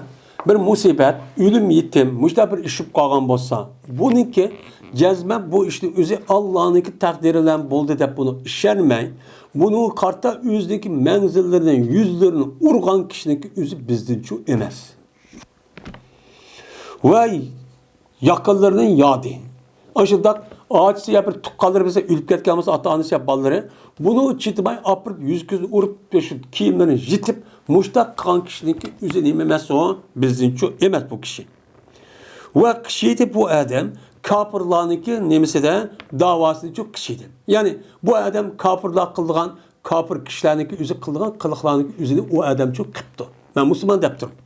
بىر مۇسىبەت، ئۆلۈم يېتىم، مۇشۇنداق بىر ئىش بولۇپ قالغان بولسا، بۇنىڭكى جەزمەن بۇ ئىشنىڭ ئۆزى ئاللانىڭكى تەقدىرى بىلەن بولدى دەپ بۇنى ئىشەنمەي، بۇنىڭغا قارىتا ئۆزىنىڭكى مەڭزىللىرىنى، يۈزلىرىنى ئۇرغان كىشىنىڭكى ئۆزى بىزدىنچۇ ئەمەس. ۋە ياقىنلىرىنى يادى. ئاشۇنداق ئاچىسى يا بىر تۇغقانلىرى بىلسە ئۆلۈپ كەتكەن بولسا، ئاتا-ئانىسى يا بالىلىرى، بۇنى چىدىماي ئاپىرىپ، يۈز-كۆزىنى ئۇرۇپ، شۇ كىيىملىرىنى يىرتىپ، مۇشۇنداق قىلغان كىشىنىڭكى ئۆزى نېمە ئەمەس ئۇ؟ بىزدىنچۇ ئەمەس بۇ كىشى. ۋە قىشىيدى بۇ ئادەم كاپىرلارنىڭكى نېمىسىدە، داۋاسىدىچۇ قىشىيدى. يەنى بۇ ئادەم كاپىرلار قىلىدىغان، كاپىر كىشىلەرنىڭكى ئۆزى قىلىدىغان قىلىقلارنىڭكى ئۆزىنى ئۇ ئادەمچۇ قىپتۇ. مەن مۇسۇلمان دەپ تۇرۇپ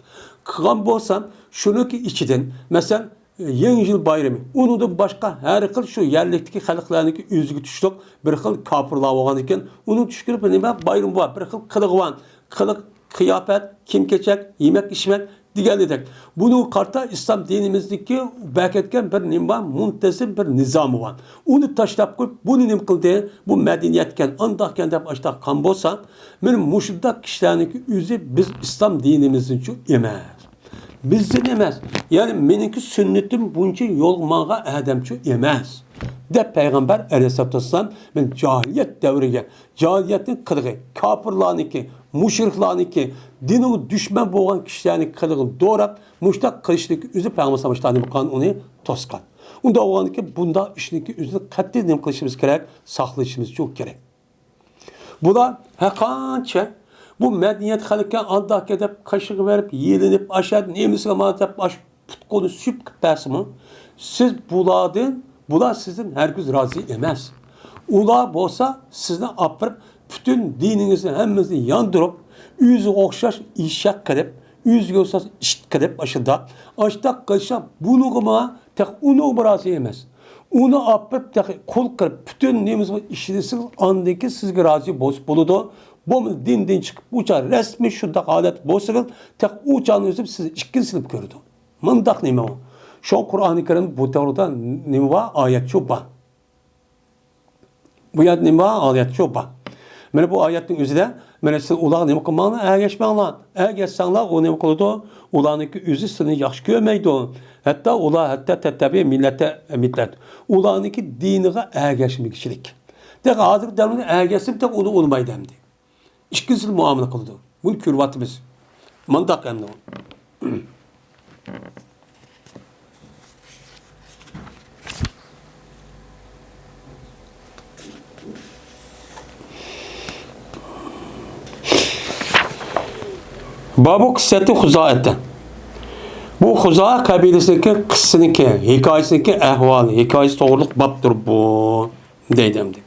قىلغان بولسام، شۇنىڭكى ئىچىدىن، مەسىلەن، يېڭى يىل بايرىمى، ئۇنىڭدىن باشقا ھەر خىل شۇ يەرلىكتىكى خەلقلەرنىڭكى ئۆزىگە تۇشلۇق بىر خىل كاپىرلار بولغان ئىكەن، ئۇنىڭ چۈش كۆرۈپ نېمە بايرىمى بار، بىر خىل قىلىقى بار، قىلىق، قىياپەت، كىيىم-كېچەك، يېمەك-ئىچمەك دېگەندەك. بۇنىڭغا قارىتا ئىسلام دىنىمىزدىكى بەركەتكەن بىر نېمە بار، مۇنتەزىم بىر نىزامى بار. ئۇنى تاشلاپ قويۇپ، بۇنى نېمە قىلدى؟ بۇ مەدەنىيەتكەن، ئانداقكەن دەپ ئاشتاق قىلغان بولسا، مانا مۇشۇنداق كىشىلەرنىڭكى ئۆزى بىز ئىسلام دىنىمىزنىڭچۇ ئەمەس. بىزدىن ئەمەس، يەنى مېنىڭكى سۈننىتىم بويىچە يولغا ماڭغان ئادەمچۇ ئەمەس، دەپ پەيغەمبەر ئەلەيھىسسالاتۇ ۋەسسالام مانا جاھىلىيەت دەۋرىگە، جاھىلىيەتنىڭ قىلىقى، كاپىرلارنىڭكى، مۇشرىكلارنىڭكى، دىنىغا دۈشمەن بولغان كىشىلەرنىڭ قىلىقىنى دوراپ، مۇشۇنداق قىلىشنىڭكى ئۆزى پەيغەمبەر ئەلەيھىسسالام ئىشتىھانى قىلغان، ئۇنى توسقان. ئۇنداق بولغاندىكىن بۇنداق ئىشنىڭكى ئۆزىنى قەتئىي نېمە قىلىشىمىز كېرەك؟ ساقلىشىمىزچۇ كېرەك. بۇلار ھەرقانچە بۇ مەدەنىيەت خەلقكە ئانداقكە دەپ قېشىغا بېرىپ، يېلىنىپ، ئاشۇ نېمىسىگە مانا دەپ، ئاشۇ پۇت-قولىنى سۈيۈپ قىلىپ بەرسىمۇ، سىز بۇلاردىن بۇلار سىزدىن ھەرگىز رازى ئەمەس. ئۇلار بولسا سىزنى ئاپىرىپ، پۈتۈن دىنىڭىزنى ھەممىسىنى ياندۇرۇپ، ئۆزىگە ئوخشاش ئېشەك قىلىپ، ئۆزىگە ئوخشاش ئىت قىلىپ، ئاشۇنداق، ئاشۇنداق قىلسا، بۇنىڭغىمۇ تېخى ئۇنىڭغىمۇ رازى ئەمەس. ئۇنى ئاپىرىپ، تېخى قۇل قىلىپ، پۈتۈن نېمىسىغا ئىشلىسىڭىز، ئاندىن كېيىن سىزگە رازى بولسا بولىدۇ. بولمىسا دىندىن چىقىپ، ئۇ چاغ رەسمىي شۇنداق ھالەت بولسىڭىز، تېخى ئۇ چاغنى ئۆزى سىزنى ئىككىنچى سىنىپ كۆرىدۇ. مۇنداق نېمە ئۇ؟ شۇڭا قۇرئانى كەرىم بۇ توغرىدا نېمە بار؟ ئايەت شۇ بار. بۇ يەردە نېمە بار؟ ئايەت شۇ بار. مانا بۇ ئايەتنىڭ ئۆزىدە، مانا سىز ئۇلارغا نېمە قىلماڭلار؟ ئەگەشمەڭلار. ئەگەشسەڭلار، ئۇ نېمە قىلىدۇ؟ ئۇلارنىڭكى ئۆزى سىلىنى ياخشى كۆرمەيدۇ. ھەتتا ئۇلار ھەتتا تەتتەبىئە مىللەتە مىللەت. ئۇلارنىڭكى دىنىغا ئەگەشمىگۈچىلىك. تېخى ھازىرقى دەۋردە ئەگەشسىمۇ تېخى ئۇنى ئۇنىمايدۇ ئەمدى. ئىككىنچىسىنى مۇئامىلە قىلىدۇ. بۇنى كۆرۈۋاتىمىز. مانداق ئەمدى. بابۇ قىسسەتى خۇزائەتە. بۇ خۇزائە قەبىلىسىنىڭكى قىسسىنىڭكى، ھېكايىسىنىڭكى ئەھۋالى، ھېكايىسى توغرۇلۇق بابتۇر بۇ، دەيدۇ ئەمدى.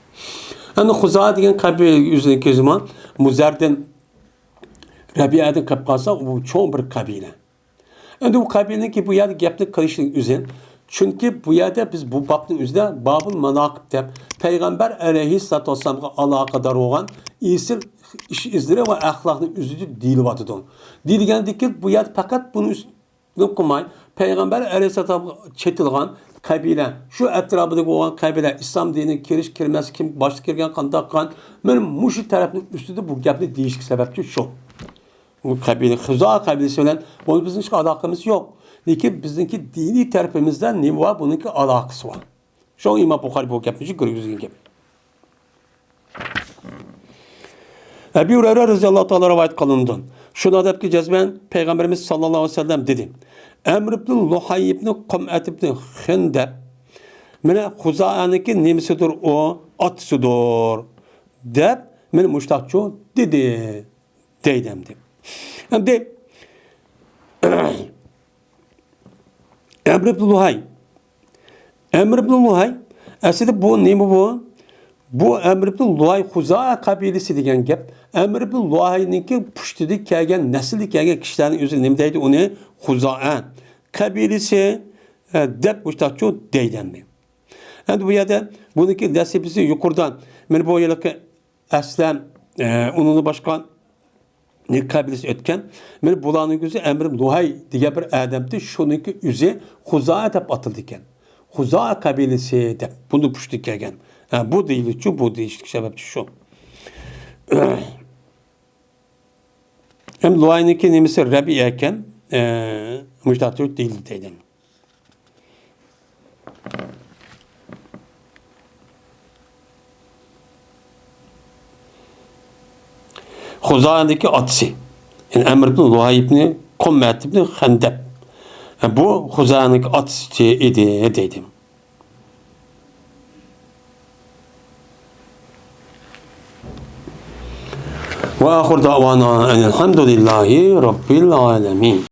ئەمدى خۇزائە دېگەن قەبىلە ئۆزىنىڭكى زامان مۇزەردىن، رەبىئەدىن قېلىپ قالسا، ئۇ چوڭ بىر قەبىلە. ئەمدى بۇ قەبىلىنىڭكى بۇ يەردە گەپنى قىلىشنىڭ ئۆزى، چۈنكى بۇ يەردە بىز بۇ بابنىڭ ئۆزىدە بابۇل ماناقىب دەپ، پەيغەمبەر ئەلەيھىسسالاتۇ ۋەسسالامغا ئالاقىدار بولغان ئېسىل ئىش ئىزلىرى ۋە ئەخلاقنىڭ ئۆزىدە دېيىلىۋاتىدۇ. دېيىلگەندىكىن، بۇ يەردە پەقەت بۇنى ئۈستۈن قىلماي، پەيغەمبەر ئەلەيھىسسالامغا چېتىلغان قەبىلە، شۇ ئەتراپىدا بولغان قەبىلە، ئىسلام دىنىگە كىرىش، كىرمەس، كىم باشتا كىرگەن، قانداق قىلغان، مانا مۇشۇ تەرەپنىڭ ئۈستىدە بۇ گەپنى دېيىشكە سەۋەبچى شۇ. بۇ قەبىلە، خۇزائە قەبىلىسى بىلەن بۇنىڭ بىزنىڭ ھېچ ئالاقىمىز يوق. لېكىن بىزنىڭكى دىنىي تەرىپىمىزدە نېمە بار، بۇنىڭكى ئالاقىسى بار. شۇڭا ئىمام بۇخارى بۇ گەپنى كىرگۈزگەن گەپ. ئەبى ھۇرەيرە رەزىياللاھۇ تائالا رىۋايەت قىلىنىدۇ. شۇنداق دەپتىكى، جەزمەن پەيغەمبىرىمىز ساللاللاھۇ ئەلەيھى ۋەسەللەم دېدى، ئەمر ئىبن لۇھەي ئىبن قۇمئەت ئىبن خەندەب، مانا خۇزائەنىڭكى نېمىسىدۇر ئۇ، ئاتىسىدۇر، دەپ، مانا مۇشۇنداقچۇ دېدى. دەيدۇ ئەمدى. ئەمدى ئەمر ئىبن لۇھەي. ئەمر ئىبن لۇھەي. ئەسلىدە بۇ نېمە بۇ؟ بۇ ئەمر ئىبن لۇھەي خۇزائە قەبىلىسى دېگەن گەپ. ئەمر ئىبن لۇھەينىڭكى پۇشتىدىن كەلگەن، نەسلىدىن كەلگەن كىشىلەرنىڭ ئۆزى نېمە دەيدۇ ئۇنى؟ خۇزائە قەبىلىسى، ئە، دەپ مۇشۇنداقچۇ دەيدۇ ئەمدى. ئەمدى بۇ يەردە بۇنىڭكى نەسىبىسى يۇقىرىدا، مانا بۇ ھېلىقى ئەسلەم، ئە، ئۇنىڭدىن باشقا قەبىلىسى ئۆتكەن. مانا بۇلارنىڭ ئۆزى ئەمر لۇھەي دېگەن بىر ئادەمدى، شۇنىڭكى ئۆزى خۇزائە دەپ ئاتىلىدىكەن. خۇزائە قەبىلىسى دەپ، بۇنى پۇشتى كەلگەن. ھە، بۇ دېيىلىشچۇ، بۇ دېيىشلىك سەۋەبچى شۇ. ئەمدى لۇھەينىڭكى نېمىسى رەبىئە ئىكەن، ئە، مۇشۇنداق دېيىلدى دەيدۇ. خۇزائەنىڭكى ئاتىسى، يەنى ئەمر ئىبن لۇھەي ئىبن قۇمئەت ئىبن خەندەب. بۇ خۇزائەنىڭكى ئاتىسى ئىدى دەيدۇ. وآخر دعوانا أن الحمد لله رب العالمين.